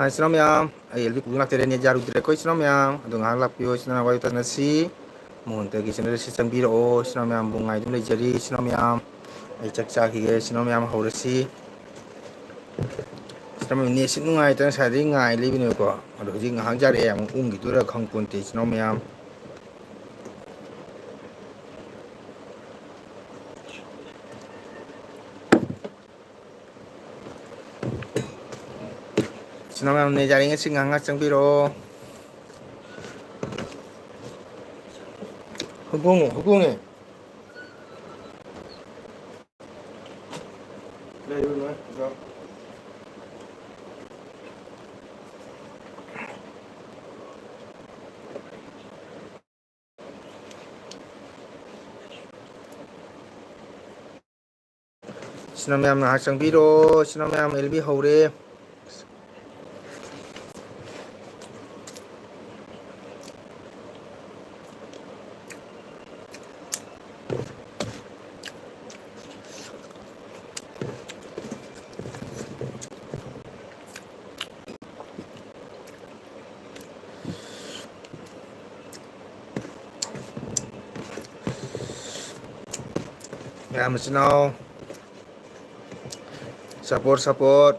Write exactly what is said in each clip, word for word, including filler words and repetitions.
ꯍꯥꯏ, ꯏꯆꯤꯟ ꯏꯅꯥꯎ ꯃꯌꯥꯝ, ꯑꯩ ꯑꯦꯜ ꯕꯤ ꯀꯨꯛ ꯂꯥꯛꯆꯔꯦ, ꯅꯦꯠ ꯌꯥꯔꯨꯗ꯭ꯔꯦꯀꯣ, ꯏꯆꯤꯟ ꯏꯅꯥꯎ ꯃꯌꯥꯝ꯫ ꯑꯗꯣ ꯉꯥꯏꯍꯥꯛ ꯂꯥꯛꯄꯤꯌꯣ, ꯏꯆꯤꯟ ꯏꯅꯥꯎ, ꯋꯥꯔꯤ ꯋꯥꯇꯥꯏ ꯁꯥꯟꯅꯁꯤ꯫ ꯃꯣꯍꯟꯇꯒꯤ ꯆꯦꯅꯦꯜ ꯑꯁꯤ ꯆꯪꯕꯤꯔꯛꯑꯣ, ꯏꯆꯤꯟ ꯏꯅꯥꯎ ꯃꯌꯥꯝꯕꯨ ꯉꯥꯏꯗꯨꯅ ꯂꯩꯖꯔꯤ, ꯏꯆꯤꯟ ꯏꯅꯥꯎ ꯃꯌꯥꯝ꯫ ꯑꯩ ꯆꯥꯛ ꯆꯥꯈꯤꯒꯦ, ꯏꯆꯤꯟ ꯏꯅꯥꯎ ꯃꯌꯥꯝ, ꯍꯧꯔꯁꯤ꯫ ꯏꯆꯤꯟ ꯏꯅꯥꯎ ꯃꯌꯥꯝ, ꯅꯦꯠꯁꯤ ꯅꯨꯡꯉꯥꯏꯇꯅ ꯉꯁꯥꯏꯗꯒꯤ ꯉꯥꯏ ꯂꯩꯕꯅꯦꯕꯀꯣ꯫ ꯑꯗꯣ ꯍꯧꯖꯤꯛ ꯉꯥꯏꯍꯥꯛ ꯌꯥꯔꯛꯑꯦ, ꯑꯃꯨꯛ ꯎꯪꯈꯤꯗꯣꯏꯔꯥ ꯈꯪꯄꯣꯟꯇꯦ, ꯏꯆꯤꯟ ꯏꯅꯥꯎ ꯃꯌꯥꯝ꯫ ꯏꯆꯤꯟ ꯏꯅꯥꯎ ꯃꯌꯥꯝ, ꯅꯦꯠ ꯌꯥꯔꯤꯉꯩꯁꯤ ꯉꯥꯏꯍꯥꯛ ꯉꯥꯏꯍꯥꯛ ꯆꯪꯕꯤꯔꯛꯑꯣ꯫ ꯍꯧꯗꯣꯡꯉꯦ, ꯍꯧꯗꯣꯡꯉꯦ꯫ ꯂꯩꯔꯨꯅꯨ, ꯑꯗꯣ꯫ ꯏꯆꯤꯟ ꯏꯅꯥꯎ ꯃꯌꯥꯝ ꯉꯥꯏꯍꯥꯛ ꯆꯪꯕꯤꯔꯣ꯫ ꯏꯆꯤꯟ ꯏꯅꯥꯎ ꯃꯌꯥꯝ, ꯑꯦꯜ ꯕꯤ ꯍꯧꯔꯦ꯫ ꯃꯌꯥꯝ ꯃꯆꯤꯟ ꯃꯅꯥꯎ, support, support꯫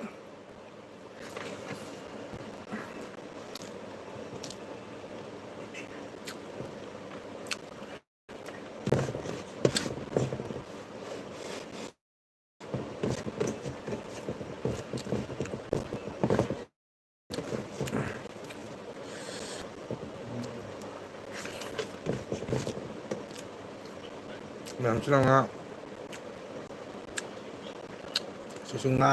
ꯃꯌꯥꯝꯁꯤꯅ ꯉꯥ, ꯁꯤꯁꯨ ꯉꯥ꯫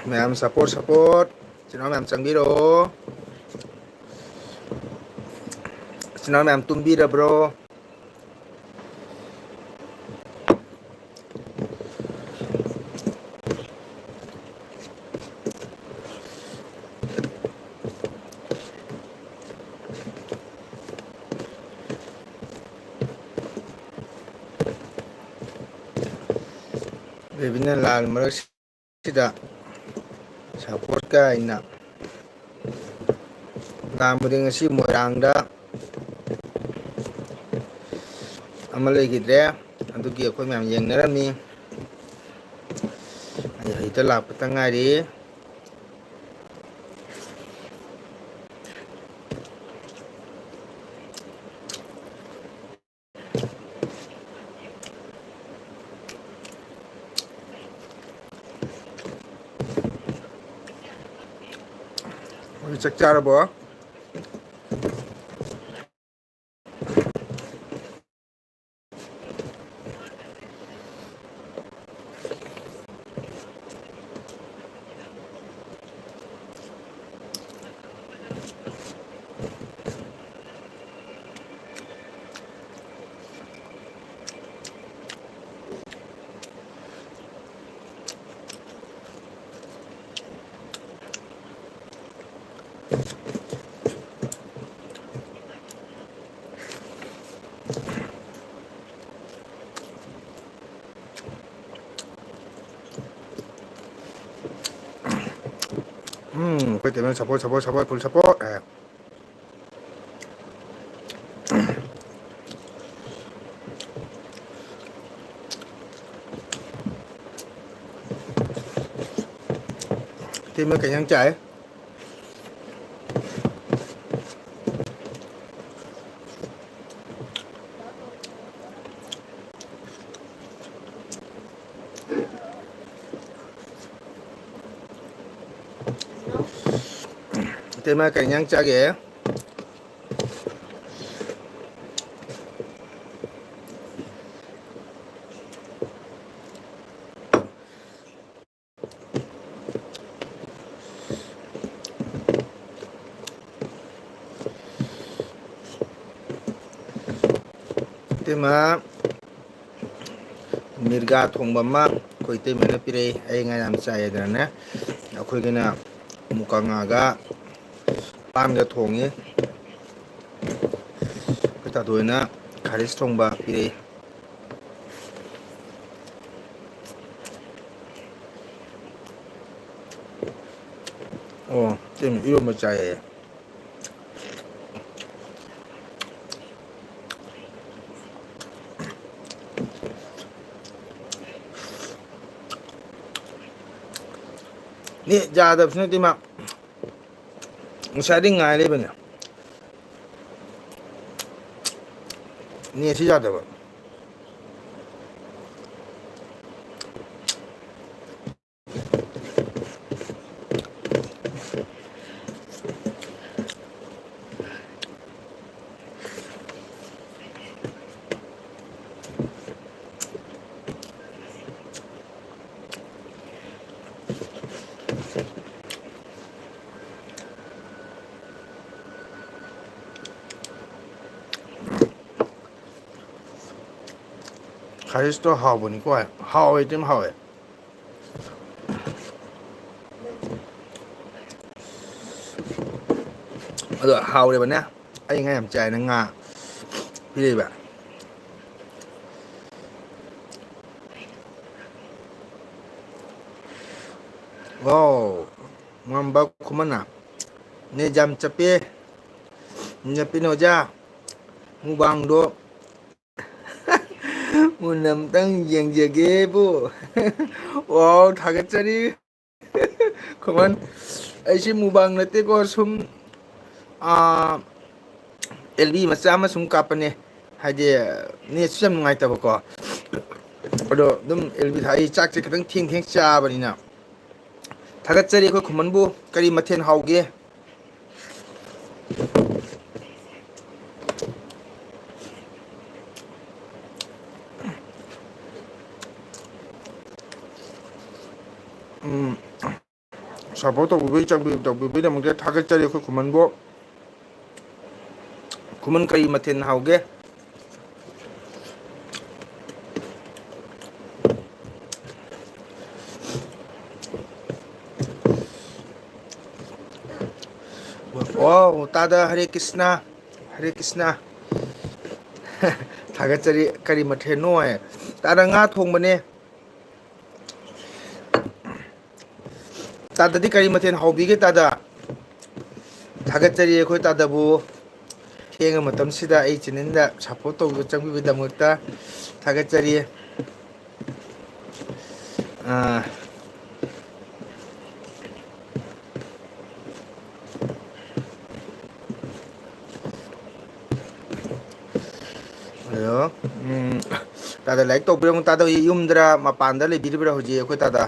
ꯃꯌꯥꯝ support, support꯫ ꯏꯆꯤꯟ ꯏꯅꯥꯎ ꯃꯌꯥꯝ ꯆꯪꯕꯤꯔꯛꯑꯣ꯫ ꯏꯆꯤꯟ ꯏꯅꯥꯎ ꯃꯌꯥꯝ ꯇꯨꯝꯕꯤꯔꯕ꯭ꯔꯣ? ꯂꯩꯕꯅ ꯂꯥꯜ ꯃꯔꯛꯁꯤꯗ ꯁꯞꯄꯣꯔꯠꯀ ꯑꯩꯅ ꯂꯥꯛꯑꯝꯕꯗꯤ ꯉꯁꯤ ꯃꯣꯏꯔꯥꯡꯗ ꯑꯃ ꯂꯩꯈꯤꯗ꯭ꯔꯦ꯫ ꯑꯗꯨꯒꯤ ꯑꯩꯈꯣꯏ ꯃꯌꯥꯝ ꯌꯦꯡꯅꯔꯝꯃꯤ꯫ ꯑꯩ ꯍꯧꯖꯤꯛꯇ ꯂꯥꯛꯄꯇ ꯉꯥꯏꯔꯤ꯫ ꯍꯧꯖꯤꯛ ꯆꯥꯛ ꯆꯥꯔꯕꯣ? ꯎꯝ, ꯑꯩꯈꯣꯏ table support, support, support, full support ꯍꯥꯏ꯫ ꯏꯇꯩꯃ ꯀꯩ ꯏꯟꯖꯥꯡ ꯆꯥꯏ? ꯏꯇꯩꯃ ꯀꯩ ꯏꯟꯖꯥꯡ ꯆꯥꯒꯦ? ꯏꯇꯩꯃ, ꯃꯤꯔꯒꯥ ꯊꯣꯡꯕ ꯑꯃ ꯑꯩꯈꯣꯏ ꯏꯇꯩꯃꯅ ꯄꯤꯔꯛꯏ꯫ ꯑꯩ ꯉꯥ ꯌꯥꯝ ꯆꯥꯏ ꯍꯥꯏꯗꯅꯅꯦ꯫ ꯑꯩꯈꯣꯏꯒꯤꯅ ꯃꯨꯀꯥ ꯉꯥꯒ ꯄꯥꯟꯒ ꯊꯣꯡꯉꯤ꯫ ꯑꯩꯈꯣꯏ ꯇꯥꯇꯣꯏꯅ ꯈꯥꯔꯤꯁ ꯊꯣꯡꯕ ꯄꯤꯔꯛꯏ꯫ ꯑꯣ, ꯏꯇꯩꯃ ꯏꯔꯣꯝꯕ ꯆꯥꯏꯌꯦ꯫ ꯅꯦꯠ ꯌꯥꯗꯕꯁꯨ ꯅꯠꯇꯦ ꯃꯥ꯫ ꯉꯁꯥꯏꯗꯩ ꯉꯥꯏ ꯂꯩꯕꯅꯦ꯫ ꯅꯦꯠꯁꯤ ꯌꯥꯗꯕ꯫ ꯈꯥꯔꯤꯁꯇꯣ ꯍꯥꯎꯕꯅꯤꯀꯣ꯫ ꯍꯥꯎꯋꯦ, ꯑꯗꯨꯝ ꯍꯥꯎꯋꯦ꯫ ꯑꯗꯣ ꯍꯥꯎꯔꯦꯕꯅꯦ꯫ ꯑꯩ ꯉꯥ ꯌꯥꯝ ꯆꯥꯏꯅ ꯉꯥ ꯄꯤꯔꯛꯏꯕ꯫ ꯋꯥꯎ, ꯃꯝꯕ ꯈꯨꯃꯟꯅ꯫ ꯅꯦꯠ ꯌꯥꯝ ꯆꯞꯄꯦ꯫ ꯆꯞꯄꯤꯅ ꯑꯣꯖꯥ꯫ ꯃꯨꯛꯕꯥꯡꯗꯣ ꯃꯨꯟꯅ ꯑꯝꯇꯪ ꯌꯦꯡꯖꯒꯦꯕꯨ꯫ ꯋꯥꯎ, ꯊꯥꯒꯠꯆꯔꯤ꯫ ꯈꯨꯃꯟ, ꯑꯩꯁꯤ ꯃꯨꯛꯕꯥꯡ ꯅꯠꯇꯦꯀꯣ, ꯁꯨꯝ, ꯑꯥ, ꯑꯦꯜ ꯕꯤ ꯃꯆꯥ ꯑꯃ ꯁꯨꯝ ꯀꯥꯞꯄꯅꯦ꯫ ꯍꯥꯏꯗꯤ, ꯅꯦꯠꯁꯨ ꯌꯥꯝ ꯅꯨꯡꯉꯥꯏꯇꯕꯀꯣ꯫ ꯑꯗꯣ ꯑꯗꯨꯝ ꯑꯦꯜ ꯕꯤ ꯊꯥ-, ꯑꯩ ꯆꯥꯛꯁꯦ ꯈꯤꯇꯪ ꯊꯦꯡ ꯊꯦꯡ ꯆꯥꯕꯅꯤꯅ꯫ ꯊꯥꯒꯠꯆꯔꯤ ꯑꯩꯈꯣꯏ ꯈꯨꯃꯟꯕꯨ꯫ ꯀꯔꯤ ꯃꯊꯦꯜ ꯍꯥꯎꯒꯦ? ꯎꯝ, support ꯇꯧꯕꯤꯕꯩ, ꯆꯥꯟꯕꯤ-, ꯇꯧꯕꯤꯕꯩꯗꯃꯛꯇ ꯊꯥꯒꯠꯆꯔꯤ ꯑꯩꯈꯣꯏ ꯈꯨꯃꯟꯕꯨ꯫ ꯈꯨꯃꯟ, ꯀꯔꯤ ꯃꯊꯦꯜ ꯍꯥꯎꯒꯦ? ꯋꯥꯎ, ꯇꯥꯗ, ꯍꯔꯦ ꯀ꯭ꯔꯤꯁꯅ, ꯍꯔꯦ ꯀ꯭ꯔꯤꯁꯅ꯫ ꯊꯥꯒꯠꯆꯔꯤ꯫ ꯀꯔꯤ ꯃꯊꯦꯜꯅꯣ ꯍꯥꯏ? ꯇꯥꯗ, ꯉꯥ ꯊꯣꯡꯕꯅꯦ꯫ ꯇꯥꯗꯗꯤ ꯀꯔꯤ ꯃꯊꯦꯜ ꯍꯧꯕꯤꯒꯦ, ꯇꯥꯗ? ꯊꯥꯒꯠꯆꯔꯤ ꯑꯩꯈꯣꯏ ꯇꯥꯗꯕꯨ꯫ ꯊꯦꯡꯉ ꯃꯇꯝꯁꯤꯗ ꯑꯩ ꯆꯦꯅꯦꯜꯗ ꯁꯞꯄꯣꯔꯠ ꯇꯧꯕ ꯆꯪꯕꯤꯕꯒꯤꯗꯃꯛꯇ ꯊꯥꯒꯠꯆꯔꯤ꯫ ꯑꯥ, ꯍꯜꯂꯣ꯫ ꯎꯝ, ꯇꯥꯗ ꯂꯥꯏꯛ ꯇꯧꯕꯤꯔꯝꯃꯨ꯫ ꯇꯥꯗ ꯌꯨꯝꯗꯔ ꯃꯄꯥꯟꯗ ꯂꯩꯕꯤꯔꯤꯕ꯭ꯔꯥ ꯍꯧꯖꯤꯛ ꯑꯩꯈꯣꯏ ꯇꯥꯗ?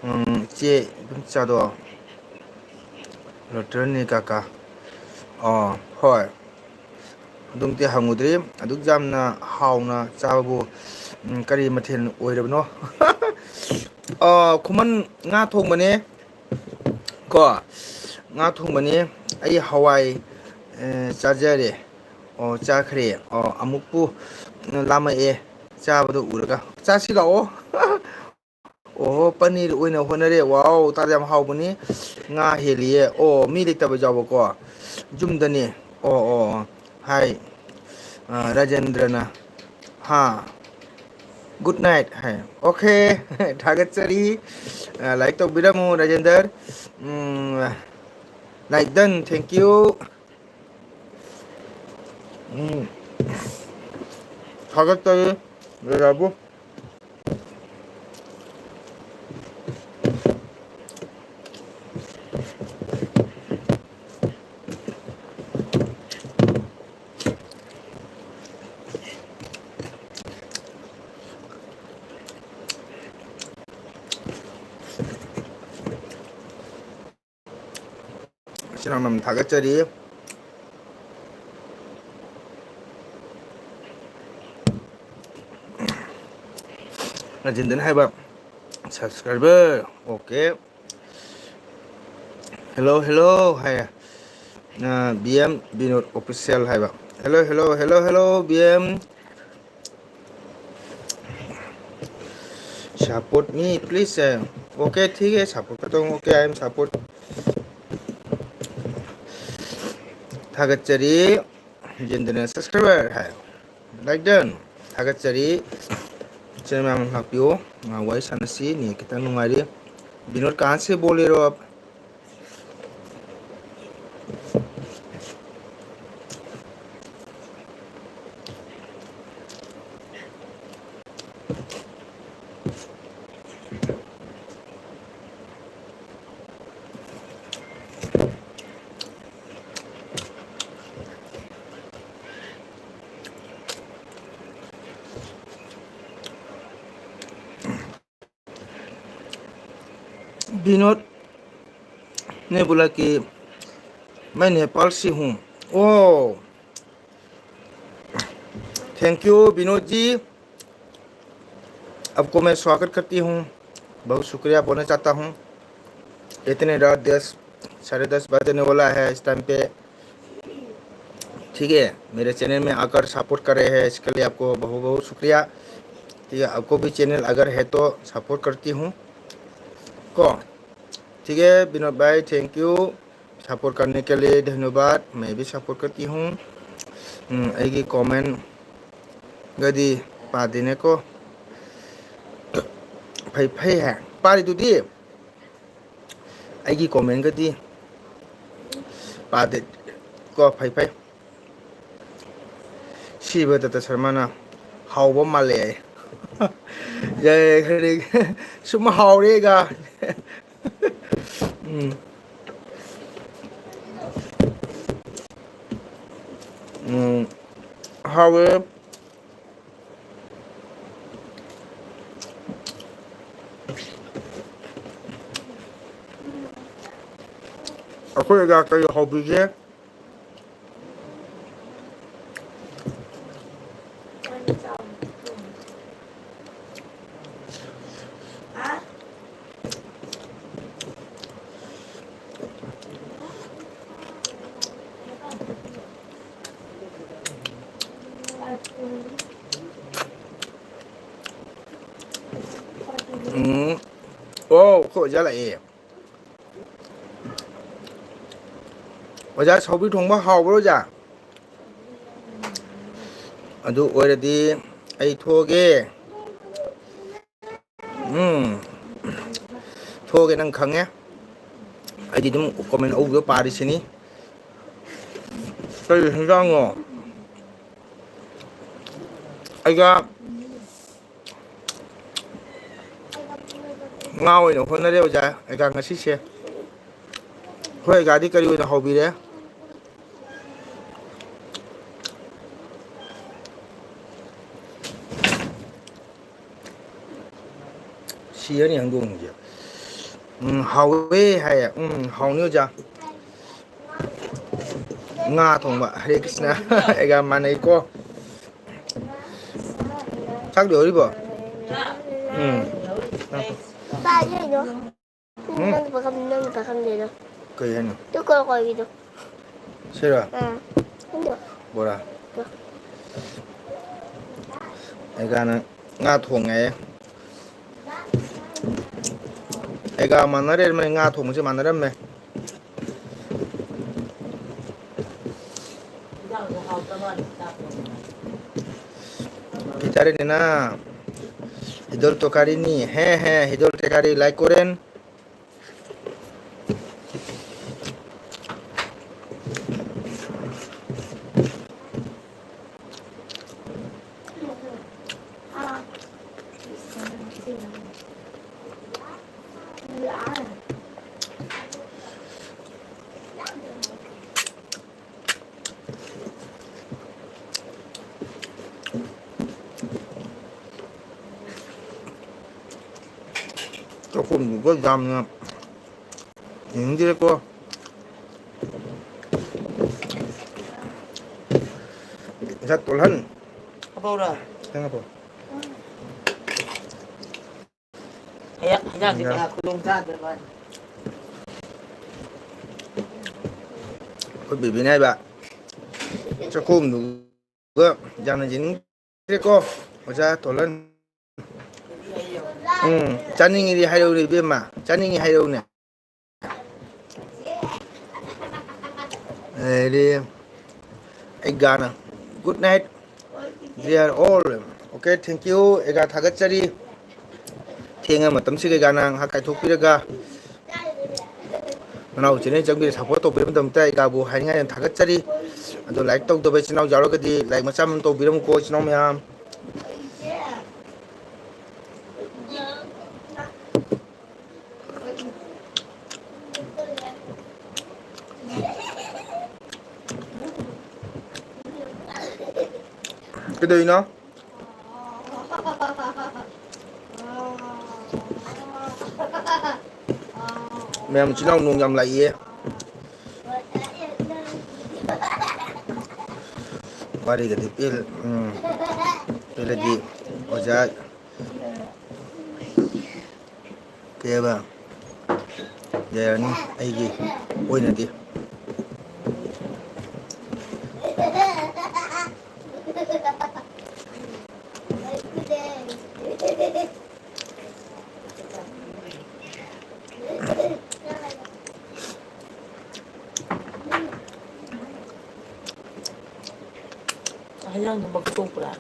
ꯎꯝ, ꯏꯆꯦ ꯏꯗꯣꯝꯆꯥꯗꯣ ꯂꯣꯇꯔꯅꯤ ꯀꯥꯀꯥ꯫ ꯑꯣ, ꯍꯣꯏ꯫ ꯑꯗꯨꯝꯇꯤ ꯍꯪꯉꯨꯗ꯭ꯔꯤ꯫ ꯑꯗꯨꯛ ꯌꯥꯝꯅ ꯍꯥꯎꯅ ꯆꯥꯕꯕꯨ, ꯎꯝ, ꯀꯔꯤ ꯃꯊꯦꯜ ꯑꯣꯏꯔꯕꯅꯣ? ꯑ, ꯈꯨꯃꯟ ꯉꯥ ꯊꯣꯡꯕꯅꯦ꯫ ꯀꯣ, ꯉꯥ ꯊꯣꯡꯕꯅꯦ꯫ ꯑꯩ ꯍꯋꯥꯏ, ꯑ, ꯆꯥꯖꯔꯦ꯫ ꯑꯣ, ꯆꯥꯈ꯭ꯔꯦ꯫ ꯑꯣ, ꯑꯃꯨꯛꯄꯨ ꯂꯥꯝꯃꯛꯑꯦ ꯆꯥꯕꯗꯣ ꯎꯔꯒ꯫ ꯆꯥꯁꯤ ꯂꯥꯛꯑꯣ꯫ ꯑꯣꯍꯣ, ꯄꯅꯤꯔ ꯑꯣꯏꯅ ꯍꯣꯠꯅꯔꯦ꯫ ꯋꯥꯎ, ꯇꯥꯗ ꯌꯥꯝ ꯍꯥꯎꯕꯅꯤ꯫ ꯉꯥ ꯍꯦꯜꯂꯤꯌꯦ꯫ ꯑꯣ, ꯃꯤ ꯂꯩꯇꯕ ꯌꯥꯎꯕꯀꯣ꯫ ꯌꯨꯝꯗꯅꯤ꯫ ꯑꯣ, ꯑꯣ, ꯑꯣ꯫ ꯍꯥꯏ꯫ ꯑ, ꯔꯥꯖꯦꯟꯗ꯭ꯔꯅ꯫ ꯍꯥ꯫ Good night ꯍꯥꯏ꯫ Okay꯫ ꯊꯥꯒꯠꯆꯔꯤ꯫ ꯑ, ꯂꯥꯏꯛ ꯇꯧꯕꯤꯔꯝꯃꯨ, Rajendra. Um, like done, thank you꯫ Um. ꯊꯥꯒꯠꯆꯔꯤ, ꯔꯥꯖꯥꯕꯨ꯫ ꯏꯆꯤꯟ ꯏꯅꯥꯎ ꯊꯥꯒꯠꯆꯔꯤ꯫ ꯔꯥꯖꯦꯟꯗ꯭ꯔꯟ ꯍꯥꯏꯕ subscriber꯫ Okay꯫ Hello, hello ꯍꯥꯏꯌꯦ꯫ ꯑ, B M Vinod Official ꯍꯥꯏꯕ꯫ Hello, hello, hello, hello, B M꯫ Support me, please, ꯍꯥꯏꯌꯦ꯫ Okay, ठीक है, support करता हूँ। Okay, I am support। ꯊꯥꯒꯠꯆꯔꯤ꯫ ꯔꯥꯖꯦꯟꯗ꯭ꯔꯅ subscriber ꯍꯥꯏ꯫ Like done꯫ ꯊꯥꯒꯠꯆꯔꯤ꯫ ꯏꯆꯤꯟ ꯃꯌꯥꯝ ꯂꯥꯛꯄꯤꯌꯨ꯫ ꯉꯥꯏꯍꯥꯛ ꯋꯥꯔꯤ ꯁꯥꯟꯅꯁꯤ꯫ ꯅꯦꯠ ꯈꯤꯇꯪ ꯅꯨꯡꯉꯥꯏꯔꯤ꯫ विनोद, कहाँ से बोल रहे हो आप? विनोद ने बोला कि मैं नेपाल से हूँ। ओ, थैंक यू विनोद जी, आपको मैं स्वागत करती हूँ, बहुत शुक्रिया बोलना चाहता हूँ। इतने रात दस, साढ़े दस बजने वाला है इस टाइम पे, ठीक है। मेरे चैनल में आकर सपोर्ट कर रहे हैं, इसके लिए आपको बहुत बहुत शुक्रिया। ठीक है, आपको भी चैनल अगर है तो सपोर्ट करती हूँ को। ठीक है विनोद भाई, थैंक यू, सपोर्ट करने के लिए धन्यवाद। मैं भी सपोर्ट करती हूँ। ꯎꯝ, ꯑꯩꯒꯤ ꯀꯣꯃꯦꯟꯒꯗꯤ ꯄꯥꯗꯦꯅꯦꯀꯣ꯫ ꯐꯩ ꯐꯩ ꯍꯥꯏ ꯄꯥꯔꯤꯗꯨꯗꯤ꯫ ꯑꯩꯒꯤ ꯀꯣꯃꯦꯟꯒꯗꯤ ꯄꯥꯗꯦ ꯀꯣ꯫ ꯐꯩ ꯐꯩ꯫ ꯁꯤꯕ ꯗꯠꯇ ꯁꯔꯃꯅ ꯍꯥꯎꯕ ꯃꯥꯜꯂꯦ ꯍꯥꯏ꯫ ꯌꯥꯏ, ꯈꯔꯗꯤ ꯁꯨꯝ ꯍꯥꯎꯔꯦꯒ꯫ ꯎꯝ꯫ ꯎꯝ, ꯍꯥꯎꯋꯦ꯫ ꯑꯩꯈꯣꯏ ꯑꯣꯖꯥ ꯀꯔꯤ ꯍꯧꯕꯤꯒꯦ? ꯎꯝ꯫ ꯑꯣ, ꯑꯩꯈꯣꯏ ꯑꯣꯖꯥ ꯂꯥꯛꯑꯦ꯫ ꯑꯣꯖꯥ, ꯁꯧꯒ꯭ꯔꯤ ꯊꯣꯡꯕ ꯍꯥꯎꯕ꯭ꯔꯣ, ꯑꯣꯖꯥ? ꯑꯗꯨ ꯑꯣꯏꯔꯗꯤ ꯑꯩ ꯊꯣꯛꯑꯒꯦ꯫ ꯎꯝ꯫ ꯊꯣꯛꯑꯒꯦ ꯅꯪ ꯈꯪꯉꯦ꯫ ꯑꯩꯗꯤ ꯑꯗꯨꯝ ꯀꯣꯃꯦꯟ ꯑꯎꯕꯗꯣ ꯄꯥꯔꯤꯁꯤꯅꯤ꯫ ꯀꯔꯤ ꯍꯤꯟꯖꯥꯡꯅꯣ? ꯑꯩꯒ ꯉꯥ ꯑꯣꯏꯅ ꯍꯣꯠꯅꯔꯦ ꯑꯣꯖꯥ꯫ ꯑꯩꯒ ꯉꯁꯤꯁꯦ ꯑꯩꯈꯣꯏ ꯑꯩꯒꯗꯤ ꯀꯔꯤ ꯑꯣꯏꯅ ꯍꯧꯕꯤꯔꯦ? ꯁꯤꯔꯅꯤ ꯍꯧꯗꯣꯡꯁꯦ꯫ ꯎꯝ, ꯍꯥꯎꯋꯦ ꯍꯥꯏꯌꯦ꯫ ꯎꯝ, ꯍꯥꯎꯅꯤ ꯑꯣꯖꯥ꯫ ꯉꯥ ꯊꯣꯡꯕ꯫ ꯍꯔꯦ ꯀ꯭ꯔꯤꯁꯅ꯫ ꯑꯩꯒ ꯃꯥꯟꯅꯩꯀꯣ꯫ ꯆꯥꯛ ꯂꯣꯏꯔꯤꯕꯣ? ꯎꯝ꯫ ꯀꯥꯏꯗꯩꯅꯣ? ꯎꯝ꯫ ꯅꯪ ꯄꯥꯈꯪ-, ꯅꯪ ꯄꯥꯈꯪꯗꯩꯅꯣ꯫ ꯀꯩ ꯍꯥꯏꯅꯣ? ꯇꯨ ꯀꯣ-, ꯀꯣꯏꯒꯤꯗꯣ꯫ ꯁꯤꯔꯣ? ꯑꯥ꯫ ꯑꯗꯣ꯫ ꯕꯣꯔꯥ꯫ ꯑꯗꯣ꯫ ꯑꯩꯒꯥꯅ ꯉꯥ ꯊꯣꯡꯉꯦ꯫ ꯑꯩꯒ ꯃꯥꯟꯅꯔꯦ, ꯃꯥꯏ ꯉꯥ ꯊꯣꯡꯕꯁꯦ ꯃꯥꯟꯅꯔꯝꯃꯦ꯫ ꯏꯇꯥꯔꯤꯅꯦꯅ ꯍꯤꯗꯣꯜ ꯇꯣꯀꯥꯔꯤꯅꯤ꯫ ꯍꯦ, ꯍꯦ, ꯍꯤꯗꯣꯜ ꯇꯣꯀꯥꯔꯤ ꯂꯥꯏ ꯀꯣꯔꯦꯟ꯫ ꯆꯥꯛꯈꯨꯝꯗꯨꯒ ꯌꯥꯝꯅ ꯌꯦꯡꯅꯤꯡꯗꯦꯀꯣ꯫ ꯉꯁꯥꯏ ꯇꯣꯜꯍꯟ꯫ ꯑꯄꯧꯔꯣ? ꯈꯤꯇꯪ ꯑꯄꯧ꯫ ꯍꯌꯥ-, ꯍꯤꯟꯖꯥꯡꯁꯦ ꯀꯌꯥ ꯈꯨꯗꯣꯡ ꯆꯥꯗ꯭ꯔꯕ? ꯑꯩꯈꯣꯏ ꯕꯦꯕꯤꯅ ꯍꯥꯏꯕ, ꯆꯥꯛꯈꯨꯝꯗꯨꯒ ꯌꯥꯝꯅ ꯌꯦꯡꯅꯤꯡꯗ꯭ꯔꯦꯀꯣ, ꯑꯣꯖꯥ ꯇꯣꯜꯍꯟ꯫ ꯎꯝ, ꯆꯥꯅꯤꯡꯉꯤꯗꯤ ꯍꯥꯏꯔꯛꯎꯅꯦ, ꯏꯕꯦꯝꯃ, ꯆꯥꯅꯤꯡꯉꯤ ꯍꯥꯏꯔꯛꯎꯅꯦ꯫ ꯑꯗꯩꯗꯤ ꯑꯩꯒꯥꯅ, "Good night, dear all." Okay, thank you. ꯑꯩꯒꯥ ꯊꯥꯒꯠꯆꯔꯤ꯫ ꯊꯦꯡꯉ ꯃꯇꯝꯁꯤ ꯀꯩꯀꯥꯅ ꯉꯥꯏꯍꯥꯛ ꯀꯥꯏꯊꯣꯛꯄꯤꯔꯒ ꯅꯅꯥꯎ ꯆꯦꯅꯦꯜ ꯆꯪꯕꯤꯔ ꯁꯞꯄꯣꯔꯠ ꯇꯧꯕꯤꯔꯕꯒꯤꯗꯃꯛꯇ ꯑꯩ ꯀꯥꯕꯨ ꯍꯥꯏꯅꯤꯡꯉꯥꯏ ꯌꯥꯝ ꯊꯥꯒꯠꯆꯔꯤ꯫ ꯑꯗꯣ ꯂꯥꯏꯛ ꯇꯧꯗꯕ ꯏꯆꯤꯟ ꯏꯅꯥꯎ ꯌꯥꯎꯔꯒꯗꯤ ꯂꯥꯏꯛ ꯃꯆꯥ ꯑꯃ ꯇꯧꯕꯤꯔꯝꯃꯨꯀꯣ ꯏꯆꯤꯟ ꯏꯅꯥꯎ ꯃꯌꯥꯝ꯫ ꯀꯩꯗꯧꯔꯤꯅꯣ? ꯃꯌꯥꯝ ꯏꯆꯤꯟ ꯏꯅꯥꯎ ꯅꯣꯡ ꯌꯥꯝ ꯂꯥꯛꯏꯌꯦ꯫ ꯋꯥꯔꯤꯒꯗꯤ ꯄꯦꯜ-, ꯎꯝ, ꯄꯦꯜꯂꯗꯤ ꯑꯣꯖꯥ ꯀꯩ ꯍꯥꯏꯕ? ꯌꯥꯔꯅꯤ ꯑꯩꯒꯤ ꯑꯣꯏꯅꯗꯤ꯫ ꯍꯩꯖꯥꯡꯗꯨ ꯃꯀꯨ ꯇꯣꯛꯄ꯭ꯔꯥ?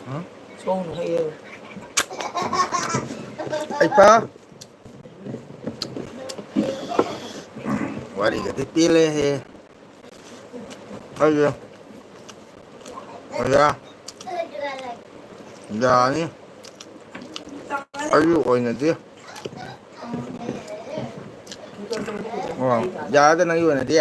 ꯍꯥ? ꯁꯣꯝꯗ ꯍꯩꯌꯦ꯫ ꯑꯩ ꯄꯥ꯫ ꯋꯥꯔꯤꯒꯗꯤ ꯄꯦꯜꯂꯦꯍꯦ꯫ ꯑꯩꯁꯦ ꯑꯣꯖꯥ ꯌꯥꯅꯤ꯫ ꯑꯩꯒꯤ ꯑꯣꯏꯅꯗꯤ꯫ ꯑꯣ, ꯌꯥꯔꯗ ꯅꯪꯒꯤ ꯑꯣꯏꯅꯗꯤ꯫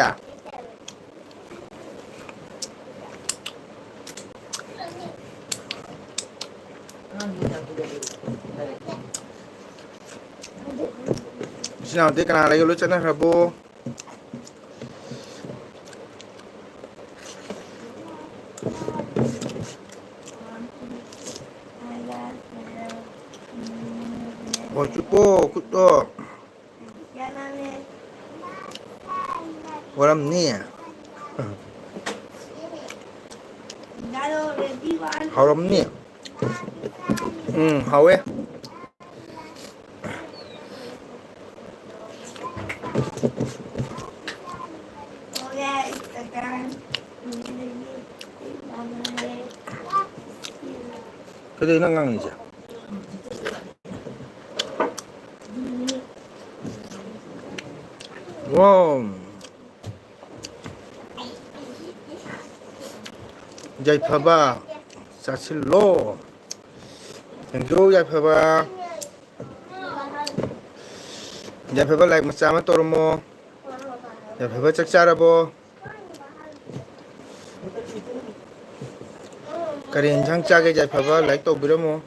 ꯏꯆꯤꯟ ꯏꯅꯥꯎꯗꯤ ꯀꯅꯥ ꯂꯩꯒꯦ? ꯂꯣꯏ ꯆꯠꯅꯈ꯭ꯔꯕꯣ? ꯍꯧꯖꯤꯛꯄꯨ ꯈꯨꯠꯇꯣ ꯋꯥꯔꯝꯅꯤ꯫ ꯍꯥꯎꯔꯝꯅꯤ꯫ ꯎꯝ, ꯍꯥꯎꯋꯦ꯫ ꯀꯩꯗꯧꯅꯣ ꯅꯪ ꯉꯥꯡꯉꯤꯁꯦ? ꯋꯥꯎ꯫ ꯌꯥꯏꯐꯕ, ꯆꯥꯁꯤꯜꯂꯣ꯫ Thank you, ꯌꯥꯏꯐꯕ꯫ ꯌꯥꯏꯐꯕ, like ꯃꯆꯥ ꯑꯃ ꯇꯧꯔꯝꯃꯣ꯫ ꯌꯥꯏꯐꯕ, ꯆꯥꯛ ꯆꯥꯔꯕꯣ? ꯀꯔꯤ ꯏꯟꯁꯥꯡ ꯆꯥꯒꯦ, ꯌꯥꯏꯐꯕ? Like ꯇꯧꯕꯤꯔꯝꯃꯣ꯫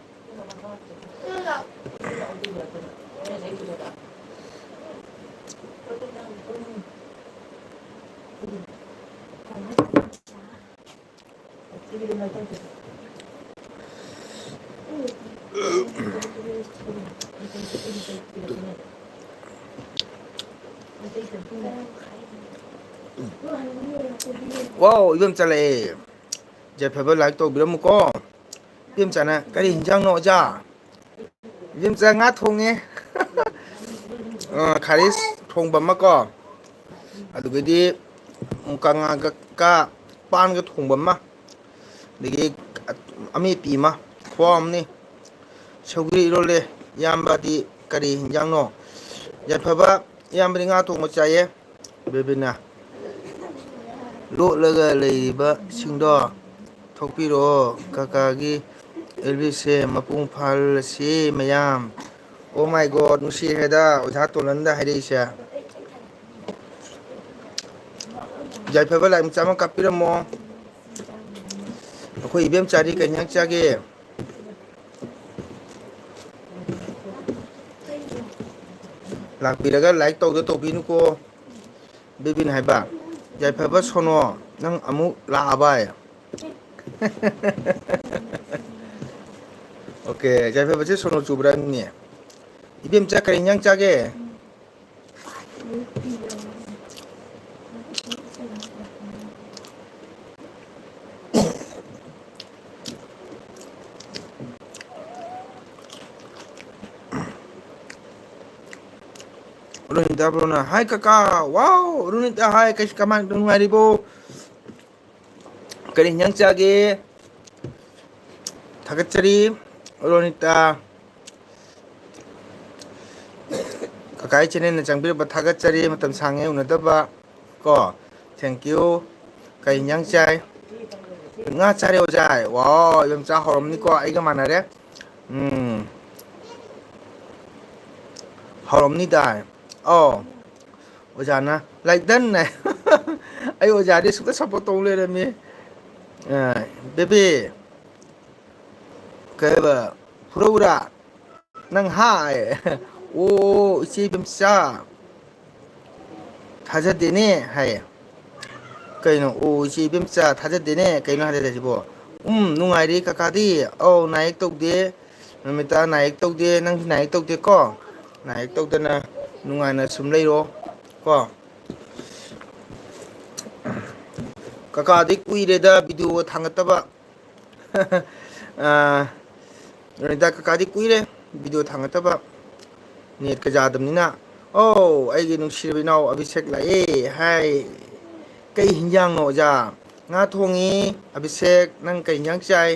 ꯋꯥꯎ, ꯏꯕꯦꯝ ꯆꯠꯂꯛꯑꯦ꯫ ꯌꯥꯏꯐꯕ, like ꯇꯧꯕꯤꯔꯝꯃꯨꯀꯣ꯫ ꯏꯕꯦꯝꯆꯥꯅ, "ꯀꯔꯤ ꯍꯤꯟꯖꯥꯡꯅꯣ, ꯑꯣꯖꯥ?" ꯏꯕꯦꯝꯆꯥ, ꯉꯥ ꯊꯣꯡꯉꯦ꯫ ꯑ, ꯈꯥꯔꯤꯁ ꯊꯣꯡꯕ ꯑꯃꯀꯣ, ꯑꯗꯨꯒꯗꯤ ꯀꯪꯉꯥꯒ ꯀ ꯄꯥꯟꯒ ꯊꯣꯡꯕ ꯑꯃ, ꯑꯗꯒꯤ ꯑꯃꯦꯠꯄꯤ ꯑꯃ, ꯈꯨꯍꯥꯎ ꯑꯃꯅꯤ꯫ ꯁꯧꯒ꯭ꯔꯤ ꯏꯔꯣꯜꯂꯦ꯫ ꯏꯌꯥꯝꯕꯗꯤ ꯀꯔꯤ ꯍꯤꯟꯖꯥꯡꯅꯣ? ꯌꯥꯏꯐꯕ, ꯏꯌꯥꯝꯕꯗꯤ ꯉꯥ ꯊꯣꯡꯕ ꯆꯥꯏꯌꯦ꯫ ꯕꯦꯕꯤꯅ, "ꯂꯣꯠꯂꯒ ꯂꯩꯔꯤꯕꯁꯤꯡꯗꯣ ꯊꯣꯛꯄꯤꯔꯛꯑꯣ, ꯀꯀꯥꯒꯤ ꯑꯦꯜꯕꯤꯁꯦ ꯃꯄꯨꯡ ꯐꯥꯍꯜꯂꯁꯤ ꯃꯌꯥꯝ"꯫ Oh my God, ꯅꯨꯡꯁꯤꯈ꯭ꯔꯦꯗ ꯑꯣꯖꯥ ꯇꯣꯂꯟꯗ ꯍꯥꯏꯔꯛꯏꯁꯦ꯫ ꯌꯥꯏꯐꯕ, like ꯃꯆꯥ ꯑꯃ ꯀꯥꯞꯄꯤꯔꯝꯃꯣ꯫ ꯑꯩꯈꯣꯏ ꯏꯕꯦꯝꯆꯥꯗꯤ ꯀꯩ ꯏꯟꯖꯥꯡ ꯆꯥꯒꯦ? ꯂꯥꯛꯄꯤꯔꯒ like ꯇꯧꯗ ꯇꯧꯕꯤꯅꯨꯀꯣ꯫ ꯕꯤꯕꯤꯟ ꯍꯥꯏꯕ, "ꯌꯥꯏꯐꯕ ꯁꯣꯅꯣ, ꯅꯪ ꯑꯃꯨꯛ ꯂꯥꯛꯑꯕꯥꯏ?" Okay, ꯌꯥꯏꯐꯕꯁꯦ ꯁꯣꯅꯣ ꯆꯨꯕ꯭ꯔꯥ ꯍꯪꯅꯤ꯫ ꯏꯕꯦꯝꯆꯥ, ꯀꯔꯤ ꯏꯟꯖꯥꯡ ꯆꯥꯒꯦ? ꯔꯣꯅꯤꯇꯥ ꯕ꯭ꯔꯣꯅ, "Hi ꯀꯀꯥ"꯫ Wow, ꯔꯣꯅꯤꯇꯥ, hi, ꯀꯩ, ꯀꯃꯥꯏ, ꯅꯨꯡꯉꯥꯏꯔꯤꯕꯣ? ꯀꯔꯤ ꯍꯤꯟꯖꯥꯡ ꯆꯥꯒꯦ? ꯊꯥꯒꯠꯆꯔꯤ, ꯔꯣꯅꯤꯇꯥ꯫ ꯀꯀꯥꯒꯤ channelꯅ ꯆꯪꯕꯤꯔꯛꯄ ꯊꯥꯒꯠꯆꯔꯤ꯫ ꯃꯇꯝ ꯁꯥꯡꯉꯦ ꯎꯅꯗꯕ ꯀꯣ꯫ Thank you꯫ ꯀꯩ ꯏꯟꯖꯥꯡ ꯆꯥꯏ? ꯉꯥ ꯆꯥꯔꯦ ꯑꯣꯖꯥ꯫ ꯋꯥꯎ, ꯏꯕꯦꯝꯆꯥ ꯍꯥꯎꯔꯝꯅꯤꯀꯣ, ꯑꯩꯒ ꯃꯥꯟꯅꯔꯦ꯫ ꯎꯝ꯫ ꯍꯥꯎꯔꯝꯅꯤꯗ꯫ ꯑꯧ꯫ ꯑꯣꯖꯥꯅ like done ꯍꯥꯏ꯫ ꯑꯩ ꯑꯣꯖꯥꯗꯤ ꯁꯨꯡꯇ support ꯇꯧ ꯂꯩꯔꯝꯃꯤ꯫ ꯑ, baby꯫ ꯀꯩꯕ? ꯐꯨꯔꯧꯔꯥ? ꯅꯪ ꯍꯥꯏ꯫ "ꯑꯣ, ꯏꯆꯦ ꯏꯕꯦꯝꯆꯥ, ꯊꯥꯖꯗꯦꯅꯦ" ꯍꯥꯏꯌꯦ꯫ ꯀꯩꯅꯣ, "ꯑꯣ, ꯏꯆꯦ ꯏꯕꯦꯝꯆꯥ, ꯊꯥꯖꯗꯦꯅꯦ"? ꯀꯩꯅꯣ ꯍꯥꯏꯔꯛꯏꯁꯤꯕꯣ? "ꯎꯝ, ꯅꯨꯡꯉꯥꯏꯔꯤ ꯀꯀꯥꯗꯤ꯫ ꯑꯧ, ꯅꯥꯌꯦꯛ ꯇꯧꯗꯦ꯫ ꯅꯨꯃꯤꯇꯥ, ꯅꯥꯌꯦꯛ ꯇꯧꯗꯦ꯫ ꯅꯪꯁꯨ ꯅꯥꯌꯦꯛ ꯇꯧꯗꯦꯀꯣ? ꯅꯥꯌꯦꯛ ꯇꯧꯗꯅ ꯅꯨꯡꯉꯥꯏꯅ ꯁꯨꯝ ꯂꯩꯔꯣ ꯀꯣ"꯫ ꯀꯀꯥꯗꯤ ꯀꯨꯏꯔꯦꯗ video ꯊꯥꯡꯒꯠꯇꯕ꯫ ꯑꯥ, ꯔꯣꯅꯤꯇꯥ ꯀꯀꯥꯗꯤ ꯀꯨꯏꯔꯦ video ꯊꯥꯡꯒꯠꯇꯕ, netꯀ ꯌꯥꯗꯕꯅꯤꯅ꯫ ꯑꯧ, ꯑꯩꯒꯤ ꯅꯨꯡꯁꯤꯔꯕ ꯏꯅꯥꯎ ꯑꯕꯤꯁꯦꯛ ꯂꯥꯛꯑꯦ꯫ ꯍꯥꯏ꯫ ꯀꯩ ꯍꯤꯟꯖꯥꯡꯅꯣ ꯑꯣꯖꯥ? ꯉꯥ ꯊꯣꯡꯉꯤ꯫ ꯑꯕꯤꯁꯦꯛ, ꯅꯪ ꯀꯩ ꯍꯤꯟꯖꯥꯡ ꯆꯥꯏ?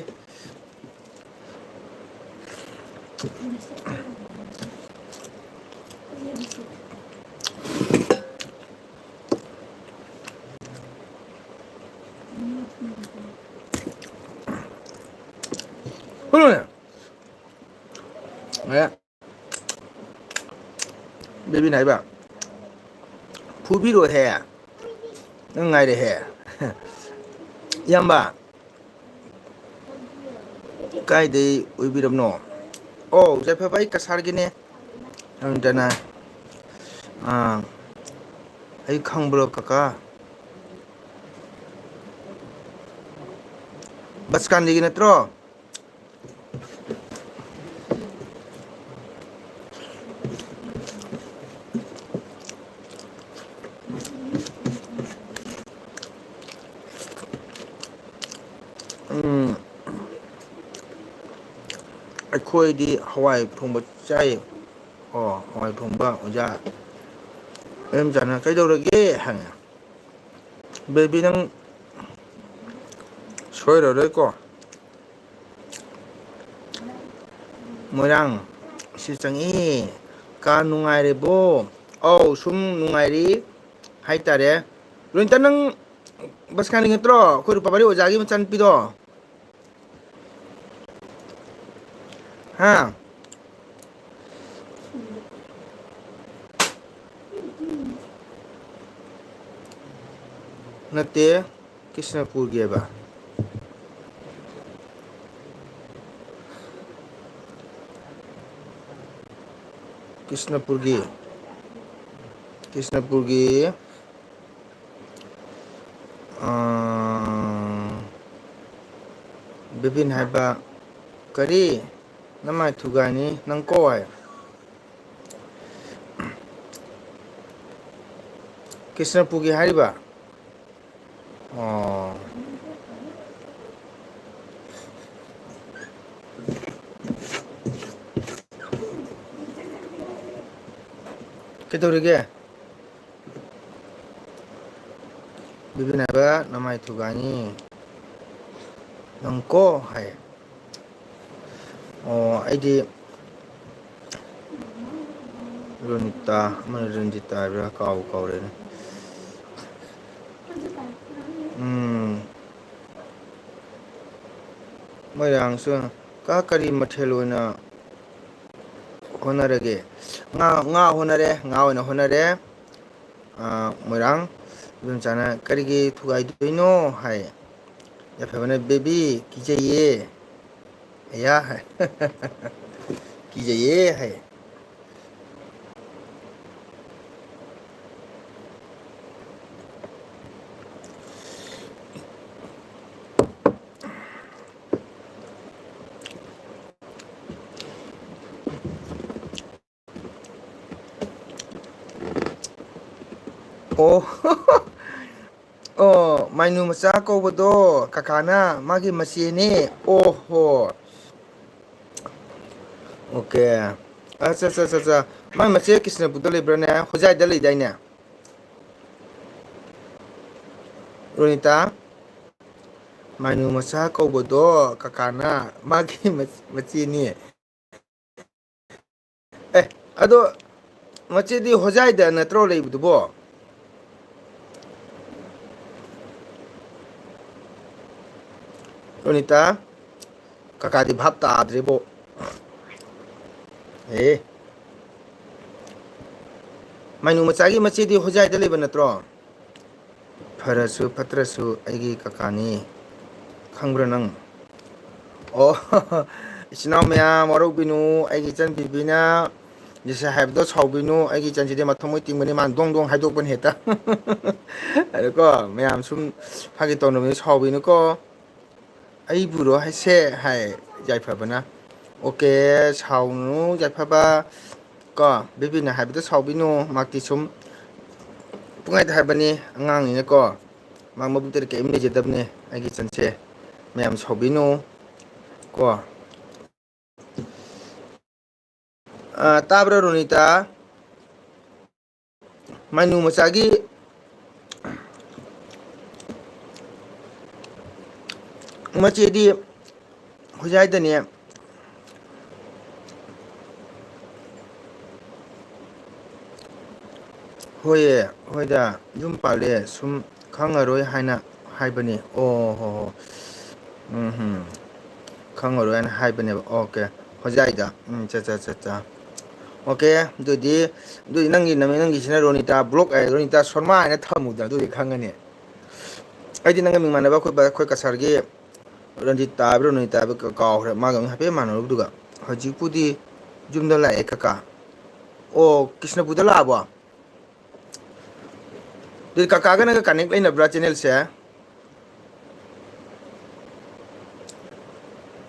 ꯍꯨꯝ꯫ ꯑꯦ꯫ ꯕꯦꯕꯤꯅ ꯍꯥꯏꯕ, "ꯐꯨꯕꯤꯔꯣꯍꯦ, ꯅꯪ ꯉꯥꯏꯔꯦꯍꯦ"꯫ ꯏꯌꯥꯝꯕ, ꯀꯥꯏꯗꯩ ꯑꯣꯏꯕꯤꯔꯕꯅꯣ? ꯑꯣ, ꯌꯥꯏꯐꯕ, ꯑꯩ ꯀꯁꯥꯔꯒꯤꯅꯦ꯫ ꯑꯗꯨꯗꯅ, ꯑꯥ, ꯑꯩ ꯈꯪꯕ꯭ꯔꯣ ꯀꯀꯥ? ꯕꯁꯀꯥꯟꯗꯤꯒꯤ ꯅꯠꯇ꯭ꯔꯣ? ꯎꯝ, ꯑꯩꯈꯣꯏꯗꯤ ꯍꯋꯥꯏ ꯊꯣꯡꯕ ꯆꯥꯏ꯫ ꯑꯣ, ꯍꯋꯥꯏ ꯊꯣꯡꯕ, ꯑꯣꯖꯥ꯫ ꯑꯩ ꯃꯆꯥꯅ "ꯀꯩꯗꯧꯔꯒꯦ?" ꯍꯪꯉꯦ꯫ "ꯕꯦꯕꯤ, ꯅꯪ ꯁꯣꯏꯔꯔꯣꯏꯀꯣ?" ꯃꯣꯏꯔꯥꯡ ꯁꯤ ꯆꯪꯉꯛꯏ꯫ ꯀꯥ ꯅꯨꯡꯉꯥꯏꯔꯤꯕꯣ? ꯑꯧ, ꯁꯨꯝ ꯅꯨꯡꯉꯥꯏꯔꯤ ꯍꯥꯏꯇꯥꯔꯦ꯫ ꯔꯣꯅꯤꯇꯥ, ꯅꯪ ꯕꯁꯀꯥꯅꯤ ꯅꯠꯇ꯭ꯔꯣ? ꯑꯩꯈꯣꯏ ꯔꯨꯄꯥꯕꯥꯔꯤ ꯑꯣꯖꯥꯒꯤ ꯃꯆꯥꯅꯨꯄꯤꯗꯣ? ꯍꯥ? ꯅꯠꯇꯦ, ꯀ꯭ꯔꯤꯁꯅꯄꯨꯔꯒꯤꯕ꯫ ꯀ꯭ꯔꯤꯁꯅꯄꯨꯔꯒꯤ, ꯀ꯭ꯔꯤꯁꯅꯄꯨꯔꯒꯤ, ꯑꯥ, ꯕꯤꯄꯤꯟ ꯍꯥꯏꯕ, ꯀꯔꯤ? ꯅꯃꯥꯏ ꯊꯨꯒꯥꯏꯅꯤ ꯅꯪ ꯀꯣ ꯍꯥꯏ꯫ ꯀ꯭ꯔꯤꯁꯅꯄꯨꯔꯒꯤ ꯍꯥꯏꯔꯤꯕ? ꯑꯣ꯫ ꯀꯩꯗꯧꯔꯤꯒꯦ? ꯕꯤꯕꯤꯟ ꯍꯥꯏꯕ ꯅꯃꯥꯏ ꯊꯨꯒꯥꯏꯅꯤ ꯅꯪ ꯀꯣ ꯍꯥꯏ꯫ ꯑꯣ, ꯑꯩꯗꯤ ꯔꯣꯅꯤꯇꯥ ꯑꯃ ꯔꯟꯖꯤꯇꯥ ꯍꯥꯏꯕ꯭ꯔꯥ ꯀꯥꯎꯕꯨ ꯀꯥꯎꯔꯦꯅꯦ꯫ ꯎꯝ꯫ ꯃꯣꯏꯔꯥꯡꯁꯨ ꯀꯥ ꯀꯔꯤ ꯃꯊꯦꯜ ꯑꯣꯏꯅ ꯍꯣꯠꯅꯔꯒꯦ? ꯉꯥ, ꯉꯥ ꯍꯣꯠꯅꯔꯦ, ꯉꯥ ꯑꯣꯏꯅ ꯍꯣꯠꯅꯔꯦ꯫ ꯑꯥ, ꯃꯣꯏꯔꯥꯡ ꯏꯗꯣꯝꯆꯥꯅ "ꯀꯔꯤꯒꯤ ꯊꯨꯒꯥꯏꯗꯣꯏꯅꯣ?" ꯍꯥꯏ꯫ ꯌꯥꯏꯐꯕꯅ "ꯕꯦꯕꯤ, ꯀꯤꯖꯩꯌꯦ꯫ ꯑꯌꯥ" ꯍꯥꯏ꯫ "ꯀꯤꯖꯩꯌꯦ" ꯍꯥꯏ꯫ ꯑꯣ꯫ ꯑꯣ, ꯃꯥꯏꯅꯨ ꯃꯆꯥ ꯀꯧꯕꯗꯣ ꯀꯀꯥꯅ ꯃꯥꯒꯤ ꯃꯆꯦꯅꯦ꯫ ꯑꯣ ꯍꯣ꯫ ꯑꯣꯀꯦ꯫ ꯑꯠꯆꯥ, ꯑꯠꯆꯥ, ꯑꯠꯆꯥ, ꯑꯠꯆꯥ꯫ ꯃꯥꯏ ꯃꯆꯦ ꯀ꯭ꯔꯤꯁꯅꯄꯨꯔꯗ ꯂꯩꯕ꯭ꯔꯥꯅꯦ? ꯍꯣꯖꯥꯏꯗ ꯂꯩꯗꯥꯏꯅꯦ? ꯔꯣꯅꯤꯇꯥ, ꯃꯥꯏꯅꯨ ꯃꯆꯥ ꯀꯧꯕꯗꯣ ꯀꯀꯥꯅ ꯃꯥꯒꯤ ꯃꯆ-, ꯃꯆꯦꯅꯤ꯫ ꯑꯦ, ꯑꯗꯣ ꯃꯆꯦꯗꯤ ꯍꯣꯖꯥꯏꯗ ꯅꯠꯇ꯭ꯔꯣ ꯂꯩꯕꯗꯨꯕꯣ? ꯔꯣꯅꯤꯇꯥ, ꯀꯀꯥꯗꯤ ꯚꯥꯞ ꯇꯥꯗ꯭ꯔꯦꯕꯣ꯫ ꯑꯦ, ꯃꯥꯏꯅꯨ ꯃꯆꯥꯒꯤ ꯃꯆꯦꯗꯤ ꯍꯣꯖꯥꯏꯗ ꯂꯩꯕ ꯅꯠꯇ꯭ꯔꯣ? ꯐꯔꯁꯨ ꯐꯠꯇ꯭ꯔꯁꯨ ꯑꯩꯒꯤ ꯀꯀꯥꯅꯤ꯫ ꯈꯪꯕ꯭ꯔꯥ ꯅꯪ? ꯑꯣ, ꯏꯆꯤꯟ ꯏꯅꯥꯎ ꯃꯌꯥꯝ ꯋꯥꯔꯧꯕꯤꯅꯨ, ꯑꯩꯒꯤ ꯏꯆꯟꯕꯤꯕꯤꯅ ꯉꯁꯤ ꯍꯥꯏꯕꯗꯣ ꯁꯥꯎꯕꯤꯅꯨ, ꯑꯩꯒꯤ ꯏꯆꯟꯁꯤꯗꯤ ꯃꯊꯃꯣꯏ ꯇꯤꯡꯕꯅꯤ, ꯃꯥꯅ ꯗꯣꯡ ꯗꯣꯡ ꯍꯥꯏꯗꯣꯛꯄꯅꯤ ꯍꯦꯛꯇ꯫ ꯑꯗꯣꯀꯣ, ꯃꯌꯥꯝ ꯁꯨꯝ ꯐꯥꯒꯤ ꯇꯧꯅꯕꯅꯤ, ꯁꯥꯎꯕꯤꯅꯨꯀꯣ꯫ ꯑꯩꯕꯨꯔꯣ ꯍꯥꯏꯁꯦ? ꯍꯥꯏ ꯌꯥꯏꯐꯕꯅ꯫ ꯑꯣꯀꯦ, ꯁꯥꯎꯅꯨ ꯌꯥꯏꯐꯕ꯫ ꯀꯣ, ꯕꯦꯕꯤꯅ ꯍꯥꯏꯕꯗ ꯁꯥꯎꯕꯤꯅꯨ, ꯃꯍꯥꯛꯇꯤ ꯁꯨꯝ ꯄꯨꯡꯍꯥꯏꯗ ꯍꯥꯏꯕꯅꯤ, ꯑꯉꯥꯡꯅꯤꯅꯀꯣ꯫ ꯃꯥ ꯃꯕꯨꯛꯇꯗꯤ ꯀꯔꯤꯝ ꯂꯩꯖꯗꯕꯅꯦ, ꯑꯩꯒꯤ ꯏꯆꯟꯁꯦ꯫ ꯃꯌꯥꯝ ꯁꯥꯎꯕꯤꯅꯨ ꯀꯣ꯫ ꯑ, ꯇꯥꯕ꯭ꯔꯥ ꯔꯣꯅꯤꯇꯥ? ꯃꯥꯏꯅꯨ ꯃꯆꯥꯒꯤ ꯃꯆꯦꯗꯤ ꯍꯣꯖꯥꯏꯗꯅꯦ꯫ ꯍꯣꯏꯌꯦ, ꯍꯣꯏꯗ, ꯌꯨꯝ ꯄꯥꯜꯂꯦ, ꯁꯨꯝ ꯈꯪꯉꯔꯣꯏ ꯍꯥꯏꯅ ꯍꯥꯏꯕꯅꯤ꯫ ꯑꯣ ꯍꯣ ꯍꯣ꯫ ꯎꯝ ꯍꯨꯝ꯫ ꯈꯪꯉꯔꯣꯏ ꯍꯥꯏꯅ ꯍꯥꯏꯕꯅꯦꯕ꯫ ꯑꯣꯀꯦ꯫ ꯍꯣꯖꯥꯏꯗ꯫ ꯎꯝ, ꯆꯠ ꯆꯠ ꯆꯠ ꯆꯥ꯫ ꯑꯣꯀꯦ꯫ ꯑꯗꯨꯗꯤ, ꯑꯗꯨꯗꯤ ꯅꯪꯒꯤ ꯅꯃꯤꯡ, ꯅꯪꯒꯤꯁꯤꯅ ꯔꯣꯅꯤꯇꯥ ꯕ꯭ꯂꯣꯛ, ꯑꯦ, ꯔꯣꯅꯤꯇꯥ ꯁꯣꯔꯃꯥ ꯍꯥꯏꯅ ꯊꯝꯃꯨꯗ, ꯑꯗꯨꯗꯤ ꯈꯪꯉꯅꯤ꯫ ꯑꯩꯗꯤ ꯅꯪꯒ ꯃꯤꯡ ꯃꯥꯟꯅꯕ ꯑꯩꯈꯣꯏ ꯕ-, ꯑꯩꯈꯣꯏ ꯀꯁꯥꯔꯒꯤ ꯔꯟꯖꯤꯇꯥ ꯍꯥꯏꯕ꯭ꯔꯥ ꯔꯣꯅꯤꯇꯥ ꯍꯥꯏꯕ꯭ꯔꯥ ꯀ-, ꯀꯥꯎꯈ꯭ꯔꯦ꯫ ꯃꯥꯒ ꯑꯃꯨꯛ ꯍꯥꯏꯐꯦꯠ ꯃꯥꯟꯅꯔꯨꯕꯗꯨꯒ꯫ ꯍꯧꯖꯤꯛꯄꯨꯗꯤ ꯌꯨꯝꯗ ꯂꯥꯛꯑꯦ ꯀꯀꯥ꯫ ꯑꯣ, ꯀ꯭ꯔꯤꯁꯅꯄꯨꯔꯗ ꯂꯥꯛꯑꯕꯣ? ꯑꯗꯨꯗꯤ ꯀꯀꯥꯒ ꯅꯪꯒ ꯀꯅꯦꯛ ꯂꯩꯅꯕ꯭ꯔꯥ ꯆꯦꯅꯦꯜꯁꯦ?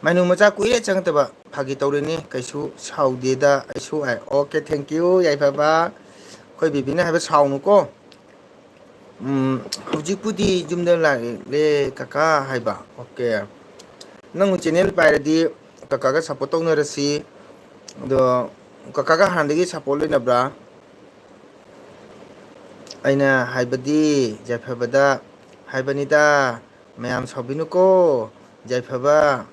ꯃꯥꯏꯅꯨ ꯃꯆꯥ ꯀꯨꯏꯔꯦ ꯆꯪꯉꯛꯇꯕ꯫ ꯐꯥꯒꯤ ꯇꯧꯔꯤꯅꯤ, ꯀꯩꯁꯨ ꯁꯥꯎꯗꯦꯗ ꯑꯩꯁꯨ ꯍꯥꯏ꯫ ꯑꯣꯀꯦ, thank you, ꯌꯥꯏꯐꯕ꯫ ꯑꯩꯈꯣꯏ ꯕꯦꯕꯤꯅ ꯍꯥꯏꯕ ꯁꯥꯎꯅꯨꯀꯣ꯫ ꯎꯝ, ꯍꯧꯖꯤꯛꯄꯨꯗꯤ ꯌꯨꯝꯗ ꯂꯥꯛꯂꯦ ꯀꯀꯥ ꯍꯥꯏꯕ꯫ ꯑꯣꯀꯦ꯫ ꯅꯪ ꯆꯦꯅꯦꯜ ꯄꯥꯏꯔꯗꯤ ꯀꯀꯥꯒ ꯁꯞꯄꯣꯔꯠ ꯇꯧꯅꯔꯁꯤ꯫ ꯑꯗꯣ ꯀꯀꯥꯒ ꯍꯥꯟꯅꯗꯒꯤ ꯁꯞꯄꯣꯔꯠ ꯂꯩꯅꯕ꯭ꯔꯥ? ꯑꯩꯅ ꯍꯥꯏꯕꯗꯤ, ꯌꯥꯏꯐꯕꯗ ꯍꯥꯏꯕꯅꯤꯗ, ꯃꯌꯥꯝ ꯁꯥꯎꯕꯤꯅꯨꯀꯣ, ꯌꯥꯏꯐꯕ꯫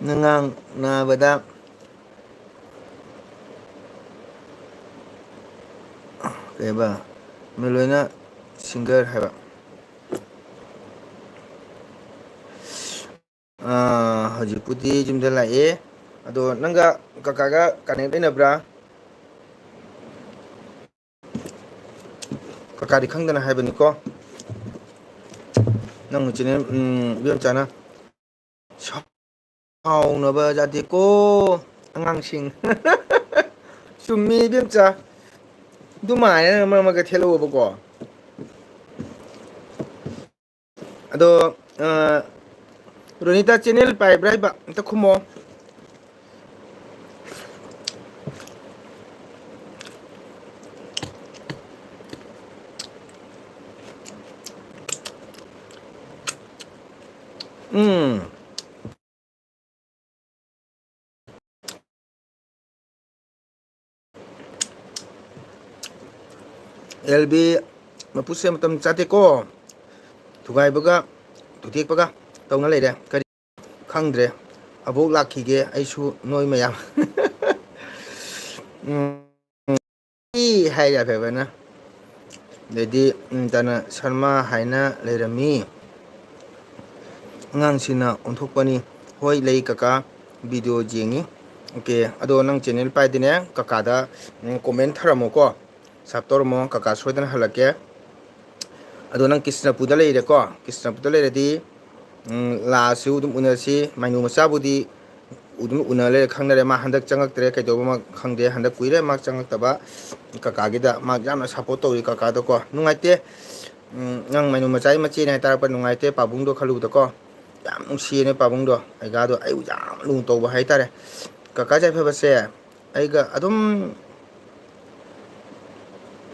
ꯅꯉꯥꯡ ꯅꯥꯕꯗ ꯀꯩꯕ? ꯃꯤ ꯂꯣꯏꯅ singer ꯍꯥꯏꯕ꯫ ꯑꯥ, ꯍꯧꯖꯤꯛꯄꯨꯗꯤ ꯌꯨꯝꯗ ꯂꯥꯛꯑꯦ꯫ ꯑꯗꯣ ꯅꯪꯒ ꯀꯀꯥꯒ connect ꯂꯩꯅꯕ꯭ꯔꯥ? ꯀꯀꯥꯗꯤ ꯈꯪꯗꯅ ꯍꯥꯏꯕꯅꯤꯀꯣ꯫ ꯅꯪ ꯆꯦꯅꯦꯜ, ꯎꯝ, ꯏꯕꯦꯝꯆꯥꯅ ꯁꯥꯎꯅꯕ ꯌꯥꯗꯦꯀꯣ ꯑꯉꯥꯡꯁꯤꯡ꯫ ꯆꯨꯝꯃꯤ ꯏꯕꯦꯝꯆꯥ꯫ ꯑꯗꯨꯃꯥꯏꯅ ꯃꯔꯛ ꯃꯔꯛꯇ ꯊꯦꯠꯂꯛꯑꯣꯕꯀꯣ꯫ ꯑꯗꯣ, ꯑ, ꯔꯣꯅꯤꯇꯥ ꯆꯦꯅꯦꯜ ꯄꯥꯏꯕ꯭ꯔꯥ ꯍꯥꯏꯕ? ꯑꯝꯇ ꯈꯨꯝꯃꯣ꯫ ꯎꯝ꯫ ꯑꯦꯜ ꯕꯤ ꯃꯄꯨꯁꯦ ꯃꯇꯝ ꯆꯥꯗꯦꯀꯣ꯫ ꯊꯨꯒꯥꯏꯕꯒ ꯊꯨꯗꯦꯛꯄꯒ ꯇꯧꯅ ꯂꯩꯔꯦ꯫ ꯀꯔꯤ ꯈꯪꯗ꯭ꯔꯦ꯫ ꯑꯕꯣꯛ ꯂꯥꯛꯈꯤꯒꯦ ꯑꯩꯁꯨ ꯅꯣꯏ ꯃꯌꯥꯝ꯫ ꯎꯝ꯫ ꯏ ꯍꯥꯏ ꯌꯥꯐꯦꯕꯅ꯫ ꯑꯗꯩꯗꯤ, ꯎꯝ, ꯇꯅ ꯁꯔꯃ ꯍꯥꯏꯅ ꯂꯩꯔꯝꯃꯤ꯫ ꯑꯉꯥꯡꯁꯤꯡꯅ ꯑꯣꯟꯊꯣꯛꯄꯅꯤ꯫ ꯍꯣꯏ, ꯂꯩ ꯀꯀꯥ, video ꯌꯦꯡꯉꯤ꯫ ꯑꯣꯀꯦ, ꯑꯗꯣ ꯅꯪ ꯆꯦꯅꯦꯜ ꯄꯥꯏꯗꯤꯅꯦ, ꯀꯀꯥꯗ, ꯎꯝ, comment ꯊꯔꯝꯃꯣꯀꯣ, sub ꯇꯧꯔꯝꯃꯣ, ꯀꯀꯥ ꯁꯣꯏꯗꯅ ꯍꯜꯂꯛꯀꯦ꯫ ꯑꯗꯣ ꯅꯪ ꯀ꯭ꯔꯤꯁꯅꯄꯨꯔꯗ ꯂꯩꯔꯦꯀꯣ, ꯀ꯭ꯔꯤꯁꯅꯄꯨꯔꯗ ꯂꯩꯔꯗꯤ, ꯎꯝ, ꯂꯥꯛꯑꯁꯨ ꯑꯗꯨꯝ ꯎꯅꯁꯤ꯫ ꯃꯥꯏꯅꯨ ꯃꯆꯥꯕꯨꯗꯤ ꯑꯗꯨꯝ ꯎꯅ ꯂꯩꯔꯦ, ꯈꯪꯅꯔꯦ꯫ ꯃꯥ ꯍꯟꯗꯛ ꯆꯪꯉꯛꯇ꯭ꯔꯦ, ꯀꯩꯗꯧꯕ ꯈꯪꯗꯦ꯫ ꯍꯟꯗꯛ ꯀꯨꯏꯔꯦ ꯃꯥ ꯆꯪꯉꯛꯇꯕ꯫ ꯀꯀꯥꯒꯤꯗ ꯃꯥ ꯌꯥꯝꯅ support ꯇꯧꯔꯤ ꯀꯀꯥꯗꯀꯣ꯫ ꯅꯨꯡꯉꯥꯏꯇꯦ꯫ ꯎꯝ, ꯅꯪ ꯃꯥꯏꯅꯨ ꯃꯆꯥꯒꯤ ꯃꯆꯦꯅꯦ ꯍꯥꯏ ꯇꯥꯔꯛꯄ ꯅꯨꯡꯉꯥꯏꯇꯦ, ꯄꯥꯕꯨꯡꯗꯣ ꯈꯜꯂꯨꯕꯗꯀꯣ꯫ ꯌꯥꯝ ꯅꯨꯡꯁꯤꯌꯦꯅꯦ ꯄꯥꯕꯨꯡꯗꯣ, ꯑꯩꯒꯥꯗꯣ ꯑꯩꯕꯨ ꯌꯥꯝ ꯂꯨꯅ ꯇꯧꯕ ꯍꯥꯏꯇꯥꯔꯦ꯫ ꯀꯀꯥ ꯌꯥꯏꯐꯕꯁꯦ ꯑꯩꯒ ꯑꯗꯨꯝ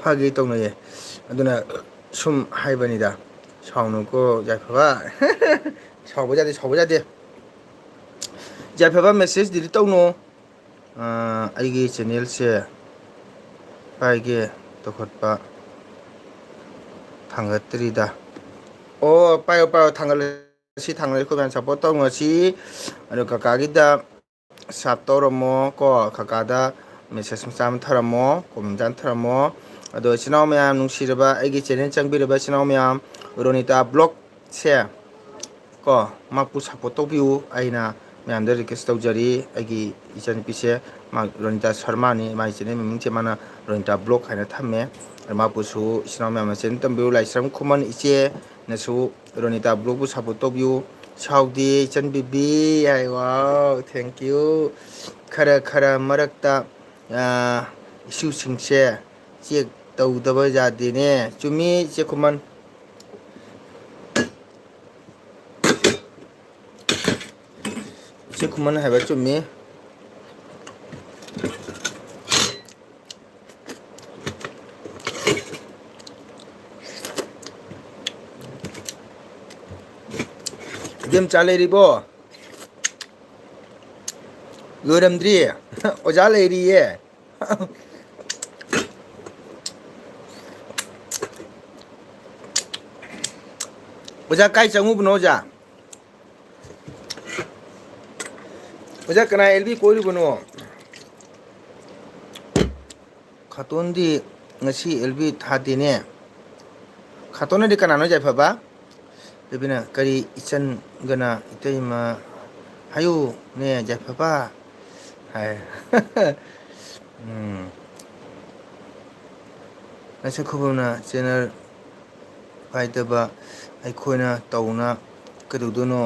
ꯐꯥꯒꯤ ꯇꯧꯅꯩꯌꯦ꯫ ꯑꯗꯨꯅ ꯁꯨꯝ ꯍꯥꯏꯕꯅꯤꯗ꯫ ꯁꯥꯎꯅꯨꯀꯣ ꯌꯥꯏꯐꯕ꯫ ꯁꯥꯎꯕ ꯌꯥꯗꯦ, ꯁꯥꯎꯕ ꯌꯥꯗꯦ꯫ ꯌꯥꯏꯐꯕ, message delete ꯇꯧꯅꯨ꯫ ꯑꯥ, ꯑꯩꯒꯤ ꯆꯦꯅꯦꯜꯁꯦ ꯄꯥꯏꯒꯦ ꯇꯧꯈꯠꯄ ꯊꯥꯡꯒꯠꯇ꯭ꯔꯤꯗ꯫ ꯑꯣ, ꯄꯥꯏꯌꯣ, ꯄꯥꯏꯌꯣ, ꯊꯥꯡꯒꯠꯂꯁꯤ, ꯊꯥꯡꯒꯠꯂꯁꯤ, ꯑꯩꯈꯣꯏ ꯃꯌꯥꯝ support ꯇꯧꯅꯁꯤ꯫ ꯑꯗꯣ ꯀꯀꯥꯒꯤꯗ sub ꯇꯧꯔꯝꯃꯣ ꯀꯣ, ꯀꯀꯥꯗ message ꯃꯆꯥ ꯑꯃ ꯊꯔꯝꯃꯣ, comment ꯃꯆꯥ ꯑꯃ ꯊꯔꯝꯃꯣ꯫ ꯑꯗꯣ ꯏꯆꯤꯟ ꯏꯅꯥꯎ ꯃꯌꯥꯝ, ꯅꯨꯡꯁꯤꯔꯕ ꯑꯩꯒꯤ channel ꯆꯪꯕꯤꯔꯕ ꯏꯆꯤꯟ ꯏꯅꯥꯎ ꯃꯌꯥꯝ, ꯔꯣꯅꯤꯇꯥ vlogꯁꯦ ꯀꯣ, ꯃꯍꯥꯛꯄꯨ support ꯇꯧꯕꯤꯌꯨ꯫ ꯑꯩꯅ ꯃꯌꯥꯝꯗ request ꯇꯧꯖꯔꯤ, ꯑꯩꯒꯤ ꯏꯆꯟꯅꯨꯄꯤꯁꯦ, ꯃꯥ ꯔꯣꯅꯤꯇꯥ ꯁꯔꯃꯥꯅꯤ, ꯃꯥꯒꯤ channel ꯃꯃꯤꯡꯁꯦ ꯃꯥꯅ ꯔꯣꯅꯤꯇꯥ vlog ꯍꯥꯏꯅ ꯊꯝꯃꯦ꯫ ꯑꯗ ꯃꯍꯥꯛꯄꯨꯁꯨ ꯏꯆꯤꯟ ꯏꯅꯥꯎ ꯃꯌꯥꯝꯅ channel ꯇꯝꯕꯤꯌꯨ꯫ ꯂꯥꯏꯁ꯭ꯔꯝ ꯈꯨꯃꯟ ꯏꯆꯦꯅꯁꯨ ꯔꯣꯅꯤꯇꯥ vlogꯄꯨ support ꯇꯧꯕꯤꯌꯨ꯫ ꯁꯥꯎꯗꯦ ꯏꯆꯟ ꯕꯤꯕꯤ ꯍꯥꯏ, wow, thank you꯫ ꯈꯔ ꯈꯔ ꯃꯔꯛꯇ, ꯑꯥ, ꯏꯁꯨꯁꯤꯡꯁꯦ check ꯇꯧꯗꯕ ꯌꯥꯗꯦꯅꯦ꯫ ꯆꯨꯝꯃꯤ ꯏꯆꯦ ꯈꯨꯃꯟ꯫ ꯏꯆꯦ ꯈꯨꯃꯟ ꯍꯥꯏꯕ ꯆꯨꯝꯃꯤ꯫ ꯏꯕꯦꯝꯆꯥ ꯂꯩꯔꯤꯕꯣ? ꯂꯣꯏꯔꯝꯗ꯭ꯔꯤ꯫ ꯑꯣꯖꯥ ꯂꯩꯔꯤꯌꯦ꯫ ꯑꯣꯖꯥ, ꯀꯥꯏ ꯆꯪꯉꯨꯕꯅꯣ, ꯑꯣꯖꯥ? ꯑꯣꯖꯥ, ꯀꯅꯥ ꯑꯦꯜ ꯕꯤ ꯀꯣꯏꯔꯨꯕꯅꯣ? ꯈꯥꯇꯣꯟꯗꯤ ꯉꯁꯤ ꯑꯦꯜ ꯕꯤ ꯊꯥꯗꯦꯅꯦ꯫ ꯈꯥꯇꯣꯟꯅꯗꯤ ꯀꯅꯥꯅꯣ ꯌꯥꯏꯐꯕ? ꯕꯦꯕꯤꯅ, "ꯀꯔꯤ ꯏꯆꯟꯒꯅ ꯏꯇꯩꯃ ꯍꯥꯏꯌꯨꯅꯦ ꯌꯥꯏꯐꯕ?" ꯍꯥꯏ꯫ ꯎꯝ꯫ ꯂꯥꯏꯁ꯭ꯔꯝ ꯈꯨꯃꯟꯅ channel ꯄꯥꯏꯗꯕ ꯑꯩꯈꯣꯏꯅ ꯇꯧꯅ ꯀꯩꯗꯧꯗꯣꯏꯅꯣ?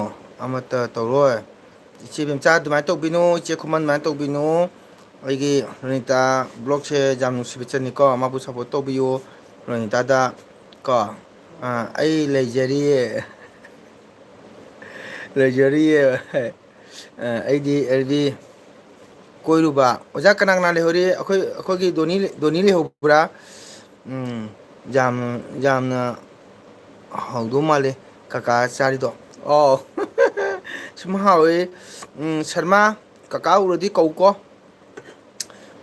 ꯑꯃꯠꯇ ꯇꯧꯔꯣꯏ꯫ ꯏꯆꯦ ꯕꯦꯝꯆꯥ ꯑꯗꯨꯃꯥꯏꯅ ꯇꯧꯕꯤꯅꯨ, ꯏꯆꯦ ꯈꯨꯃꯟ ꯑꯗꯨꯃꯥꯏꯅ ꯇꯧꯕꯤꯅꯨ꯫ ꯑꯩꯒꯤ ꯔꯣꯅꯤꯇꯥ vlogꯁꯦ ꯌꯥꯝ ꯅꯨꯡꯁꯤꯕ ꯏꯆꯟꯅꯤꯀꯣ, ꯃꯥꯕꯨ support ꯇꯧꯕꯤꯌꯨ꯫ ꯔꯣꯅꯤꯇꯥꯗ ꯀꯣ, ꯑꯥ, ꯑꯩ ꯂꯩꯖꯔꯤꯌꯦ꯫ ꯂꯩꯖꯔꯤꯌꯦ꯫ ꯑꯥ, ꯑꯩꯗꯤ ꯑꯦꯜ ꯕꯤ ꯀꯣꯏꯔꯨꯕ꯫ ꯑꯣꯖꯥ, ꯀꯅꯥ ꯀꯅꯥ ꯂꯩꯍꯧꯔꯤ? ꯑꯩꯈꯣꯏ, ꯑꯩꯈꯣꯏꯒꯤ ꯗꯣꯅꯤ, ꯗꯣꯅꯤ ꯂꯩꯍꯧꯕ꯭ꯔꯥ? ꯎꯝ, ꯌꯥꯝ, ꯌꯥꯝꯅ ꯍꯥꯎꯗꯧ ꯃꯥꯜꯂꯦ ꯀꯀꯥ ꯆꯥꯔꯤꯗꯣ꯫ ꯑꯣ꯫ ꯁꯨꯝ ꯍꯥꯎꯋꯦ꯫ ꯎꯝ, ꯁꯔꯃꯥ, ꯀꯀꯥ ꯎꯔꯗꯤ ꯀꯧꯀꯣ꯫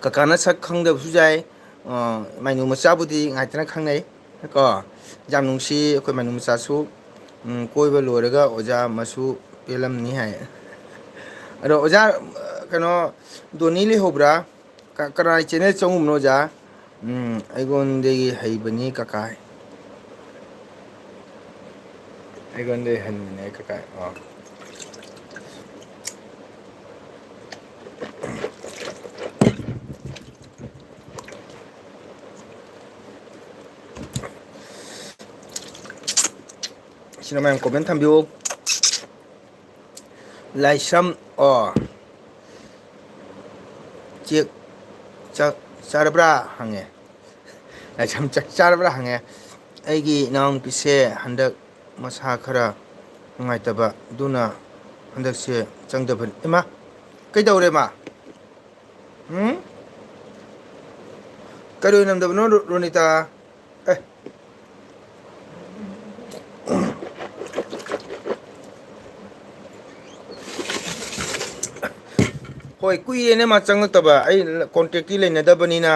ꯀꯀꯥꯅ ꯁꯛ ꯈꯪꯗꯕꯁꯨ ꯌꯥꯏ꯫ ꯑ, ꯃꯥꯏꯅꯨ ꯃꯆꯥꯕꯨꯗꯤ ꯉꯥꯏꯇꯅ ꯈꯪꯅꯩ ꯀꯣ꯫ ꯌꯥꯝ ꯅꯨꯡꯁꯤ ꯑꯩꯈꯣꯏ ꯃꯥꯏꯅꯨ ꯃꯆꯥꯁꯨ꯫ ꯎꯝ, ꯀꯣꯏꯕ ꯂꯣꯏꯔꯒ ꯑꯣꯖꯥ ꯑꯃꯁꯨ ꯄꯦꯜꯂꯝꯅꯤ ꯍꯥꯏ꯫ ꯑꯗꯣ ꯑꯣꯖꯥ, ꯑ, ꯀꯩꯅꯣ, ꯗꯣꯅꯤ ꯂꯩꯍꯧꯕ꯭ꯔꯥ? ꯀ-, ꯀꯅꯥꯏ channel ꯆꯪꯉꯨꯕꯅꯣ ꯑꯣꯖꯥ? ꯎꯝ, ꯑꯩꯉꯣꯟꯗꯒꯤ ꯍꯩꯕꯅꯤ ꯀꯀꯥꯏ꯫ ꯑꯩꯉꯣꯟꯗꯒꯤ ꯍꯟꯕꯅꯦ ꯀꯀꯥꯏ꯫ ꯑꯣ꯫ ꯁꯤꯅ ꯃꯌꯥꯝ comment ꯊꯝꯕꯤꯌꯨ꯫ ꯂꯥꯏꯁ꯭ꯔꯝ, ꯑꯣ꯫ ꯆꯦꯛ ꯆꯥꯛ ꯆꯥꯔꯕ꯭ꯔꯥ ꯍꯪꯉꯦ꯫ ꯂꯥꯏꯁ꯭ꯔꯝ ꯆꯥꯛ ꯆꯥꯔꯕ꯭ꯔꯥ ꯍꯪꯉꯦ꯫ ꯑꯩꯒꯤ ꯏꯅꯥꯎꯅꯨꯄꯤꯁꯦ ꯍꯟꯗꯛ ꯃꯁꯥ ꯈꯔ ꯅꯨꯡꯉꯥꯏꯇꯕ, ꯑꯗꯨꯅ ꯍꯟꯗꯛꯁꯦ ꯆꯪꯗꯕꯅꯤ꯫ ꯏꯃꯥ, ꯀꯩꯗꯧꯔꯦ ꯃꯥ? ꯎꯝ? ꯀꯔꯤ ꯑꯣꯏꯅꯝꯗꯕꯅꯣ, ꯔꯣ-, ꯔꯣꯅꯤꯇꯥ? ꯑꯦ꯫ ꯍꯣꯏ, ꯀꯨꯏꯔꯦꯅꯦ ꯃꯥ ꯆꯪꯉꯛꯇꯕ꯫ ꯑꯩ contactꯇꯤ ꯂꯩꯅꯗꯕꯅꯤꯅ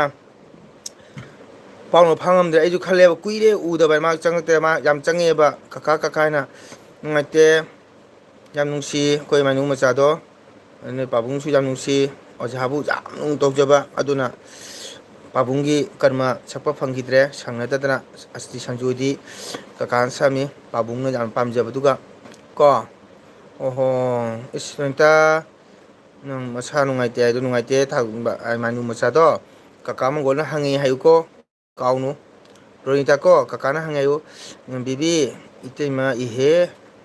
ꯄꯥꯎꯅ ꯐꯥꯉꯝꯗ꯭ꯔꯦ꯫ ꯑꯩꯁꯨ ꯈꯜꯂꯦꯕ, ꯀꯨꯏꯔꯦ ꯎꯗꯕ, ꯃꯥ ꯆꯪꯉꯛꯇꯦ꯫ ꯃꯥ ꯌꯥꯝ ꯆꯪꯉꯛꯑꯦꯕ, "ꯀꯀꯥ, ꯀꯀꯥ" ꯍꯥꯏꯅ꯫ ꯅꯨꯡꯉꯥꯏꯇꯦ꯫ ꯌꯥꯝ ꯅꯨꯡꯁꯤ ꯑꯩꯈꯣꯏ ꯏꯃꯥꯏꯅꯨ ꯃꯆꯥꯗꯣ꯫ ꯑꯗꯨꯅ ꯄꯥꯕꯨꯡꯁꯨ ꯌꯥꯝ ꯅꯨꯡꯁꯤ, ꯑꯣꯖꯥꯕꯨ ꯌꯥꯝ ꯅꯨꯡ ꯇꯧꯖꯕ꯫ ꯑꯗꯨꯅ ꯄꯥꯕꯨꯡꯒꯤ ꯀꯔꯃ ꯁꯛꯄ ꯐꯪꯈꯤꯗ꯭ꯔꯦ, ꯁꯪꯅꯗꯗꯅ꯫ ꯑꯁꯇꯤ ꯁꯟꯖꯨꯗꯤ ꯀꯀꯥꯅ ꯁꯛꯑꯝꯃꯤ, ꯄꯥꯕꯨꯡꯅ ꯌꯥꯝ ꯄꯥꯝꯖꯕꯗꯨꯒ꯫ ꯀꯣ? ꯑꯣꯍꯣ, ꯏꯁ, ꯔꯣꯅꯤꯇꯥ, ꯅꯪ ꯃꯁꯥ ꯅꯨꯡꯉꯥꯏꯇꯦ ꯍꯥꯏꯗꯣ ꯅꯨꯡꯉꯥꯏꯇꯦ, ꯊꯥꯒꯨꯝꯕ, ꯏꯃꯥꯏꯅꯨ ꯃꯆꯥꯗꯣ꯫ ꯀꯀꯥ ꯃꯪꯒꯣꯜꯅ ꯍꯪꯉꯤ ꯍꯥꯏꯌꯨꯀꯣ꯫ ꯀꯥꯎꯅꯨ꯫ ꯔꯣꯅꯤꯇꯥ ꯀꯣ, ꯀꯀꯥꯅ ꯍꯪꯉꯦ ꯍꯥꯏꯌꯨ꯫ "ꯕꯤꯕꯤ, ꯏꯇꯩꯃ ꯏꯍꯦ,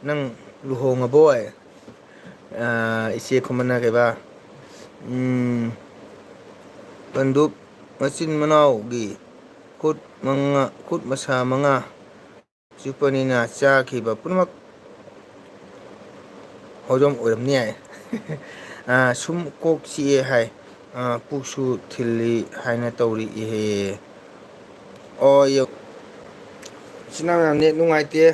ꯅꯪ ꯂꯨꯍꯣꯡꯉꯕꯣꯏ?" ꯑꯥ, ꯏꯆꯦ ꯈꯨꯃꯟꯅ ꯀꯩꯕ, ꯎꯝ, ꯄꯟꯗꯨꯞ ꯃꯆꯤꯟ ꯃꯅꯥꯎꯒꯤ ꯈꯨꯠ ꯃꯉꯥ, ꯈꯨꯠ ꯃꯁꯥ ꯃꯉꯥ ꯆꯨꯞꯄꯅꯤꯅ ꯆꯥꯈꯤꯕ ꯄꯨꯝꯅꯃꯛ ꯍꯧꯖꯝ ꯑꯣꯏꯔꯝꯅꯤ ꯍꯥꯏ꯫ ꯑꯥ, ꯁꯨꯝ ꯀꯣꯛ ꯆꯤꯛꯑꯦ ꯍꯥꯏ꯫ ꯑꯥ, ꯄꯨꯛꯁꯨ ꯊꯤꯜꯂꯤ ꯍꯥꯏꯅ ꯇꯧꯔꯛꯏꯍꯦ꯫ ꯑꯣ, ꯌꯦꯡ-, ꯏꯆꯤꯟ ꯏꯅꯥꯎ ꯃꯌꯥꯝ net ꯅꯨꯡꯉꯥꯏꯇꯦ꯫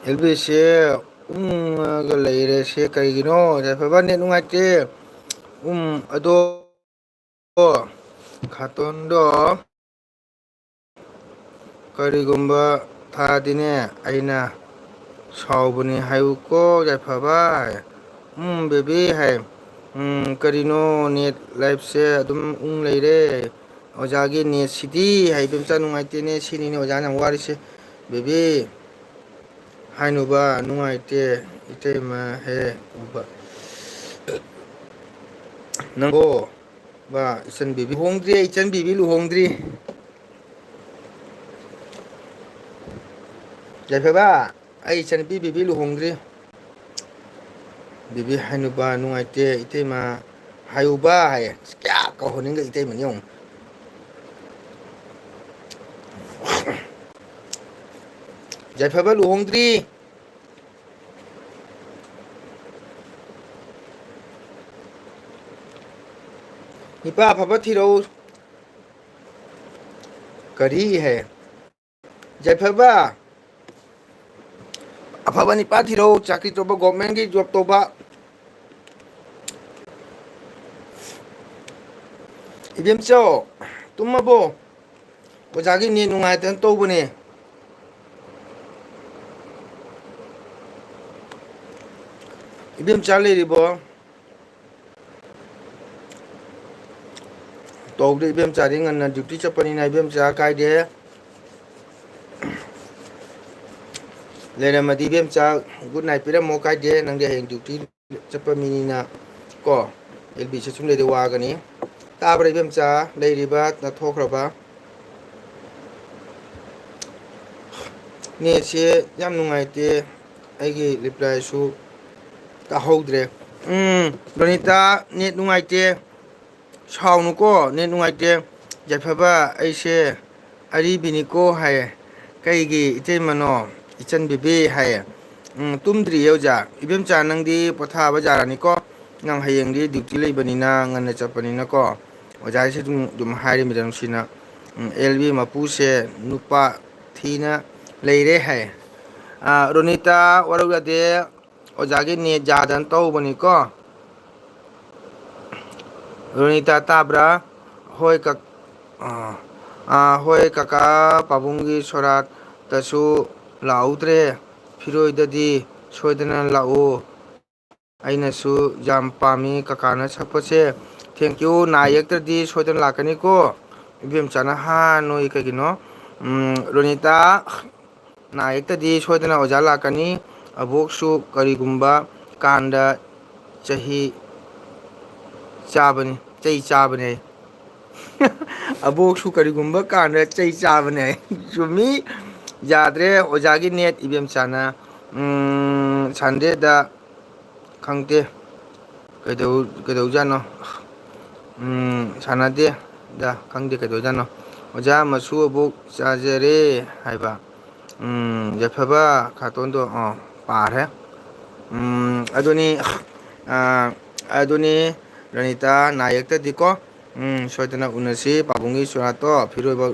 ꯑꯦꯜ ꯕꯤꯁꯦ ꯎꯝꯒ ꯂꯩꯔꯦ꯫ ꯁꯦ ꯀꯩꯒꯤꯅꯣ? ꯌꯥꯏꯐꯕ, ꯅꯦꯠ ꯅꯨꯡꯉꯥꯏꯇꯦ꯫ ꯎꯝ, ꯑꯗꯣ ꯈꯥꯇꯣꯟꯗꯣ ꯀꯔꯤꯒꯨꯝꯕ ꯊꯥꯗꯤꯅꯦ ꯑꯩꯅ ꯁꯥꯎꯕꯅꯤ ꯍꯥꯏꯌꯨꯀꯣ ꯌꯥꯏꯐꯕ꯫ ꯎꯝ, ꯕꯦꯕꯤ ꯍꯥꯏ꯫ ꯎꯝ, ꯀꯔꯤꯅꯣ ꯅꯦꯠ ꯂꯥꯏꯐꯁꯦ ꯑꯗꯨꯝ ꯎꯪ ꯂꯩꯔꯦ꯫ ꯑꯣꯖꯥꯒꯤ ꯅꯦꯠꯁꯤꯗꯤ ꯍꯥꯏ, ꯏꯕꯦꯝꯆꯥ ꯅꯨꯡꯉꯥꯏꯇꯦꯅꯦ, ꯁꯤꯅꯤꯅꯦ ꯑꯣꯖꯥꯅ ꯌꯥꯝ ꯋꯥꯔꯤꯁꯦ꯫ ꯕꯦꯕꯤ, ꯍꯥꯏꯅꯨꯕ ꯅꯨꯡꯉꯥꯏꯇꯦ, ꯏꯇꯩꯃ ꯍꯦ ꯎꯕ꯫ ꯅꯪꯕꯣ, ꯕꯥ, ꯏꯆꯟ ꯕꯦꯕꯤ ꯂꯨꯍꯣꯡꯗ꯭ꯔꯤ, ꯏꯆꯟ ꯕꯦꯕꯤ ꯂꯨꯍꯣꯡꯗ꯭ꯔꯤ꯫ ꯌꯥꯏꯐꯕ, ꯑꯩ ꯏꯆꯟꯅꯨꯄꯤ ꯕꯦꯕꯤ ꯂꯨꯍꯣꯡꯗ꯭ꯔꯤ꯫ ꯕꯦꯕꯤ ꯍꯥꯏꯅꯨꯕ ꯅꯨꯡꯉꯥꯏꯇꯦ, ꯏꯇꯩꯃ ꯍꯥꯏꯌꯨꯕ ꯍꯥꯏꯌꯦ꯫ ꯑꯁ, ꯀꯌꯥ ꯀꯧꯍꯟꯅꯤꯡꯗꯦ ꯏꯇꯩꯃꯅꯤ ꯌꯦꯡꯉꯨ꯫ ꯌꯥꯏꯐꯕ ꯂꯨꯍꯣꯡꯗ꯭ꯔꯤ꯫ ꯅꯤꯄꯥ ꯑꯐꯕ ꯊꯤꯔꯛꯎ꯫ ꯀꯔꯤ ꯍꯦ? ꯌꯥꯏꯐꯕ, ꯑꯐꯕ ꯅꯤꯄꯥ ꯊꯤꯔꯛꯎ, ꯆꯥꯀ꯭ꯔꯤ ꯇꯧꯕ, ꯒꯣꯔꯃꯦꯟꯒꯤ ꯖꯣꯕ ꯇꯧꯕ꯫ ꯏꯕꯦꯝꯆꯧ, ꯇꯨꯝꯃꯕꯣ? ꯑꯣꯖꯥꯒꯤ ꯅꯦꯠ ꯅꯨꯡꯉꯥꯏꯇꯅ ꯇꯧꯕꯅꯦ꯫ ꯏꯕꯦꯝꯆꯥ ꯂꯩꯔꯤꯕꯣ? ꯇꯧꯗꯦ, ꯏꯕꯦꯝꯆꯥꯗꯤ ꯉꯟꯅ ꯗ꯭ꯌꯨꯇꯤ ꯆꯠꯄꯅꯤꯅ ꯏꯕꯦꯝꯆꯥ ꯀꯥꯏꯗꯦ꯫ ꯂꯩꯔꯝꯃꯗꯤ ꯏꯕꯦꯝꯆꯥ ꯒꯨꯗ ꯅꯥꯏꯠ ꯄꯤꯔꯝꯃꯣ, ꯀꯥꯏꯗꯦ, ꯅꯪꯗꯤ ꯍꯌꯦꯡ ꯗ꯭ꯌꯨꯇꯤ ꯆꯠꯄ ꯃꯤꯅꯤꯅ ꯀꯣ꯫ ꯑꯦꯜ ꯕꯤ ꯁꯦ ꯁꯨꯝ ꯂꯩꯗꯤ ꯋꯥꯒꯅꯤ꯫ ꯇꯥꯕ꯭ꯔꯥ ꯏꯕꯦꯝꯆꯥ? ꯂꯩꯔꯤꯕ ꯅꯠꯇ꯭ꯔ ꯊꯣꯛꯈ꯭ꯔꯕ? ꯅꯦꯠꯁꯦ ꯌꯥꯝ ꯅꯨꯡꯉꯥꯏꯇꯦ, ꯑꯩꯒꯤ ꯔꯤꯄ꯭ꯂꯥꯏꯁꯨ ꯇꯥꯍꯧꯗ꯭ꯔꯦ꯫ ꯎꯝ, ꯔꯣꯅꯤꯇꯥ, ꯅꯦꯠ ꯅꯨꯡꯉꯥꯏꯇꯦ꯫ ꯁꯥꯎꯅꯨꯀꯣ, ꯅꯦꯠ ꯅꯨꯡꯉꯥꯏꯇꯦ꯫ ꯌꯥꯏꯐꯕ, ꯑꯩꯁꯦ ꯑꯔꯤꯕꯤꯅꯤꯀꯣ ꯍꯥꯏꯌꯦ꯫ ꯀꯩꯒꯤ ꯏꯇꯩꯃꯅꯣ? ꯏꯆꯟ ꯕꯦꯕꯤ ꯍꯥꯏꯌꯦ꯫ ꯎꯝ, ꯇꯨꯝꯗ꯭ꯔꯤꯌꯦ ꯑꯣꯖꯥ꯫ ꯏꯕꯦꯝꯆꯥ, ꯅꯪꯗꯤ ꯄꯣꯊꯥꯕ ꯌꯥꯔꯅꯤꯀꯣ꯫ ꯅꯪ ꯍꯌꯦꯡꯗꯤ ꯗ꯭ꯌꯨꯇꯤ ꯂꯩꯕꯅꯤꯅ, ꯉꯟꯅ ꯆꯠꯄꯅꯤꯅꯀꯣ꯫ ꯑꯣꯖꯥꯁꯦ ꯑꯗꯨꯝ, ꯑꯗꯨꯝ ꯍꯥꯏꯔꯤꯃꯤꯗ ꯅꯨꯡꯁꯤꯅ꯫ ꯎꯝ, ꯑꯦꯜ ꯕꯤ ꯃꯄꯨꯁꯦ ꯅꯨꯄꯥ ꯊꯤꯅ ꯂꯩꯔꯦ ꯍꯥꯏ꯫ ꯑ, ꯔꯣꯅꯤꯇꯥ, ꯋꯥꯔꯧ ꯌꯥꯗꯦ꯫ ꯑꯣꯖꯥꯒꯤ ꯅꯦꯠ ꯌꯥꯗꯅ ꯇꯧꯕꯅꯤꯀꯣ꯫ ꯔꯣꯅꯤꯇꯥ ꯇꯥꯕ꯭ꯔꯥ? ꯍꯣꯏ ꯀꯛ-, ꯑ, ꯑ, ꯍꯣꯏ ꯀꯀꯥ, ꯄꯥꯕꯨꯡꯒꯤ ꯁꯣꯔꯥꯠꯇꯁꯨ ꯂꯥꯛꯍꯧꯗ꯭ꯔꯦ꯫ ꯐꯤꯔꯣꯏꯗꯗꯤ ꯁꯣꯏꯗꯅ ꯂꯥꯛꯎ꯫ ꯑꯩꯅꯁꯨ ꯌꯥꯝ ꯄꯥꯝꯃꯤ ꯀꯀꯥꯅ ꯁꯛꯄꯁꯦ꯫ Thank you꯫ ꯅꯥ ꯌꯦꯛꯇ꯭ꯔꯗꯤ ꯁꯣꯏꯗꯅ ꯂꯥꯛꯀꯅꯤꯀꯣ꯫ ꯏꯕꯦꯝꯆꯥꯅ ꯍꯥ ꯅꯣꯏ ꯀꯩꯒꯤꯅꯣ? ꯎꯝ, ꯔꯣꯅꯤꯇꯥ, ꯅꯥ ꯌꯦꯛꯇꯗꯤ ꯁꯣꯏꯗꯅ ꯑꯣꯖꯥ ꯂꯥꯛꯀꯅꯤ꯫ ꯑꯕꯣꯛꯁꯨ ꯀꯔꯤꯒꯨꯝꯕ ꯀꯥꯟꯗ ꯆꯍꯤ ꯆꯥꯕꯅꯤ, ꯆꯩ ꯆꯥꯕꯅꯦ꯫ ꯑꯕꯣꯛꯁꯨ ꯀꯔꯤꯒꯨꯝꯕ ꯀꯥꯟꯗ ꯆꯩ ꯆꯥꯕꯅꯦ꯫ ꯆꯨꯝꯃꯤ꯫ ꯌꯥꯗ꯭ꯔꯦ ꯑꯣꯖꯥꯒꯤ ꯅꯦꯠ, ꯏꯕꯦꯝꯆꯥꯅ꯫ ꯎꯝ, ꯁꯟꯗꯦꯗ ꯈꯪꯗꯦ꯫ ꯀꯩꯗꯧ-, ꯀꯩꯗꯧꯖꯥꯠꯅꯣ? ꯎꯝ, ꯁꯥꯟꯅꯗꯦ꯫ ꯗ, ꯈꯪꯗꯦ ꯀꯩꯗꯧꯖꯥꯠꯅꯣ꯫ ꯑꯣꯖꯥ, ꯃꯁꯨ ꯑꯕꯣꯛ ꯆꯥꯖꯔꯦ ꯍꯥꯏꯕ꯫ ꯎꯝ, ꯌꯥꯏꯐꯕ ꯈꯥꯇꯣꯟꯗꯣ, ꯑꯣ, ꯄꯥꯔꯦ꯫ ꯎꯝ, ꯑꯗꯨꯅꯤ, ꯑ, ꯑꯗꯨꯅꯤ, ꯔꯅꯤꯇꯥ, ꯅꯥ ꯌꯦꯛꯇꯗꯤꯀꯣ꯫ ꯎꯝ, ꯁꯣꯏꯗꯅ ꯎꯅꯁꯤ꯫ ꯄꯥꯕꯨꯡꯒꯤ ꯁꯣꯔꯥꯠꯇꯣ, ꯐꯤꯔꯣꯏꯕ,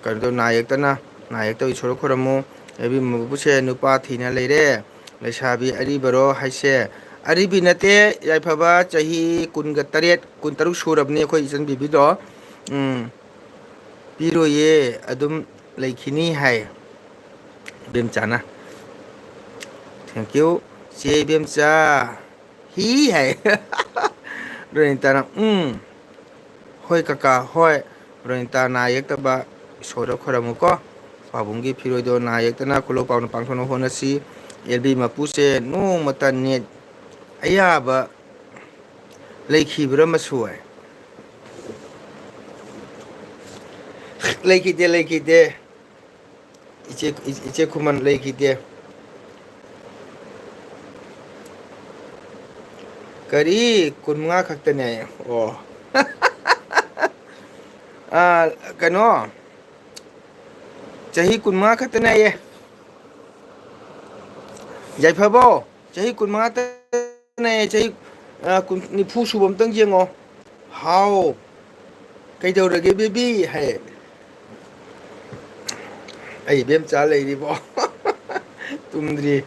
ꯀꯩꯅꯣ ꯇꯧ, ꯅꯥ ꯌꯦꯛꯇꯅ, ꯅꯥ ꯌꯦꯛꯇꯕ ꯏꯁꯣꯔ ꯈꯣꯏꯔꯝꯃꯨ꯫ ꯌꯥꯏꯕꯤ ꯃꯕꯨꯁꯦ ꯅꯨꯄꯥ ꯊꯤꯅ ꯂꯩꯔꯦ꯫ ꯂꯩꯁꯥꯕꯤ ꯑꯔꯤꯕꯔꯣ ꯍꯥꯏꯁꯦ? ꯑꯔꯤꯕꯤ ꯅꯠꯇꯦ, ꯌꯥꯏꯐꯕ ꯆꯍꯤ ꯀꯨꯟꯒ ꯇꯔꯦꯠ, ꯀꯨꯟꯇꯔꯨꯛ ꯁꯨꯔꯕꯅꯤ ꯑꯩꯈꯣꯏ ꯏꯆꯟ ꯕꯤꯕꯤꯗꯣ꯫ ꯎꯝ, ꯄꯤꯔꯣꯏꯌꯦ, ꯑꯗꯨꯝ ꯂꯩꯈꯤꯅꯤ ꯍꯥꯏ ꯏꯕꯦꯝꯆꯥꯅ꯫ Thank you, ꯆꯦ ꯏꯕꯦꯝꯆꯥ꯫ ꯍꯤ ꯍꯥꯏ꯫ ꯔꯣꯅꯤꯇꯥꯅ, ꯎꯝ꯫ ꯍꯣꯏ ꯀꯀꯥ, ꯍꯣꯏ꯫ ꯔꯣꯅꯤꯇꯥ ꯅꯥ ꯌꯦꯛꯇꯕ ꯏꯁꯣꯔꯗ ꯈꯣꯏꯔꯝꯃꯨꯀꯣ꯫ ꯄꯥꯕꯨꯡꯒꯤ ꯐꯤꯔꯣꯏꯗꯣ ꯅꯥ ꯌꯦꯛꯇꯅ ꯈꯨꯜꯂꯧ ꯄꯥꯎꯅ ꯄꯥꯡꯊꯣꯛꯅ ꯍꯣꯠꯅꯁꯤ꯫ ꯑꯦꯜꯕꯤ ꯃꯄꯨꯁꯦ ꯅꯣꯡꯃꯇ ꯅꯦꯠ ꯑꯌꯥꯕ ꯂꯩꯈꯤꯕ꯭ꯔꯥ ꯃꯁꯨ ꯍꯥꯏ꯫ ꯂꯩꯈꯤꯗꯦ, ꯂꯩꯈꯤꯗꯦ꯫ ꯏꯆꯦ, ꯏꯆꯦ ꯈꯨꯃꯟ ꯂꯩꯈꯤꯗꯦ꯫ ꯀꯔꯤ? ꯀꯨꯟꯃꯉꯥ ꯈꯛꯇꯅꯦ ꯍꯥꯏꯌꯦ꯫ ꯑꯣ꯫ ꯑꯥ, ꯀꯩꯅꯣ, ꯆꯍꯤ ꯀꯨꯟꯃꯉꯥ ꯈꯛꯇꯅꯦ ꯍꯥꯏꯌꯦ꯫ ꯌꯥꯏꯐꯕꯧ, ꯆꯍꯤ ꯀꯨꯟꯃꯉꯥ ꯈꯛꯇꯅꯦ, ꯆꯍꯤ, ꯑ, ꯀꯨꯟ-, ꯅꯤꯐꯨ ꯁꯨꯕ ꯑꯝꯇꯪ ꯌꯦꯡꯉꯣ꯫ ꯍꯥꯎ, ꯀꯩꯗꯧꯔꯒꯦ baby? ꯍꯥꯏ꯫ ꯑꯩ ꯏꯕꯦꯝꯆꯥ ꯂꯩꯔꯤꯕꯣ? ꯇꯨꯝꯗ꯭ꯔꯤ꯫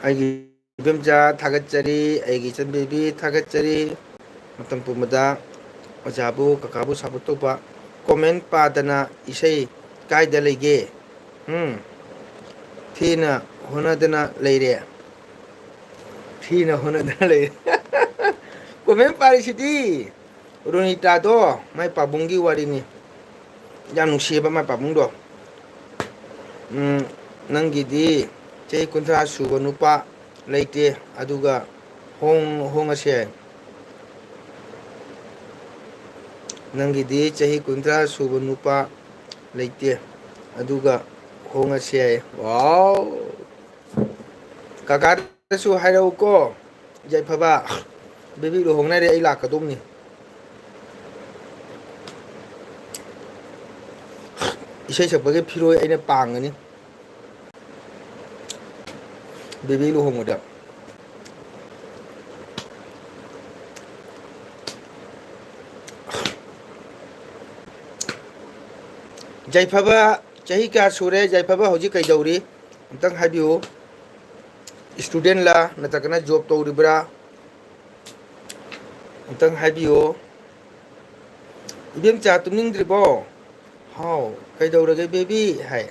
ꯑꯩꯒꯤ ꯏꯕꯦꯝꯆꯥ ꯊꯥꯒꯠꯆꯔꯤ, ꯑꯩꯒꯤ ꯏꯆꯟꯕꯦꯕꯤ ꯊꯥꯒꯠꯆꯔꯤ꯫ ꯃꯇꯝ ꯄꯨꯝꯕꯗ ꯑꯣꯖꯥꯕꯨ, ꯀꯀꯥꯕꯨ support ꯇꯧꯕ꯫ Comment ꯄꯥꯗꯅ ꯏꯁꯩ ꯀꯥꯏꯗ ꯂꯩꯒꯦ? ꯎꯝ, ꯊꯤꯅ ꯍꯣꯠꯅꯗꯅ ꯂꯩꯔꯦ꯫ ꯊꯤꯅ ꯍꯣꯠꯅꯗꯅ ꯂꯩꯔꯦ꯫ Comment ꯄꯥꯔꯤꯁꯤꯗꯤ꯫ ꯔꯣꯅꯤꯇꯥꯗꯣ ꯃꯥꯏ ꯄꯥꯕꯨꯡꯒꯤ ꯋꯥꯔꯤꯅꯤ꯫ ꯌꯥꯝ ꯅꯨꯡꯁꯤꯌꯦꯕ ꯃꯥꯏ ꯄꯥꯕꯨꯡꯗꯣ꯫ ꯎꯝ, ꯅꯪꯒꯤꯗꯤ ꯆꯍꯤ ꯀꯨꯟꯊ꯭ꯔꯥ ꯁꯨꯕ ꯅꯨꯄꯥ ꯂꯩꯇꯦ, ꯑꯗꯨꯒ ꯍꯣꯡ-, ꯍꯣꯡꯉꯁꯦ ꯍꯥꯏ꯫ ꯅꯪꯒꯤꯗꯤ ꯆꯍꯤ ꯀꯨꯟꯊ꯭ꯔꯥ ꯁꯨꯕ ꯅꯨꯄꯥ ꯂꯩꯇꯦ, ꯑꯗꯨꯒ ꯍꯣꯡꯉꯁꯦ ꯍꯥꯏ꯫ ꯋꯥꯎ! ꯀꯀꯥꯗꯁꯨ ꯍꯥꯏꯔꯛꯎꯀꯣ, ꯌꯥꯏꯐꯕ꯫ ꯕꯦꯕꯤ ꯂꯨꯍꯣꯡꯅꯔꯦ, ꯑꯩ ꯂꯥꯛꯀꯗꯧꯅꯤ꯫ ꯏꯁꯩ ꯁꯛꯄꯒꯤ ꯐꯤꯔꯣꯏ ꯑꯩꯅ ꯄꯥꯡꯒꯅꯤ ꯕꯦꯕꯤ ꯂꯨꯍꯣꯡꯕꯗ꯫ ꯌꯥꯏꯐꯕ ꯆꯍꯤ ꯀꯌꯥ ꯁꯨꯔꯦ? ꯌꯥꯏꯐꯕ ꯍꯧꯖꯤꯛ ꯀꯩꯗꯧꯔꯤ? ꯑꯝꯇꯪ ꯍꯥꯏꯕꯤꯌꯨ꯫ Student ꯂ ꯅꯠꯇ꯭ꯔꯒꯅ job ꯇꯧꯔꯤꯕ꯭ꯔꯥ? ꯑꯝꯇꯪ ꯍꯥꯏꯕꯤꯌꯨ꯫ ꯏꯕꯦꯝꯆꯥ ꯇꯨꯝꯅꯤꯡꯗ꯭ꯔꯤꯕꯣ? ꯍꯥꯎ, ꯀꯩꯗꯧꯔꯒꯦ baby? ꯍꯥꯏ꯫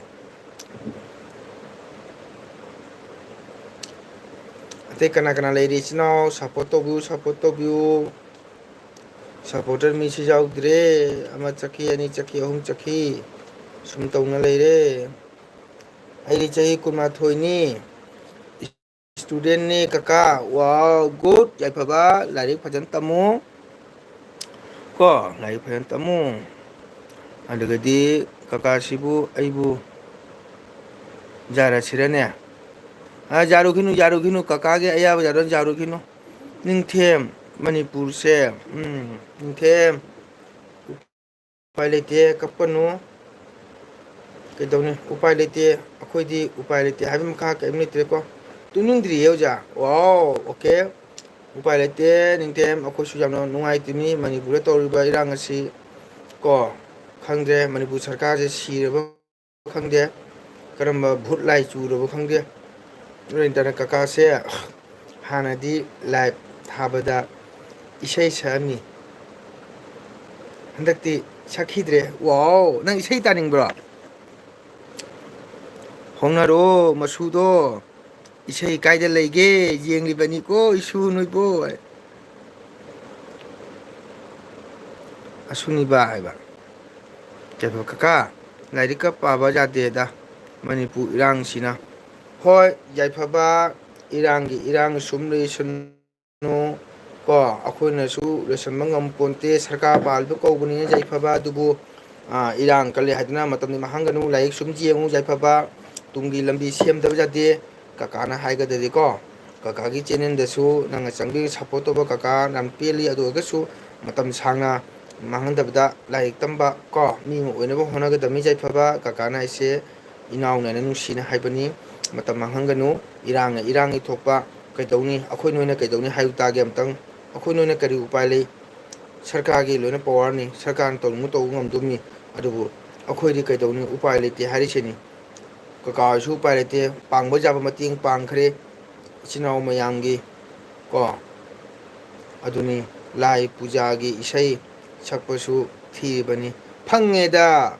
ꯑꯇꯩ ꯀꯅꯥ ꯀꯅꯥ ꯂꯩꯔꯤ? ꯏꯆꯤꯟ ꯏꯅꯥꯎ support ꯇꯧꯕꯤꯌꯨ, support ꯇꯧꯕꯤꯌꯨ꯫ Supporter ꯃꯤꯁꯨ ꯌꯥꯎꯗ꯭ꯔꯦ꯫ ꯑꯃ ꯆꯠꯈꯤ, ꯑꯅꯤ ꯆꯠꯈꯤ, ꯑꯍꯨꯝ ꯆꯠꯈꯤ꯫ ꯁꯨꯝ ꯇꯧꯅ ꯂꯩꯔꯦ꯫ ꯑꯩꯗꯤ ꯆꯍꯤ ꯀꯨꯟꯃꯥꯊꯣꯏꯅꯤ꯫ Student ꯅꯦ ꯀꯀꯥ꯫ Wow, good, ꯌꯥꯏꯐꯕ, ꯂꯥꯏꯔꯤꯛ ꯐꯖꯅ ꯇꯝꯃꯨ꯫ ꯀꯣ, ꯂꯥꯏꯔꯤꯛ ꯐꯖꯅ ꯇꯝꯃꯨ꯫ ꯑꯗꯨꯒꯗꯤ ꯀꯀꯥꯁꯤꯕꯨ ꯑꯩꯕꯨ ꯌꯥꯔꯁꯤꯔꯅꯦ? ꯑ, ꯌꯥꯔꯨꯈꯤꯅꯨ, ꯌꯥꯔꯨꯈꯤꯅꯨ, ꯀꯀꯥꯒꯤ ꯑꯌꯥꯕ ꯌꯥꯔꯣ, ꯌꯥꯔꯨꯈꯤꯅꯨ꯫ ꯅꯤꯡꯊꯦꯝ, ꯃꯅꯤꯄꯨꯔꯁꯦ, ꯎꯝ, ꯅꯤꯡꯊꯦꯝ꯫ ꯎꯄꯥꯏ ꯂꯩꯇꯦ, ꯀꯞꯀꯅꯨ꯫ ꯀꯩꯗꯧꯅꯤ? ꯎꯄꯥꯏ ꯂꯩꯇꯦ꯫ ꯑꯩꯈꯣꯏꯗꯤ ꯎꯄꯥꯏ ꯂꯩꯇꯦ ꯍꯥꯏꯕ ꯃꯈꯥ ꯀꯔꯤꯝ ꯂꯩꯇ꯭ꯔꯦꯀꯣ꯫ ꯇꯨꯝꯅꯤꯡꯗ꯭ꯔꯤꯌꯦ ꯑꯣꯖꯥ꯫ Wow, okay꯫ ꯎꯄꯥꯏ ꯂꯩꯇꯦ, ꯅꯤꯡꯊꯦꯝ꯫ ꯑꯩꯈꯣꯏꯁꯨ ꯌꯥꯝꯅ ꯅꯨꯡꯉꯥꯏꯇꯦ ꯃꯤ ꯃꯅꯤꯄꯨꯔꯗ ꯇꯧꯔꯤꯕ ꯏꯔꯥꯡ ꯑꯁꯤ ꯀꯣ꯫ ꯈꯪꯗ꯭ꯔꯦ, ꯃꯅꯤꯄꯨꯔ ꯁꯔꯀꯥꯔꯁꯦ ꯁꯤꯔꯕ ꯈꯪꯗꯦ, ꯀꯔꯝꯕ ꯚꯨꯠ ꯂꯥꯏ ꯆꯨꯔꯕ ꯈꯪꯗꯦ꯫ ꯑꯗꯨ ꯅꯠꯇꯅ ꯀꯀꯥꯁꯦ ꯍꯥꯟꯅꯗꯤ ꯂꯥꯏꯞ ꯊꯥꯕꯗ ꯏꯁꯩ ꯁꯛꯑꯝꯃꯤ, ꯍꯟꯗꯛꯇꯤ ꯁꯛꯈꯤꯗ꯭ꯔꯦ꯫ ꯋꯥꯎ, ꯅꯪ ꯏꯁꯩ ꯇꯥꯅꯤꯡꯕ꯭ꯔꯣ? ꯍꯣꯡꯅꯔꯣ ꯃꯁꯨꯗꯣ, ꯏꯁꯩ ꯀꯥꯏꯗ ꯂꯩꯒꯦ? ꯌꯦꯡꯂꯤꯕꯅꯤꯀꯣ ꯏꯁꯨ ꯅꯣꯏꯕꯣ꯫ ꯑꯁꯨꯅꯤꯕ ꯍꯥꯏꯕ꯫ ꯀꯩꯅꯣ ꯀꯀꯥ, ꯂꯥꯏꯔꯤꯛꯀ ꯄꯥꯕ ꯌꯥꯗꯦꯗ ꯃꯅꯤꯄꯨꯔ ꯏꯔꯥꯡꯁꯤꯅ꯫ ꯍꯣꯏ ꯌꯥꯏꯐꯕ, ꯏꯔꯥꯡꯒꯤ ꯏꯔꯥꯡ ꯁꯨꯝ ꯂꯩꯁꯅꯨ ꯀꯣ, ꯑꯩꯈꯣꯏꯅꯁꯨ ꯂꯣꯏꯁꯟꯕ ꯉꯝꯄꯣꯟꯇꯦ꯫ ꯁꯔꯀꯥꯔ ꯄꯥꯜꯂꯤꯕ ꯀꯧꯕꯅꯤꯅ ꯌꯥꯏꯐꯕ, ꯑꯗꯨꯕꯨ ꯏꯔꯥꯡ ꯀꯜꯂꯤ ꯍꯥꯏꯗꯨꯅ ꯃꯇꯝꯗꯤ ꯃꯥꯡꯍꯟꯒꯅꯨ꯫ ꯂꯥꯏꯔꯤꯛ ꯁꯨꯝ ꯌꯦꯡꯉꯨ ꯌꯥꯏꯐꯕ, ꯇꯨꯡꯒꯤ ꯂꯝꯕꯤ ꯁꯦꯝꯗꯕ ꯌꯥꯗꯦ꯫ ꯀꯀꯥꯅ ꯍꯥꯏꯒꯗꯗꯤꯀꯣ, ꯀꯀꯥꯒꯤ ꯆꯦꯅꯦꯜꯗꯁꯨ ꯅꯪꯅ ꯆꯪꯕꯤꯔꯒ ꯁꯞꯄꯣꯔꯠ ꯇꯧꯕ ꯀꯀꯥ ꯌꯥꯝ ꯄꯦꯜꯂꯤ꯫ ꯑꯗꯨ ꯑꯣꯏꯔꯒꯁꯨ ꯃꯇꯝ ꯁꯥꯡꯅ ꯃꯥꯡꯍꯟꯗꯕꯗ ꯂꯥꯏꯔꯤꯛ ꯇꯝꯕ ꯀꯣ, ꯃꯤ ꯑꯃ ꯑꯣꯏꯅꯕ ꯍꯣꯠꯅꯒꯗꯕꯅꯤ꯫ ꯌꯥꯏꯐꯕ ꯀꯀꯥꯅ ꯑꯩꯁꯦ ꯏꯅꯥꯎꯅꯦꯅ ꯅꯨꯡꯁꯤꯅ ꯍꯥꯏꯕꯅꯤ꯫ ꯃꯇꯝ ꯃꯥꯡꯍꯟꯒꯅꯨ꯫ ꯏꯔꯥꯡꯅ ꯏꯔꯥꯡꯒꯤ ꯊꯣꯛꯄ ꯀꯩꯗꯧꯅꯤ? ꯑꯩꯈꯣꯏ ꯅꯣꯏꯅ ꯀꯩꯗꯧꯅꯤ ꯍꯥꯏꯌꯨ ꯇꯥꯒꯦ ꯑꯝꯇꯪ꯫ ꯑꯩꯈꯣꯏ ꯅꯣꯏꯅ ꯀꯔꯤ ꯎꯄꯥꯏ ꯂꯩ? ꯁꯔꯀꯥꯔꯒꯤ ꯂꯣꯏꯅ ꯄꯋꯥꯔꯅꯤ, ꯁꯔꯀꯥꯔꯅ ꯇꯧꯅꯤꯡꯕ ꯇꯧꯕ ꯉꯝꯗꯣꯏꯅꯤ꯫ ꯑꯗꯨꯕꯨ ꯑꯩꯈꯣꯏꯗꯤ ꯀꯩꯗꯧꯅꯤ? ꯎꯄꯥꯏ ꯂꯩꯇꯦ ꯍꯥꯏꯔꯤꯁꯤꯅꯤ꯫ ꯀꯀꯥ ꯍꯣꯏꯁꯨ ꯎꯄꯥꯏ ꯂꯩꯇꯦ, ꯄꯥꯡꯕ ꯌꯥꯕ ꯃꯇꯦꯡ ꯄꯥꯡꯈ꯭ꯔꯦ ꯏꯆꯤꯟ ꯏꯅꯥꯎ ꯃꯌꯥꯝꯒꯤ ꯀꯣ꯫ ꯑꯗꯨꯅꯤ, ꯂꯥꯏ ꯄꯨꯖꯥꯒꯤ ꯏꯁꯩ ꯁꯛꯄꯁꯨ ꯊꯤꯔꯤꯕꯅꯤ꯫ ꯐꯪꯉꯦꯗ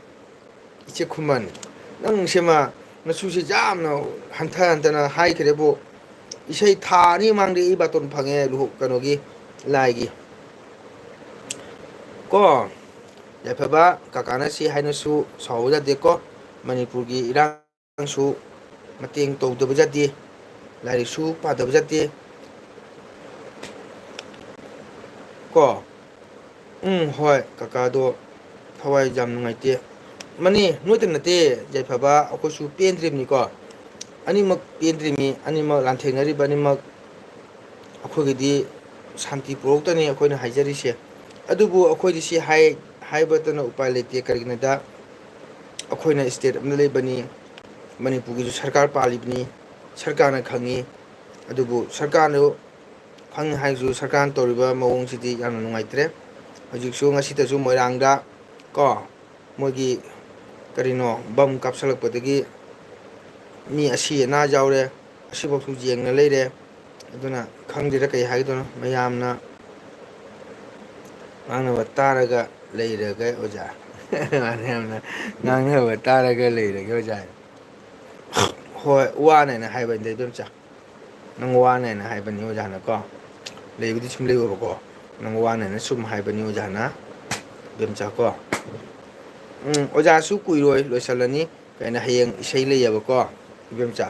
ꯏꯆꯦ ꯈꯨꯃꯟ, ꯅꯪ ꯁꯤꯃ ꯅꯁꯨꯁꯤ ꯌꯥꯝꯅ ꯍꯟꯊ ꯍꯟꯊꯅ ꯍꯥꯏꯈ꯭ꯔꯦꯕꯨ꯫ ꯏꯁꯩ ꯊꯥ ꯑꯅꯤ ꯃꯃꯥꯡꯗ ꯑꯩ ꯕꯥꯇꯣꯟ ꯐꯪꯉꯦ ꯂꯨꯍꯣ-, ꯀꯩꯅꯣꯒꯤ, ꯂꯥꯏꯒꯤ ꯀꯣ꯫ ꯌꯥꯏꯐꯕ ꯀꯀꯥꯅ ꯁꯤ ꯍꯥꯏꯅꯁꯨ ꯁꯥꯎꯕ ꯌꯥꯗꯦꯀꯣ꯫ ꯃꯅꯤꯄꯨꯔꯒꯤ ꯏꯔꯥꯡꯁꯨ ꯃꯇꯦꯡ ꯇꯧꯗꯕ ꯌꯥꯗꯦ, ꯂꯥꯏꯔꯤꯛꯁꯨ ꯄꯥꯗꯕ ꯌꯥꯗꯦ ꯀꯣ꯫ ꯎꯝ, ꯍꯣꯏ, ꯀꯀꯥꯗꯣ ꯊꯋꯥꯏ ꯌꯥꯝ ꯅꯨꯡꯉꯥꯏꯇꯦ꯫ ꯃꯅꯤ, ꯅꯣꯏꯇ ꯅꯠꯇꯦ, ꯌꯥꯏꯐꯕ, ꯑꯩꯈꯣꯏꯁꯨ ꯄꯦꯟꯗ꯭ꯔꯤꯕꯅꯤꯀꯣ꯫ ꯑꯅꯤꯃꯛ ꯄꯦꯟꯗ꯭ꯔꯤꯕꯅꯤ, ꯑꯅꯤꯃꯛ ꯂꯥꯟꯊꯦꯡꯅꯔꯤꯕ ꯑꯅꯤꯃꯛ꯫ ꯑꯩꯈꯣꯏꯒꯤꯗꯤ ꯁꯥꯟꯇꯤ ꯄꯨꯔꯛꯇꯅꯤ ꯑꯩꯈꯣꯏꯅ ꯍꯥꯏꯖꯔꯤꯁꯦ꯫ ꯑꯗꯨꯕꯨ ꯑꯩꯈꯣꯏꯗꯤ ꯁꯤ ꯍꯥꯏ-, ꯍꯥꯏꯕꯇꯅ ꯎꯄꯥꯏ ꯂꯩꯇꯦ꯫ ꯀꯔꯤꯒꯤꯅꯣꯗ ꯑꯩꯈꯣꯏꯅ ꯁ꯭ꯇꯦꯠ ꯑꯃꯗ ꯂꯩꯕꯅꯤ, ꯃꯅꯤꯄꯨꯔꯒꯤꯁꯨ ꯁꯔꯀꯥꯔ ꯄꯥꯜꯂꯤꯕꯅꯤ, ꯁꯔꯀꯥꯔꯅ ꯈꯪꯉꯤ꯫ ꯑꯗꯨꯕꯨ ꯁꯔꯀꯥꯔꯅ ꯈꯪꯉꯤ ꯍꯥꯏꯔꯁꯨ ꯁꯔꯀꯥꯔꯅ ꯇꯧꯔꯤꯕ ꯃꯑꯣꯡꯁꯤꯗꯤ ꯌꯥꯝꯅ ꯅꯨꯡꯉꯥꯏꯇ꯭ꯔꯦ꯫ ꯍꯧꯖꯤꯛꯁꯨ ꯉꯁꯤꯇꯁꯨ ꯃꯣꯏꯔꯥꯡꯗ ꯀꯣ, ꯃꯣꯏꯒꯤ ꯀꯔꯤꯅꯣ ꯕꯝ ꯀꯥꯞꯁꯤꯜꯂꯛꯄꯗꯒꯤ ꯃꯤ ꯑꯁꯤ ꯑꯅꯥ ꯌꯥꯎꯔꯦ꯫ ꯑꯁꯤꯐꯥꯎꯁꯨ ꯌꯦꯡꯅ ꯂꯩꯔꯦ꯫ ꯑꯗꯨꯅ ꯈꯪꯗꯦꯗ ꯀꯩ ꯍꯥꯏꯗꯣꯏꯅꯣ꯫ ꯃꯌꯥꯝꯅ ꯉꯥꯡꯅꯕ ꯇꯥꯔꯒ ꯂꯩꯔꯒꯦ ꯑꯣꯖꯥ꯫ ꯃꯌꯥꯝꯅ ꯉꯥꯡꯅꯕ ꯇꯥꯔꯒ ꯂꯩꯔꯒꯦ ꯑꯣꯖꯥ꯫ ꯍꯣꯏ, ꯋꯥꯅꯦꯅ ꯍꯥꯏꯕꯅꯤꯗ ꯏꯗꯣꯝꯆꯥ꯫ ꯅꯪ ꯋꯥꯅꯦꯅ ꯍꯥꯏꯕꯅꯤ ꯑꯣꯖꯥꯅꯀꯣ꯫ ꯂꯩꯕꯨꯗꯤ ꯁꯨꯝ ꯂꯩꯌꯣꯕꯀꯣ꯫ ꯅꯪ ꯋꯥꯅꯦꯅ ꯁꯨꯝ ꯍꯥꯏꯕꯅꯤ ꯑꯣꯖꯥꯅ꯫ ꯏꯗꯣꯝꯆꯥꯀꯣ꯫ ꯎꯝ, ꯑꯣꯖꯥꯁꯨ ꯀꯨꯏꯔꯣꯏ, ꯂꯣꯏꯁꯤꯜꯂꯅꯤ꯫ ꯀꯩꯅꯣ, ꯍꯌꯦꯡ ꯏꯁꯩ ꯂꯩꯌꯦꯕꯀꯣ ꯏꯕꯦꯝꯆꯥ꯫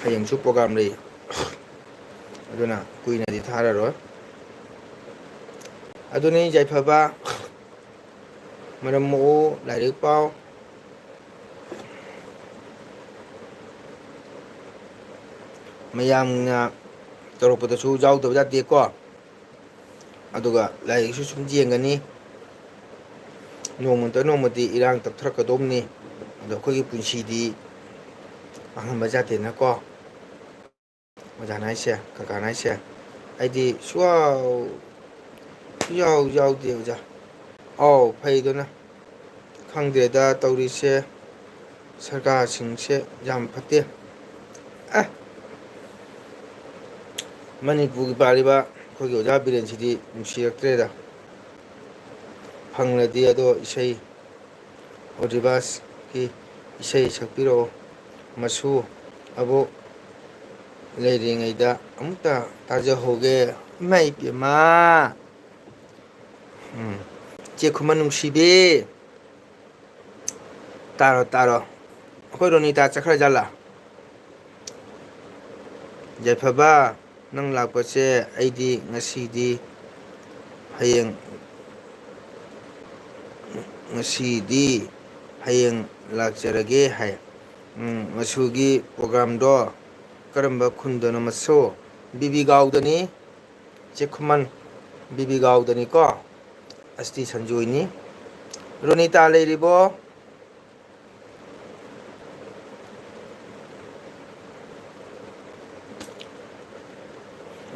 ꯍꯌꯦꯡꯁꯨ ꯄ꯭ꯔꯣꯒꯥꯝ ꯂꯩ꯫ ꯑꯗꯨꯅ ꯀꯨꯏꯅꯗꯤ ꯊꯥꯔꯔꯣꯏ꯫ ꯑꯗꯨꯅꯤ ꯌꯥꯏꯐꯕ꯫ ꯃꯔꯝ ꯃꯣꯛꯎ, ꯂꯥꯏꯔꯤꯛ ꯄꯥꯎ꯫ ꯃꯌꯥꯝꯅ ꯇꯧꯔꯛꯄꯗꯁꯨ ꯌꯥꯎꯗꯕ ꯌꯥꯗꯦꯀꯣ꯫ ꯑꯗꯨꯒ ꯂꯥꯏꯔꯤꯛꯁꯨ ꯁꯨꯝ ꯌꯦꯡꯒꯅꯤ꯫ ꯅꯣꯡꯃꯇ ꯅꯣꯡꯃꯗꯤ ꯏꯔꯥꯡ ꯇꯞꯊꯔꯛꯀꯗꯧꯕꯅꯤ꯫ ꯑꯗꯣ ꯑꯩꯈꯣꯏꯒꯤ ꯄꯨꯟꯁꯤꯗꯤ ꯃꯥꯡꯍꯟꯕ ꯌꯥꯗꯦꯅꯀꯣ꯫ ꯑꯣꯖꯥꯅ ꯍꯥꯏꯁꯦ, ꯀꯀꯥꯅ ꯍꯥꯏꯁꯦ, ꯑꯩꯗꯤ ꯁꯨꯌꯥꯎ, ꯁꯨꯌꯥꯎ ꯌꯥꯎꯗꯦ ꯑꯣꯖꯥ꯫ ꯑꯥꯎ, ꯐꯩꯗꯨꯅ꯫ ꯈꯪꯗꯦꯗ ꯇꯧꯔꯤꯁꯦ, ꯁꯔꯀꯥꯔꯁꯤꯡꯁꯦ ꯌꯥꯝ ꯐꯠꯇꯦ꯫ ꯑꯦ, ꯃꯅꯤꯄꯨꯔꯒꯤ ꯄꯥꯜꯂꯤꯕ ꯑꯩꯈꯣꯏꯒꯤ ꯑꯣꯖꯥ ꯕꯤꯔꯦꯟꯁꯤꯗꯤ ꯅꯨꯡꯁꯤꯔꯛꯇ꯭ꯔꯦꯗ꯫ ꯐꯪꯂꯗꯤ ꯑꯗꯣ ꯏꯁꯩ, ꯑꯣꯗꯤꯕꯥꯁꯀꯤ ꯏꯁꯩ ꯁꯛꯄꯤꯔꯛꯑꯣ꯫ ꯃꯁꯨ ꯑꯕꯣꯛ ꯂꯩꯔꯤꯉꯩꯗ ꯑꯃꯨꯛꯇ ꯇꯥꯖꯍꯧꯒꯦ꯫ ꯏꯃꯥ ꯏꯄꯦꯝꯃ꯫ ꯎꯝ꯫ ꯏꯆꯦ ꯈꯨꯃꯟ ꯅꯨꯡꯁꯤꯕꯤ꯫ ꯇꯥꯔꯣ, ꯇꯥꯔꯣ꯫ ꯑꯩꯈꯣꯏ ꯔꯣꯅꯤꯇꯥ ꯆꯠꯈ꯭ꯔ ꯖꯥꯠꯂꯥ? ꯌꯥꯏꯐꯕ, ꯅꯪ ꯂꯥꯛꯄꯁꯦ ꯑꯩꯗꯤ ꯉꯁꯤꯗꯤ ꯍꯌꯦꯡ, ꯉꯁꯤꯗꯤ ꯍꯌꯦꯡ ꯂꯥꯛꯆꯔꯒꯦ ꯍꯥꯏ꯫ ꯎꯝ, ꯃꯁꯨꯒꯤ ꯄ꯭ꯔꯣꯒ꯭ꯔꯥꯝꯗꯣ ꯀꯔꯝꯕ ꯈꯨꯟꯗꯅꯣ ꯃꯁꯨ? ꯕꯤꯕꯤꯒꯥꯎꯗꯅꯤ꯫ ꯆꯦ ꯈꯨꯃꯟ ꯕꯤꯕꯤꯒꯥꯎꯗꯅꯤꯀꯣ꯫ ꯑꯁꯇꯤ ꯁꯟꯖꯣꯏꯅꯤ꯫ ꯔꯣꯅꯤꯇꯥ ꯂꯩꯔꯤꯕꯣ?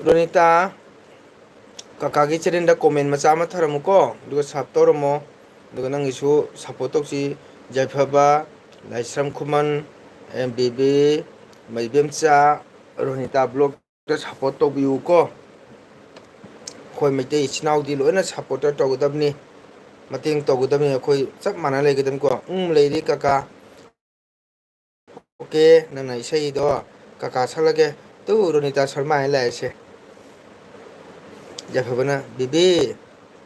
ꯔꯣꯅꯤꯇꯥ, ꯀꯀꯥꯒꯤ ꯆꯦꯅꯦꯜꯗ ꯀꯣꯃꯦꯟ ꯃꯆꯥ ꯑꯃ ꯊꯥꯔꯝꯃꯨꯀꯣ, ꯑꯗꯨꯒ ꯁꯕ ꯇꯧꯔꯝꯃꯣ꯫ ꯑꯗꯨꯒ ꯅꯪꯒꯤꯁꯨ support ꯇꯧꯁꯤ꯫ ꯌꯥꯏꯐꯕ, ꯂꯥꯏꯁ꯭ꯔꯝ ꯈꯨꯃꯟ, ꯑꯦꯝ ꯕꯤ ꯕꯤ, ꯃꯩꯕꯦꯝꯆꯥ, ꯔꯣꯅꯤꯇꯥ vlog ꯗ support ꯇꯧꯕꯤꯌꯨꯀꯣ꯫ ꯑꯩꯈꯣꯏ ꯃꯩꯇꯩ ꯏꯆꯤꯟ ꯏꯅꯥꯎꯗꯤ ꯂꯣꯏꯅ supporter ꯇꯧꯒꯗꯕꯅꯤ, ꯃꯇꯦꯡ ꯇꯧꯒꯗꯕꯅꯤ, ꯑꯩꯈꯣꯏ ꯆꯞ ꯃꯥꯟꯅ ꯂꯩꯒꯗꯕꯅꯤꯀꯣ꯫ ꯎꯝ, ꯂꯩꯔꯤ ꯀꯀꯥ꯫ OK, ꯅꯪꯅ ꯏꯁꯩꯗꯣ ꯀꯀꯥ ꯁꯛꯂꯒꯦ꯫ ꯇꯨ, ꯔꯣꯅꯤꯇꯥ ꯁꯔꯃ ꯍꯥꯏꯅ ꯂꯥꯛꯑꯦꯁꯦ꯫ ꯌꯥꯏꯐꯕꯅ, "ꯕꯦꯕꯤ,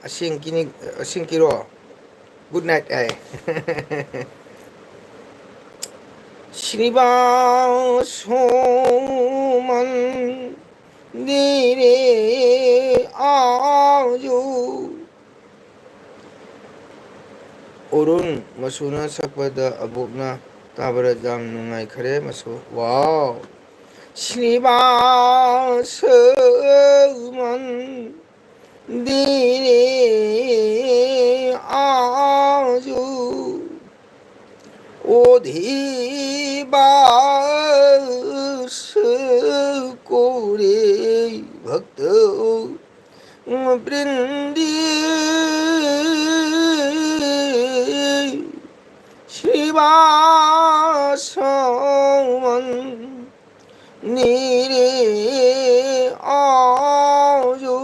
ꯑꯁꯦꯡꯀꯤꯅꯤ, ꯑꯁꯦꯡꯀꯤꯔꯣ? Good night" ꯍꯥꯏ꯫ ꯁ꯭ꯔꯤꯕꯥꯁꯣꯃꯟ ꯅꯤꯔꯦ ꯑꯥꯌꯨ꯫ ꯑꯔꯨꯟ ꯃꯁꯨꯅ ꯁꯛꯄꯗ ꯑꯕꯣꯛꯅ ꯇꯥꯕꯗ ꯌꯥꯝ ꯅꯨꯡꯉꯥꯏꯈꯔꯦ꯫ ꯃꯁꯨ, wow! ꯁ꯭ꯔꯤꯕꯥꯁꯃꯟ ꯗꯤꯔꯦ ꯑꯥꯖꯨ ꯑꯣꯙꯤꯕꯥꯁ ꯀꯣꯔꯦ ꯚꯛꯇ ꯕ꯭ꯔꯤꯟꯗꯤ ꯁ꯭ꯔꯤꯕꯥꯁꯃꯟ ꯅꯤꯔꯦ ꯑꯥꯖꯨ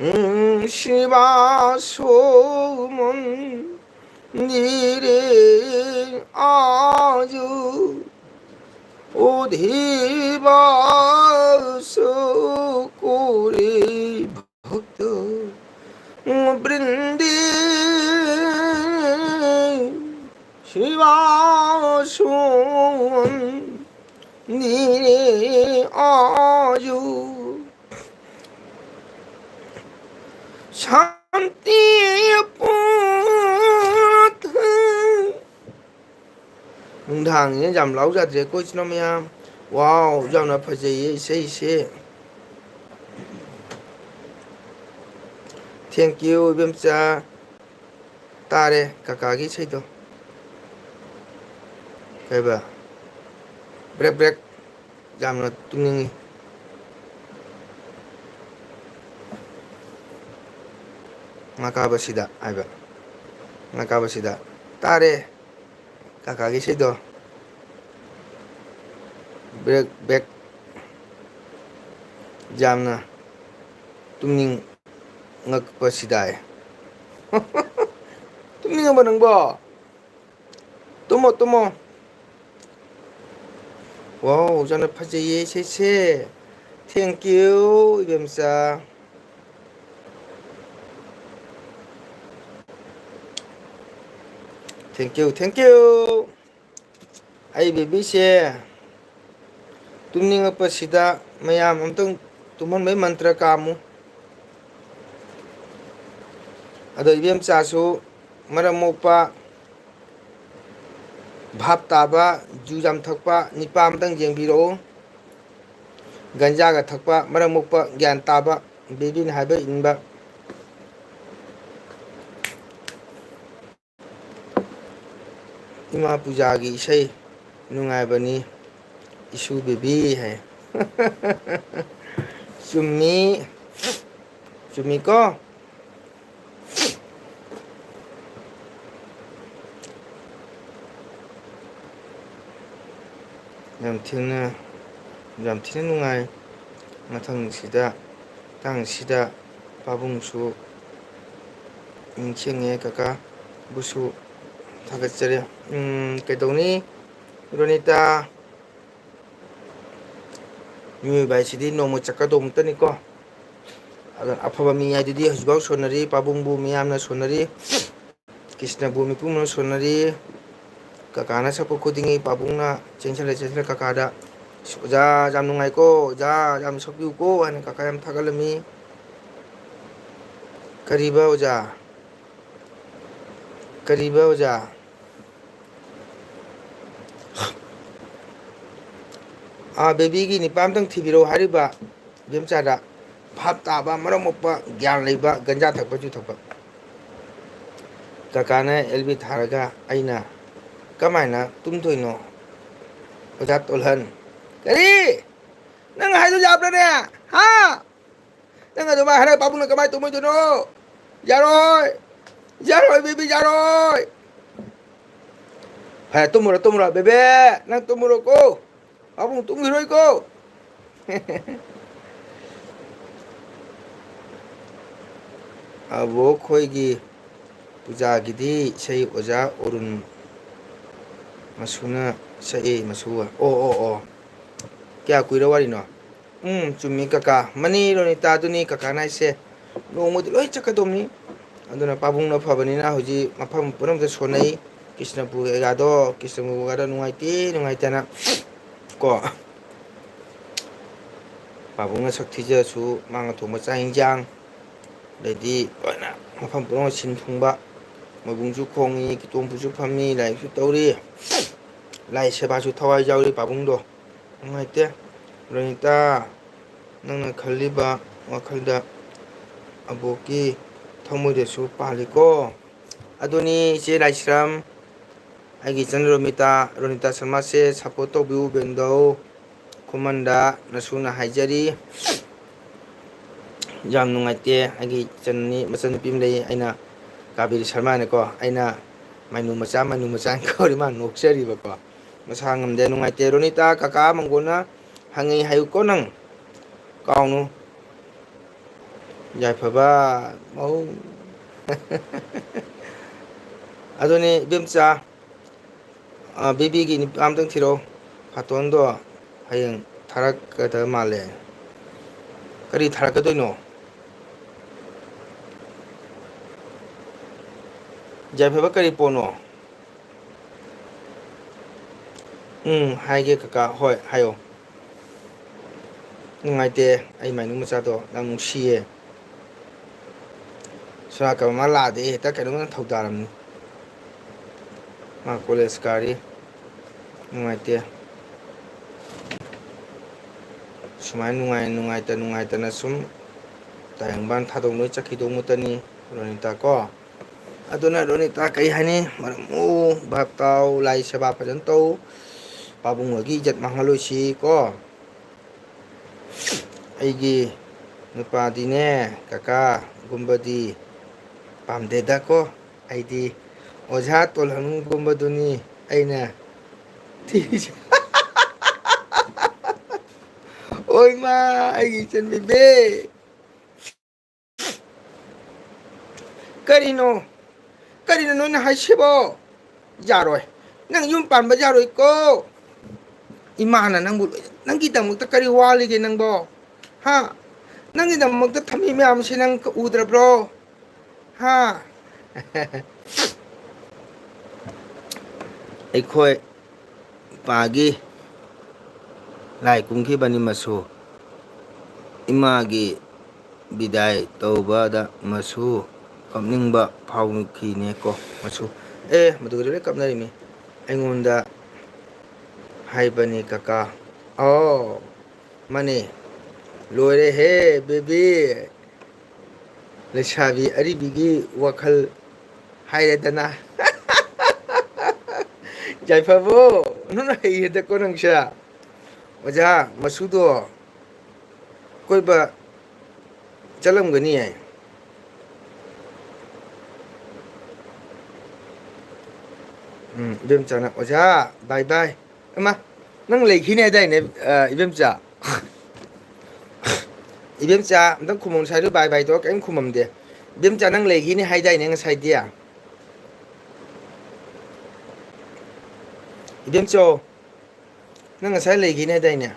ꯎꯝ, ꯁ꯭ꯔꯤꯕꯥꯁꯃꯟ ꯅꯤꯔꯦ ꯑꯥꯖꯨ ꯑꯣꯙꯤꯕꯥꯁ ꯀꯣꯔꯦ ꯚꯛꯇ ꯕ꯭ꯔꯤꯟꯗꯤ ꯁ꯭ꯔꯤꯕꯥꯁꯃꯟ ꯅꯤꯔꯦ ꯑꯥꯖꯨ ꯁꯥꯟꯇꯤ ꯄꯨꯔꯊ꯫ ꯅꯨꯡꯗꯥꯡꯅꯤꯅ ꯌꯥꯝ ꯂꯥꯎꯖꯗ꯭ꯔꯦꯀꯣ ꯏꯆꯤꯟ ꯏꯅꯥꯎ ꯃꯌꯥꯝ꯫ Wow, ꯌꯥꯝꯅ ꯐꯖꯩꯌꯦ ꯏꯁꯩꯁꯦ꯫ Thank you, ꯏꯕꯦꯝꯆꯥ꯫ ꯇꯥꯔꯦ ꯀꯀꯥꯒꯤ ꯏꯁꯩꯗꯣ꯫ ꯀꯩꯕ? Break break. ꯌꯥꯝꯅ ꯇꯨꯝꯅꯤꯡꯉꯤ꯫ ꯉꯥ ꯀꯥꯕꯁꯤꯗ ꯍꯥꯏꯕ꯫ ꯉꯥ ꯀꯥꯕꯁꯤꯗ꯫ ꯇꯥꯔꯦ꯫ ꯀꯥꯀꯥꯒꯤ ꯏꯁꯩꯗꯣ꯫ Break, back. ꯌꯥꯝꯅ ꯇꯨꯝꯅꯤꯡꯉꯛꯄꯁꯤꯗꯥꯏ꯫ ꯇꯨꯝꯅꯤꯡꯉꯕ ꯅꯪꯕꯣ? ꯇꯨꯝꯃꯣ, ꯇꯨꯝꯃꯣ꯫ ꯋꯥꯎ, ꯌꯥꯝꯅ ꯐꯖꯩꯌꯦ ꯏꯁꯩꯁꯦ꯫ Thank you, ꯏꯕꯦꯝꯆꯥ꯫ Thank you, thank you꯫ ꯑꯩ ꯕꯦꯕꯤꯁꯦ ꯇꯨꯝꯅꯤꯡꯉꯛꯄꯁꯤꯗ ꯃꯌꯥꯝ ꯑꯝꯇꯪ ꯇꯨꯝꯍꯟꯕꯩ ꯃꯟꯇ꯭ꯔ ꯀꯥꯝꯃꯨ꯫ ꯑꯗꯣ ꯏꯕꯦꯝꯆꯥꯁꯨ ꯃꯔꯝ ꯃꯣꯛꯄ, ꯚꯥꯞ ꯇꯥꯕ, ꯖꯨ ꯌꯥꯝ ꯊꯛꯄ ꯅꯤꯄꯥ ꯑꯝꯇꯪ ꯌꯦꯡꯕꯤꯔꯛꯎ꯫ ꯒꯟꯖꯥꯒ ꯊꯛꯄ, ꯃꯔꯝ ꯃꯣꯛꯄ, ꯒ꯭ꯌꯥꯟ ꯇꯥꯕ, ꯕꯦꯕꯤꯅ ꯍꯥꯏꯕ ꯏꯟꯕ꯫ ꯏꯃꯥ ꯄꯨꯖꯥꯒꯤ ꯏꯁꯩ ꯅꯨꯡꯉꯥꯏꯕꯅꯤ, ꯏꯁꯨ ꯕꯦꯕꯤ ꯍꯥꯏ꯫ ꯆꯨꯝꯃꯤ, ꯆꯨꯝꯃꯤꯀꯣ? ꯌꯥꯝ ꯊꯤꯅ, ꯌꯥꯝ ꯊꯤꯅ ꯅꯨꯡꯉꯥꯏ꯫ ꯃꯊꯪꯁꯤꯗ, ꯃꯇꯥꯡꯁꯤꯗ ꯄꯥꯕꯨꯡꯁꯨ ꯅꯤꯡꯁꯤꯡꯉꯦ, ꯀꯀꯥꯕꯨꯁꯨ ꯊꯥꯒꯠꯆꯔꯤ꯫ ꯎꯝ, ꯀꯩꯗꯧꯅꯤ, ꯔꯣꯅꯤꯇꯥ? ꯃꯤꯑꯣꯏꯕ ꯍꯥꯏꯁꯤꯗꯤ ꯅꯣꯡꯃ ꯆꯠꯀꯗꯧꯕꯇꯅꯤꯀꯣ꯫ ꯑꯗꯨꯅ ꯑꯐꯕ ꯃꯤ ꯍꯥꯏꯗꯨꯗꯤ ꯍꯧꯖꯤꯛꯐꯥꯎ ꯁꯣꯟꯅꯔꯤ, ꯄꯥꯕꯨꯡꯕꯨ ꯃꯤꯌꯥꯝꯅ ꯁꯣꯟꯅꯔꯤ, ꯀ꯭ꯔꯤꯁꯅꯕꯨ ꯃꯤꯄꯨꯝꯅ ꯁꯣꯟꯅꯔꯤ, ꯀꯀꯥꯅ ꯁꯛꯄ ꯈꯨꯗꯤꯡꯒꯤ ꯄꯥꯕꯨꯡꯅ ꯆꯦꯟꯁꯤꯜꯂ ꯆꯦꯟꯁꯤꯜꯂ ꯀꯀꯥꯗ, "ꯑꯣꯖꯥ ꯌꯥꯝ ꯅꯨꯡꯉꯥꯏꯀꯣ, ꯑꯣꯖꯥ ꯌꯥꯝ ꯁꯛꯄꯤꯌꯨꯀꯣ" ꯍꯥꯏꯅ ꯀꯀꯥ ꯌꯥꯝ ꯊꯥꯒꯠꯂꯝꯃꯤ꯫ ꯀꯔꯤꯕ ꯑꯣꯖꯥ? ꯀꯔꯤꯕ ꯑꯣꯖꯥ? ꯑꯥ, ꯕꯦꯕꯤꯒꯤ ꯅꯤꯄꯥ ꯑꯝꯇꯪ ꯊꯤꯕꯤꯔꯛꯎ ꯍꯥꯏꯔꯤꯕ ꯏꯕꯦꯝꯆꯥꯗ꯫ ꯚꯥꯞ ꯇꯥꯕ, ꯃꯔꯝ ꯃꯣꯛꯄ, ꯒ꯭ꯌꯥꯟ ꯂꯩꯕ, ꯒꯟꯖꯥ ꯊꯛꯄ, ꯆꯨ ꯊꯛꯄ꯫ ꯀꯀꯥꯅ ꯑꯦꯜ ꯕꯤ ꯊꯥꯔꯒ ꯑꯩꯅ ꯀꯃꯥꯏꯅ ꯇꯨꯝꯗꯣꯏꯅꯣ? ꯑꯣꯖꯥ ꯇꯣꯜꯍꯟ꯫ ꯀꯔꯤ? ꯅꯪ ꯍꯥꯏꯗꯣ ꯌꯥꯕ꯭ꯔꯅꯦ? ꯍꯥ? ꯅꯪ ꯑꯗꯨꯃꯥꯏ ꯍꯥꯏꯔ ꯄꯥꯕꯨꯡꯅ ꯀꯃꯥꯏ ꯇꯨꯝꯃꯣꯏꯗꯣꯏꯅꯣ? ꯌꯥꯔꯣꯏ! ꯌꯥꯔꯣꯏ, ꯕꯦꯕꯤ, ꯌꯥꯔꯣꯏ! ꯐꯔꯦ, ꯇꯨꯝꯃꯨꯔꯣ, ꯇꯨꯝꯃꯨꯔꯣ, ꯕꯦꯕꯦ! ꯅꯪ ꯇꯨꯝꯃꯨꯔꯣꯀꯣ! ꯄꯥꯕꯨꯡ ꯇꯨꯝꯈꯤꯔꯣꯏꯀꯣ! ꯑꯕꯣꯛ ꯈꯣꯏꯒꯤ ꯄꯨꯖꯥꯒꯤꯗꯤ ꯏꯁꯩ ꯑꯣꯖꯥ ꯑꯣꯔꯨꯟ ꯃꯁꯨꯅ ꯁꯛꯏ, ꯃꯁꯨ꯫ ꯑꯣ, ꯑꯣ, ꯑꯣ꯫ ꯀꯌꯥ ꯀꯨꯏꯔ ꯋꯥꯔꯤꯅꯣ? ꯎꯝ, ꯆꯨꯝꯃꯤ ꯀꯀꯥ꯫ ꯃꯅꯤ ꯔꯣꯅꯤꯇꯥꯗꯨꯅꯤ ꯀꯀꯥꯅ ꯍꯥꯏꯁꯦ꯫ ꯅꯣꯡꯃꯗꯤ ꯂꯣꯏ ꯆꯠꯀꯗꯧꯅꯤ꯫ ꯑꯗꯨꯅ ꯄꯥꯕꯨꯡꯅ ꯐꯕꯅꯤꯅ ꯍꯧꯖꯤꯛ ꯃꯐꯝ ꯄꯨꯝꯅꯃꯛꯇ ꯁꯣꯟꯅꯩ꯫ ꯀ꯭ꯔꯤꯁꯅꯄꯨꯔ ꯑꯦꯒꯥꯗꯣ, ꯀ꯭ꯔꯤꯁꯅꯄꯨꯔ ꯑꯦꯒꯥꯗꯣ ꯅꯨꯡꯉꯥꯏꯇꯦ, ꯅꯨꯡꯉꯥꯏꯇꯦꯅ ꯀꯣ꯫ ꯄꯥꯕꯨꯡꯅ ꯁꯛ ꯊꯤꯖꯔꯁꯨ ꯃꯥꯅ ꯊꯣꯡꯕ ꯆꯥꯛ ꯏꯟꯖꯥꯡ, ꯑꯗꯩꯗꯤ ꯂꯣꯏꯅ ꯃꯐꯝ ꯄꯨꯝꯅꯃꯛ ꯁꯤꯟ ꯊꯨꯡꯕ꯫ ꯃꯣꯏꯕꯨꯡꯁꯨ ꯈꯣꯡꯉꯤ, ꯀꯤꯇꯣꯝꯄꯨꯁꯨ ꯐꯝꯃꯤ, ꯂꯥꯏꯔꯤꯛꯁꯨ ꯇꯧꯔꯤ꯫ ꯂꯥꯏ ꯁꯦꯕꯥꯁꯨ ꯊꯋꯥꯏ ꯌꯥꯎꯔꯤ ꯄꯥꯕꯨꯡꯗꯣ꯫ ꯅꯨꯡꯉꯥꯏꯇꯦ꯫ ꯔꯣꯅꯤꯇꯥ, ꯅꯪꯅ ꯈꯜꯂꯤꯕ ꯋꯥꯈꯜꯗ ꯑꯕꯣꯛꯀꯤ ꯊꯃꯣꯏꯗꯁꯨ ꯄꯥꯜꯂꯤꯀꯣ꯫ ꯑꯗꯨꯅꯤ ꯏꯆꯦ ꯂꯥꯏꯁ꯭ꯔꯝ, ꯑꯩꯒꯤ ꯏꯆꯟ ꯔꯣꯃꯤꯇꯥ, ꯔꯣꯅꯤꯇꯥ ꯁꯔꯃꯥꯁꯦ support ꯇꯧꯕꯤꯌꯨ ꯕꯦꯟꯗꯧ꯫ ꯈꯨꯃꯟꯗ ꯅꯁꯨꯅ ꯍꯥꯏꯖꯔꯤ꯫ ꯌꯥꯝ ꯅꯨꯡꯉꯥꯏꯇꯦ꯫ ꯑꯩꯒꯤ ꯏꯆꯟꯅꯤ, ꯃꯆꯟꯅꯨꯄꯤ ꯑꯃ ꯂꯩ, ꯑꯩꯅ ꯀꯥꯕꯦꯔꯤ ꯁꯔꯃꯥꯅꯀꯣ, ꯑꯩꯅ ꯃꯥꯏꯅꯨ ꯃꯆꯥ, ꯃꯥꯏꯅꯨ ꯃꯆꯥꯅ ꯀꯧꯔꯤ, ꯃꯥ ꯅꯣꯛꯆꯔꯤꯕꯀꯣ꯫ ꯃꯁꯥ ꯉꯝꯗꯦ, ꯅꯨꯡꯉꯥꯏꯇꯦ꯫ ꯔꯣꯅꯤꯇꯥ, ꯀꯀꯥ ꯃꯪꯒꯣꯟꯅ ꯍꯪꯉꯤ ꯍꯥꯏꯌꯨꯀꯣ ꯅꯪ, ꯀꯥꯎꯅꯨ꯫ ꯌꯥꯏꯐꯕ ꯃꯧ꯫ ꯑꯗꯨꯅꯤ ꯏꯕꯦꯝꯆꯥ, ꯑ, ꯕꯦꯕꯤꯒꯤ ꯅꯨꯄꯥ ꯑꯝꯇꯪ ꯊꯤꯔꯛꯑꯣ꯫ ꯐꯥꯇꯣꯟꯗꯣ ꯍꯌꯦꯡ ꯊꯥꯔꯛꯀꯗꯕ ꯃꯥꯜꯂꯦ꯫ ꯀꯔꯤ ꯊꯥꯔꯛꯀꯗꯣꯏꯅꯣ? ꯌꯥꯏꯐꯕ ꯀꯔꯤ ꯄꯣꯠꯅꯣ? ꯎꯝ, ꯍꯥꯏꯒꯦ ꯀꯀꯥ꯫ ꯍꯣꯏ, ꯍꯥꯏꯌꯣ꯫ ꯅꯨꯡꯉꯥꯏꯇꯦ, ꯑꯩ ꯃꯥꯏꯅꯨ ꯃꯆꯥꯗꯣ ꯌꯥꯝ ꯅꯨꯡꯁꯤꯌꯦ꯫ ꯁꯣꯅꯥꯀꯃ ꯂꯥꯛꯑꯗꯤ ꯑꯩ ꯍꯦꯛꯇ ꯀꯩꯅꯣꯝ ꯊꯧꯗꯥꯔꯝꯅꯤ꯫ ꯃꯥ ꯀꯣꯂꯦꯖ ꯀꯥꯔꯤ꯫ ꯅꯨꯡꯉꯥꯏꯇꯦ꯫ ꯁꯨꯃꯥꯏꯅ ꯅꯨꯡꯉꯥꯏ-, ꯅꯨꯡꯉꯥꯏꯇ-, ꯅꯨꯡꯉꯥꯏꯇꯅ ꯁꯨꯝ ꯇꯥꯏꯕꯪꯄꯥꯟ ꯊꯥꯗꯣꯛ ꯂꯣꯏ ꯆꯠꯈꯤꯗꯧ ꯃꯨꯠꯇꯅꯤ, ꯔꯣꯅꯤꯇꯥ ꯀꯣ꯫ ꯑꯗꯨꯅ ꯔꯣꯅꯤꯇꯥ ꯀꯩ ꯍꯥꯏꯅꯤ? ꯃꯔꯝ ꯃꯣꯛꯎ, ꯚꯥꯞ ꯇꯥꯎ, ꯂꯥꯏ ꯁꯦꯕꯥ ꯐꯖꯅ ꯇꯧ꯫ ꯄꯥꯕꯨꯡ ꯍꯣꯏꯒꯤ ꯏꯖꯠ ꯃꯥꯡꯍꯜꯂꯣꯏꯁꯤ ꯀꯣ꯫ ꯑꯩꯒꯤ ꯅꯨꯄꯥꯗꯤꯅꯦ ꯀꯀꯥ, ꯒꯨꯝꯕꯗꯤ ꯄꯥꯝꯗꯦꯗꯀꯣ, ꯑꯩꯗꯤ ꯑꯣꯖꯥ ꯇꯣꯜꯍꯟꯒꯨꯝꯕꯗꯨꯅꯤ ꯑꯩꯅ ꯊꯤꯔꯤꯁꯦ꯫ ꯑꯣꯏꯃꯥ, ꯑꯩꯒꯤ ꯏꯆꯟ ꯕꯦꯕꯤ꯫ ꯀꯔꯤꯅꯣ? ꯀꯔꯤꯅꯣ ꯅꯣꯏꯅ ꯍꯥꯏꯁꯤꯕꯣ? ꯌꯥꯔꯣꯏ꯫ ꯅꯪ ꯌꯨꯝ ꯄꯥꯟꯕ ꯌꯥꯔꯣꯏꯀꯣ꯫ ꯏꯃꯥꯅ ꯅꯪꯕꯨ ꯂꯣꯏ-, ꯅꯪꯒꯤꯗꯃꯛꯇ ꯀꯔꯤ ꯋꯥꯠꯂꯤꯒꯦ ꯅꯪꯕꯣ? ꯍꯥ? ꯅꯪꯒꯤꯗꯃꯛꯇ ꯊꯝꯃꯤ ꯃꯌꯥꯝꯁꯦ ꯅꯪ ꯎꯗ꯭ꯔꯕ꯭ꯔꯣ? ꯍꯥ? ꯑꯩꯈꯣꯏ ꯄꯥꯒꯤ ꯂꯥꯏ ꯀꯨꯝꯈꯤꯕꯅꯤ ꯃꯁꯨ꯫ ꯏꯃꯥꯒꯤ ꯕꯤꯗꯥꯏ ꯇꯧꯕꯗ ꯃꯁꯨ ꯀꯞꯅꯤꯡꯕ ꯐꯥꯎꯈꯤꯅꯦꯀꯣ ꯃꯁꯨ꯫ ꯑꯦ, ꯃꯗꯨꯒꯗꯤ ꯂꯣꯏ ꯀꯞꯅꯔꯤꯃꯤ꯫ ꯑꯩꯉꯣꯟꯗ ꯍꯥꯏꯕꯅꯤ ꯀꯀꯥ꯫ ꯑꯣ, ꯃꯥꯅꯦ꯫ ꯂꯣꯏꯔꯦꯍꯦ, ꯕꯦꯕꯤ꯫ ꯂꯩꯁꯥꯕꯤ ꯑꯔꯤꯕꯤꯒꯤ ꯋꯥꯈꯜ ꯍꯥꯏꯔꯦꯗꯅ꯫ ꯌꯥꯏꯐꯕꯣ, ꯅꯪꯅ ꯍꯩꯌꯦꯗꯀꯣ ꯅꯪꯁꯦ꯫ ꯑꯣꯖꯥ, ꯃꯁꯨꯗꯣ ꯀꯣꯏꯕ ꯆꯠꯂꯝꯒꯅꯤꯌꯦ꯫ ꯎꯝ, ꯏꯕꯦꯝꯆꯥꯅ, "ꯑꯣꯖꯥ, bye bye." ꯑꯃ, ꯅꯪ ꯂꯩꯈꯤꯅꯤ ꯍꯥꯏꯗꯥꯏꯅꯦ, ꯑ, ꯏꯕꯦꯝꯆꯥ? ꯏꯕꯦꯝꯆꯥ, ꯑꯝꯇꯪ ꯈꯨꯝꯃꯣ, ꯉꯁꯥꯏꯗꯣ bye bye ꯇꯧꯔ ꯀꯔꯤꯝ ꯈꯨꯝꯃꯝꯗꯦ꯫ ꯏꯕꯦꯝꯆꯥ, ꯅꯪ ꯂꯩꯈꯤꯅꯤ ꯍꯥꯏꯗꯥꯏꯅꯦ ꯉꯁꯥꯏꯗꯤ? ꯏꯕꯦꯝꯆꯧ, ꯅꯪ ꯉꯁꯥꯏ ꯂꯩꯈꯤꯅꯤ ꯍꯥꯏꯗꯥꯏꯅꯦ?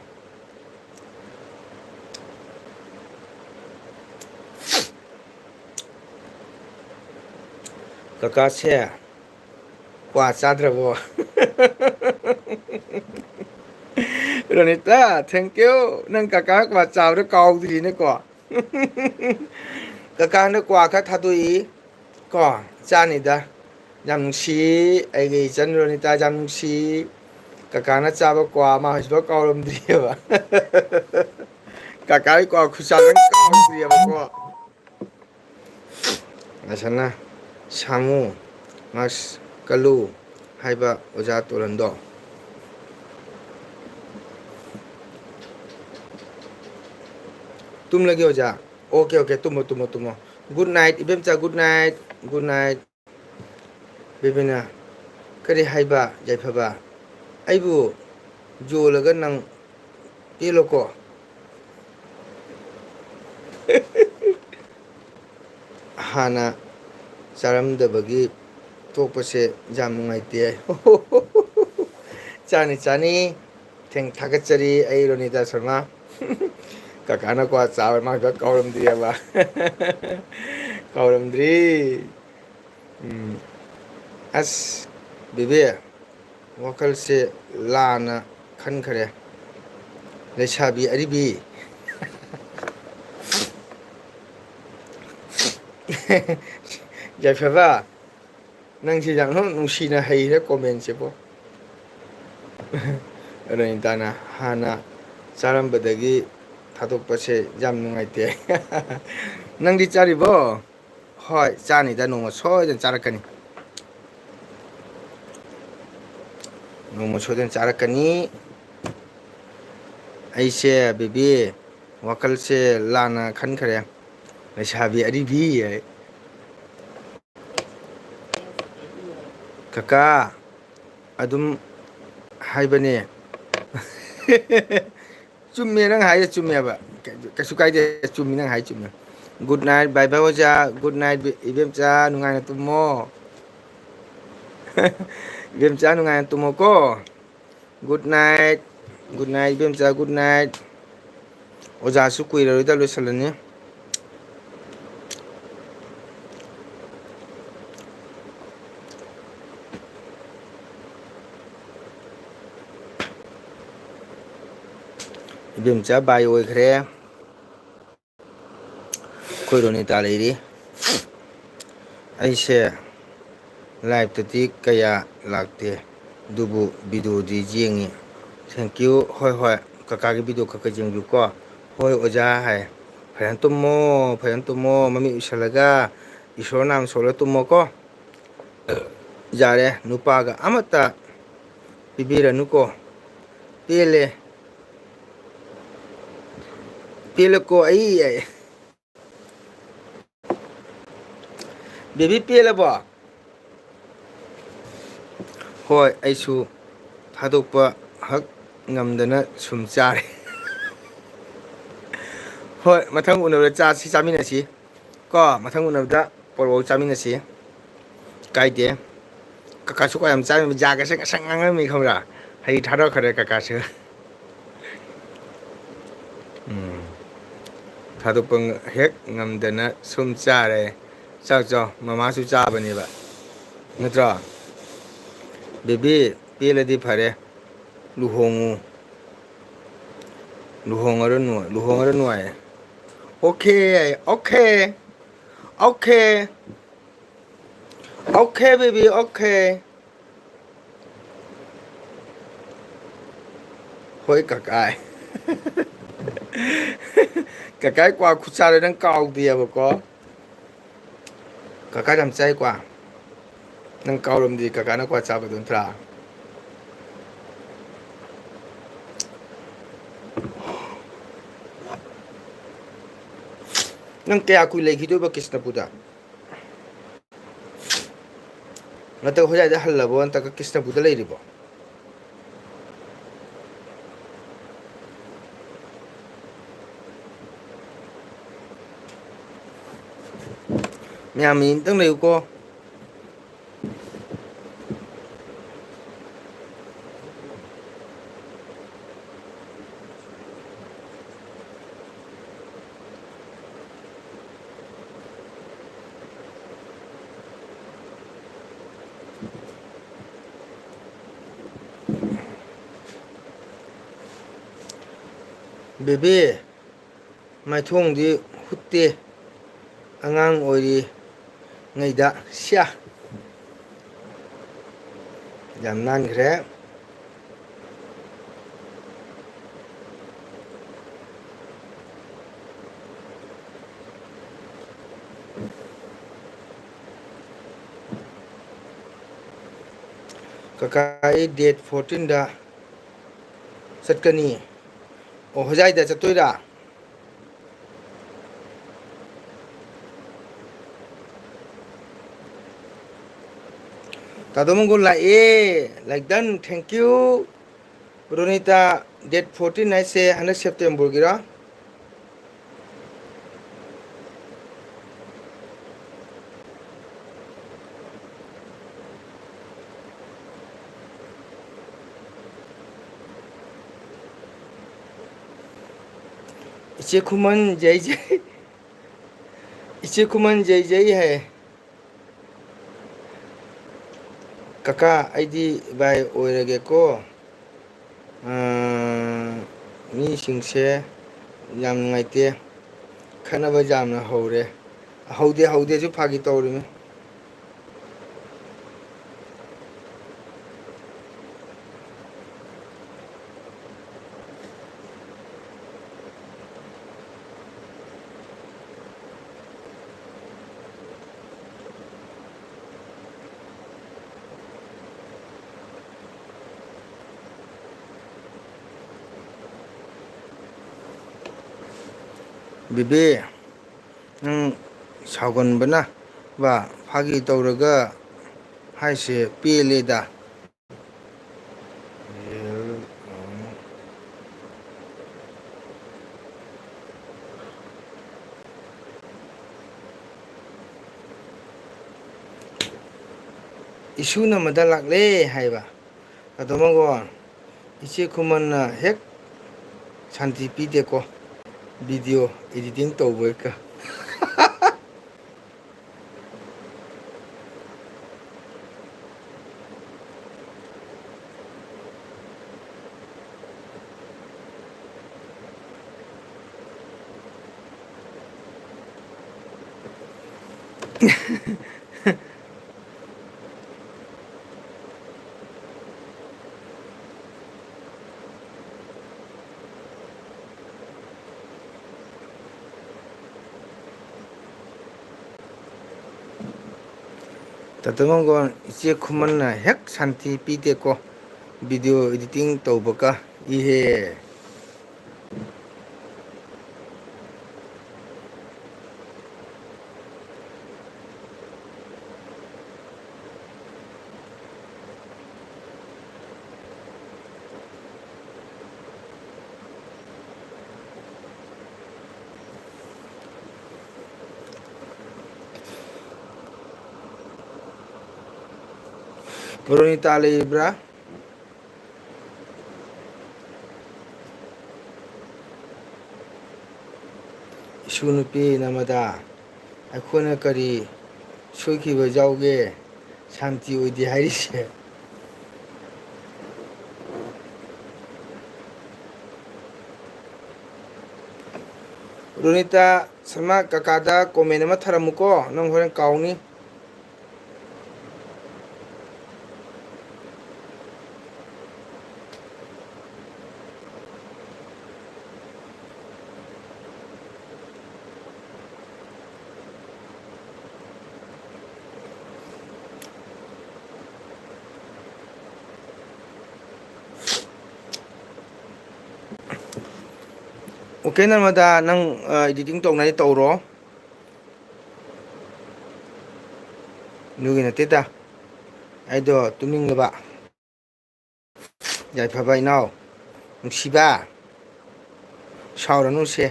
ꯀꯀꯥꯁꯦ ꯀ꯭ꯋꯥ ꯆꯥꯗ꯭ꯔꯕꯣ? ꯔꯣꯅꯤꯇꯥ, thank you꯫ ꯅꯪ ꯀꯀꯥ ꯀ꯭ꯋꯥ ꯆꯥꯕꯗ ꯀꯥꯎꯗ꯭ꯔꯤꯅꯦꯀꯣ꯫ ꯀꯀꯥ ꯍꯟꯗꯛ ꯀ꯭ꯋꯥ ꯈꯔ ꯊꯥꯗꯣꯛꯏ꯫ ꯀꯣ, ꯆꯥꯅꯤꯗ꯫ ꯌꯥꯝ ꯅꯨꯡꯁꯤ꯫ ꯑꯩꯒꯤ ꯏꯆꯟ ꯔꯣꯅꯤꯇꯥ ꯌꯥꯝ ꯅꯨꯡꯁꯤ꯫ ꯀꯀꯥꯅ ꯆꯥꯕ ꯀ꯭ꯋꯥ ꯃꯥ ꯍꯧꯖꯤꯛꯐꯥꯎ ꯀꯥꯎꯔꯝꯗ꯭ꯔꯤꯑꯕ꯫ ꯀꯀꯥꯒꯤ ꯀ꯭ꯋꯥ ꯈꯨꯆꯥꯗꯣ ꯀꯥꯎꯔꯝꯗ꯭ꯔꯤꯑꯕꯀꯣ꯫ ꯑꯁꯅ ꯁꯥꯃꯨ, ꯃꯥꯛꯁ ꯀꯜꯂꯨ ꯍꯥꯏꯕ ꯑꯣꯖꯥ ꯇꯣꯔꯟꯗꯣ꯫ ꯇꯨꯝꯂꯒꯦ ꯑꯣꯖꯥ꯫ Okay, okay, ꯇꯨꯝꯃꯣ, ꯇꯨꯝꯃꯣ, ꯇꯨꯝꯃꯣ꯫ Good night, ꯏꯕꯦꯝꯆꯥ, good night, good night꯫ ꯕꯦꯕꯤꯅ, "ꯀꯔꯤ ꯍꯥꯏꯕ, ꯌꯥꯏꯐꯕ? ꯑꯩꯕꯨ ꯌꯣꯜꯂꯒ ꯅꯪ ꯄꯦꯜꯂꯣꯀꯣ?" ꯍꯥꯟꯅ ꯆꯥꯔꯝꯗꯕꯒꯤ ꯇꯣꯛꯄꯁꯦ ꯌꯥꯝ ꯅꯨꯡꯉꯥꯏꯇꯦ꯫ ꯆꯥꯅꯤ, ꯆꯥꯅꯤ꯫ ꯊꯦꯡ-, ꯊꯥꯒꯠꯆꯔꯤ ꯑꯩ ꯔꯣꯅꯤꯇꯥ ꯁꯔꯃ꯫ ꯀꯀꯥꯅꯀꯣ ꯆꯥꯕ ꯃꯥ ꯈꯔ ꯀꯥꯎꯔꯝꯗ꯭ꯔꯤꯑꯕ꯫ ꯀꯥꯎꯔꯝꯗ꯭ꯔꯤ꯫ ꯎꯝ꯫ ꯑꯁ, ꯕꯦꯕꯦ, ꯋꯥꯈꯜꯁꯦ ꯂꯥꯟꯅ ꯈꯟꯈ꯭ꯔꯦ꯫ ꯂꯩꯁꯥꯕꯤ ꯑꯔꯤꯕꯤ꯫ ꯌꯥꯏꯐꯕ, ꯅꯪꯁꯤ ꯌꯥꯝꯅ ꯅꯨꯡꯁꯤꯅ ꯍꯩꯔꯦ comment ꯁꯤꯕꯣ꯫ ꯔꯣꯅꯤꯇꯥꯅ, "ꯍꯥꯟꯅ ꯆꯥꯔꯝꯕꯗꯒꯤ ꯊꯥꯗꯣꯛꯄꯁꯦ ꯌꯥꯝ ꯅꯨꯡꯉꯥꯏꯇꯦ꯫" ꯅꯪꯗꯤ ꯆꯥꯔꯤꯕꯣ? ꯍꯣꯏ, ꯆꯥꯅꯤꯗ, ꯅꯣꯡꯃ ꯁꯣꯏꯗꯅ ꯆꯥꯔꯛꯀꯅꯤ꯫ ꯅꯣꯡꯃ ꯁꯣꯏꯗꯅ ꯆꯥꯔꯛꯀꯅꯤ꯫ ꯑꯩꯁꯦ, ꯕꯦꯕꯤ, ꯋꯥꯈꯜꯁꯦ ꯂꯥꯟꯅ ꯈꯟꯈ꯭ꯔꯦ꯫ ꯂꯩꯁꯥꯕꯤ ꯑꯔꯤꯕꯤ ꯍꯥꯏ꯫ ꯀꯀꯥ, ꯑꯗꯨꯝ ꯍꯥꯏꯕꯅꯦ꯫ ꯆꯨꯝꯃꯦ, ꯅꯪ ꯍꯥꯏꯁꯦ ꯆꯨꯝꯃꯦꯕ꯫ ꯀꯩꯁꯨ ꯀꯥꯏꯗꯦ, ꯆꯨꯝꯃꯤ, ꯅꯪ ꯍꯥꯏ ꯆꯨꯝꯃꯦ꯫ Good night, bye bye ꯑꯣꯖꯥ꯫ Good night, ꯏꯕꯦꯝꯆꯥ, ꯅꯨꯡꯉꯥꯏꯅ ꯇꯨꯝꯃꯣ꯫ ꯏꯕꯦꯝꯆꯥ, ꯅꯨꯡꯉꯥꯏꯅ ꯇꯨꯝꯃꯣꯀꯣ꯫ Good night, good night, ꯏꯕꯦꯝꯆꯥ, good night꯫ ꯑꯣꯖꯥꯁꯨ ꯀꯨꯏꯔꯔꯣꯏꯗ ꯂꯣꯏꯁꯤꯜꯂꯅꯤ꯫ ꯏꯕꯦꯝꯆꯥ bye ꯑꯣꯏꯈ꯭ꯔꯦ꯫ ꯑꯩꯈꯣꯏ ꯔꯣꯅꯤꯇꯥ ꯂꯩꯔꯤ꯫ ꯑꯩꯁꯦ live ꯇꯗꯤ ꯀꯌꯥ ꯂꯥꯛꯇꯦ, ꯑꯗꯨꯕꯨ video ꯗꯤ ꯌꯦꯡꯉꯤ꯫ Thank you꯫ ꯍꯣꯏ, ꯍꯣꯏ, ꯀꯀꯥꯒꯤ video ꯈꯔ ꯈꯔ ꯌꯦꯡꯕꯤꯌꯨꯀꯣ꯫ ꯍꯣꯏ ꯑꯣꯖꯥ ꯍꯥꯏ꯫ ꯐꯖꯅ ꯇꯨꯝꯃꯣ, ꯐꯖꯅ ꯇꯨꯝꯃꯣ, ꯃꯃꯤꯠ ꯎꯏꯁꯜꯂꯒ ꯏꯁꯣꯔ ꯅꯥꯝ ꯁꯣꯜꯂ ꯇꯨꯝꯃꯣꯀꯣ꯫ ꯌꯥꯔꯦ, ꯅꯨꯄꯥꯒ ꯑꯃꯠꯇ ꯄꯤꯕꯤꯔꯅꯨꯀꯣ꯫ ꯄꯦꯜꯂꯦ꯫ ꯄꯦꯜꯂꯦꯀꯣ ꯑꯩ꯫ ꯕꯦꯕꯤ ꯄꯦꯜꯂꯕꯣ? ꯍꯣꯏ, ꯑꯩꯁꯨ ꯊꯥꯗꯣꯛꯄ ꯍꯛ ꯉꯝꯗꯅ ꯁꯨꯝ ꯆꯥꯔꯦ꯫ ꯍꯣꯏ, ꯃꯊꯪ ꯎꯅꯕꯗ ꯆꯥꯁꯤ, ꯆꯥꯃꯤꯟꯅꯁꯤ꯫ ꯀꯣ, ꯃꯊꯪ ꯎꯅꯕꯗ ꯄꯣꯔꯣꯛ ꯆꯥꯃꯤꯟꯅꯁꯤ꯫ ꯀꯥꯏꯗꯦ꯫ ꯀꯀꯥꯁꯨ ꯀꯣ ꯌꯥꯝ ꯆꯥꯔꯝꯃꯤ, ꯖꯥꯒꯁꯦ ꯉꯁꯪ ꯉꯥꯡꯉꯝꯃꯤ ꯈꯪꯕ꯭ꯔꯥ? ꯍꯩ ꯊꯥꯗꯣꯛꯈ꯭ꯔꯦ ꯀꯀꯥꯁꯨ꯫ ꯎꯝ꯫ ꯊꯥꯗꯣꯛꯄ ꯉ-, ꯍꯦꯛ ꯉꯝꯗꯅ ꯁꯨꯝ ꯆꯥꯔꯦ꯫ ꯆꯥꯎ, ꯆꯥꯎ, ꯃꯃꯥꯁꯨ ꯆꯥꯕꯅꯦꯕ꯫ ꯅꯠꯇ꯭ꯔꯣ? ꯕꯦꯕꯤ, ꯄꯦꯜꯂꯗꯤ ꯐꯔꯦ꯫ ꯂꯨꯍꯣꯡꯉꯨ꯫ ꯂꯨꯍꯣꯡꯉꯔꯅꯨ, ꯂꯨꯍꯣꯡꯉꯔꯅꯨ ꯍꯥꯏꯌꯦ꯫ Okay, okay, okay. Okay, baby, okay. ꯍꯣꯏ, ꯀꯀꯥꯏ꯫ ꯀꯀꯥꯏ ꯀ꯭ꯋꯥ ꯈꯨꯠꯁꯥꯗꯣ ꯅꯪ ꯀꯥꯎꯗꯦꯕꯀꯣ꯫ ꯀꯀꯥ ꯌꯥꯝ ꯆꯥꯏ ꯀ꯭ꯋꯥ꯫ ꯅꯪ ꯀꯥꯎꯔꯝꯗꯦ ꯀꯀꯥꯅ ꯀ꯭ꯋꯥ ꯆꯥꯕꯗꯣ ꯅꯠꯇ꯭ꯔꯥ? ꯅꯪ ꯀꯌꯥ ꯀꯨꯏ ꯂꯩꯈꯤꯗꯣꯏꯕ ꯀ꯭ꯔꯤꯁꯅꯄꯨꯔꯗ? ꯅꯠꯇ꯭ꯔꯒ ꯍꯣꯖꯥꯏꯗ ꯍꯜꯂꯕꯣ? ꯅꯠꯇ꯭ꯔꯒ ꯀ꯭ꯔꯤꯁꯅꯄꯨꯔꯗ ꯂꯩꯔꯤꯕꯣ? ꯃꯌꯥꯝ ꯃꯤ ꯑꯝꯇꯪ ꯂꯩꯌꯨꯀꯣ꯫ ꯕꯦꯕꯤ, ꯃꯥꯏꯊꯣꯡꯗꯤ ꯍꯨꯠꯇꯦ, ꯑꯉꯥꯡ ꯑꯣꯏꯔꯤꯉꯩꯗ꯫ ꯁ꯭ꯌꯥ! ꯌꯥꯝ ꯅꯥꯟꯈ꯭ꯔꯦ꯫ ꯀꯀꯥ, ꯑꯩ date fourteen ꯗ ꯆꯠꯀꯅꯤ꯫ ꯑꯣ, ꯍꯣꯖꯥꯏꯗ ꯆꯠꯇꯣꯏꯔꯥ? ꯇꯥꯗꯣ ꯃꯪꯒꯣꯜ ꯂꯥꯛꯑꯦ꯫ Like done, thank you꯫ ꯔꯣꯅꯤꯇꯥ, date fourteen ꯍꯥꯏꯁꯦ ꯍꯟꯗꯛ ꯁꯦꯞꯇꯦꯝꯕꯔꯒꯤꯔꯣ? ꯏꯆꯦ ꯈꯨꯃꯟ ꯖꯩ ꯖꯩ꯫ ꯏꯆꯦ ꯈꯨꯃꯟ ꯖꯩ ꯖꯩ ꯍꯥꯏ꯫ ꯀꯀꯥ, ꯑꯩꯗꯤ ꯚꯥꯏ ꯑꯣꯏꯔꯒꯦꯀꯣ꯫ ꯑꯥ, ꯃꯤꯁꯤꯡꯁꯦ ꯌꯥꯝ ꯅꯨꯡꯉꯥꯏꯇꯦ, ꯈꯠꯅꯕ ꯌꯥꯝꯅ ꯍꯧꯔꯦ꯫ ꯍꯧꯗꯦ, ꯍꯧꯗꯦꯁꯨ ꯐꯥꯒꯤ ꯇꯧꯔꯤꯃꯤ꯫ ꯕꯤꯕꯤ, ꯅꯪ ꯁꯥꯎꯒꯟꯕꯅ ꯕꯥ, ꯐꯥꯒꯤ ꯇꯧꯔꯒ ꯍꯥꯏꯁꯦ ꯄꯦꯜꯂꯦꯗ꯫ ꯏꯁꯨ ꯅꯝꯃꯗ ꯂꯥꯛꯂꯦ ꯍꯥꯏꯕ꯫ ꯑꯗꯣ ꯃꯉꯣꯟ ꯏꯆꯦ ꯈꯨꯃꯟꯅ ꯍꯦꯛ ꯁꯥꯟꯇꯤ ꯄꯤꯗꯦꯀꯣ, video editing ꯇꯧꯕꯒ꯫ ꯇꯥꯇꯣ ꯃꯪꯒꯣꯜ, ꯏꯆꯦ ꯈꯨꯃꯟꯅ ꯍꯦꯛ ꯁꯥꯟꯇꯤ ꯄꯤꯗꯦꯀꯣ, video editing ꯇꯧꯕꯒ꯫ ꯏꯍꯦ꯫ ꯔꯣꯅꯤꯇꯥ ꯂꯩꯔꯤꯕ꯭ꯔꯥ? ꯏꯁꯨ ꯅꯨꯄꯤ ꯅꯔꯃꯗꯥ, ꯑꯩꯈꯣꯏꯅ ꯀꯔꯤ ꯁꯣꯏꯈꯤꯕ ꯌꯥꯎꯒꯦ ꯁꯥꯟꯇꯤ ꯑꯣꯏꯗꯦ ꯍꯥꯏꯔꯤꯁꯦ? ꯔꯣꯅꯤꯇꯥ ꯁꯔꯃ, ꯀꯀꯥꯗ comment ꯑꯃ ꯊꯥꯔꯝꯃꯨꯀꯣ, ꯅꯪ ꯍꯣꯔꯦꯟ ꯀꯥꯎꯅꯤ꯫ OK, ꯅꯔꯃꯗꯥ, ꯅꯪ, ꯑ, editing ꯇꯧꯅꯗꯤ ꯇꯧꯔꯣ꯫ ꯑꯗꯨꯒꯤ ꯅꯠꯇꯦꯗ, ꯑꯩꯗꯣ ꯇꯨꯝꯅꯤꯡꯉꯕ꯫ ꯌꯥꯏꯐꯕ ꯏꯅꯥꯎ, ꯅꯨꯡꯁꯤꯕ, ꯁꯥꯎꯔꯅꯨꯁꯦ,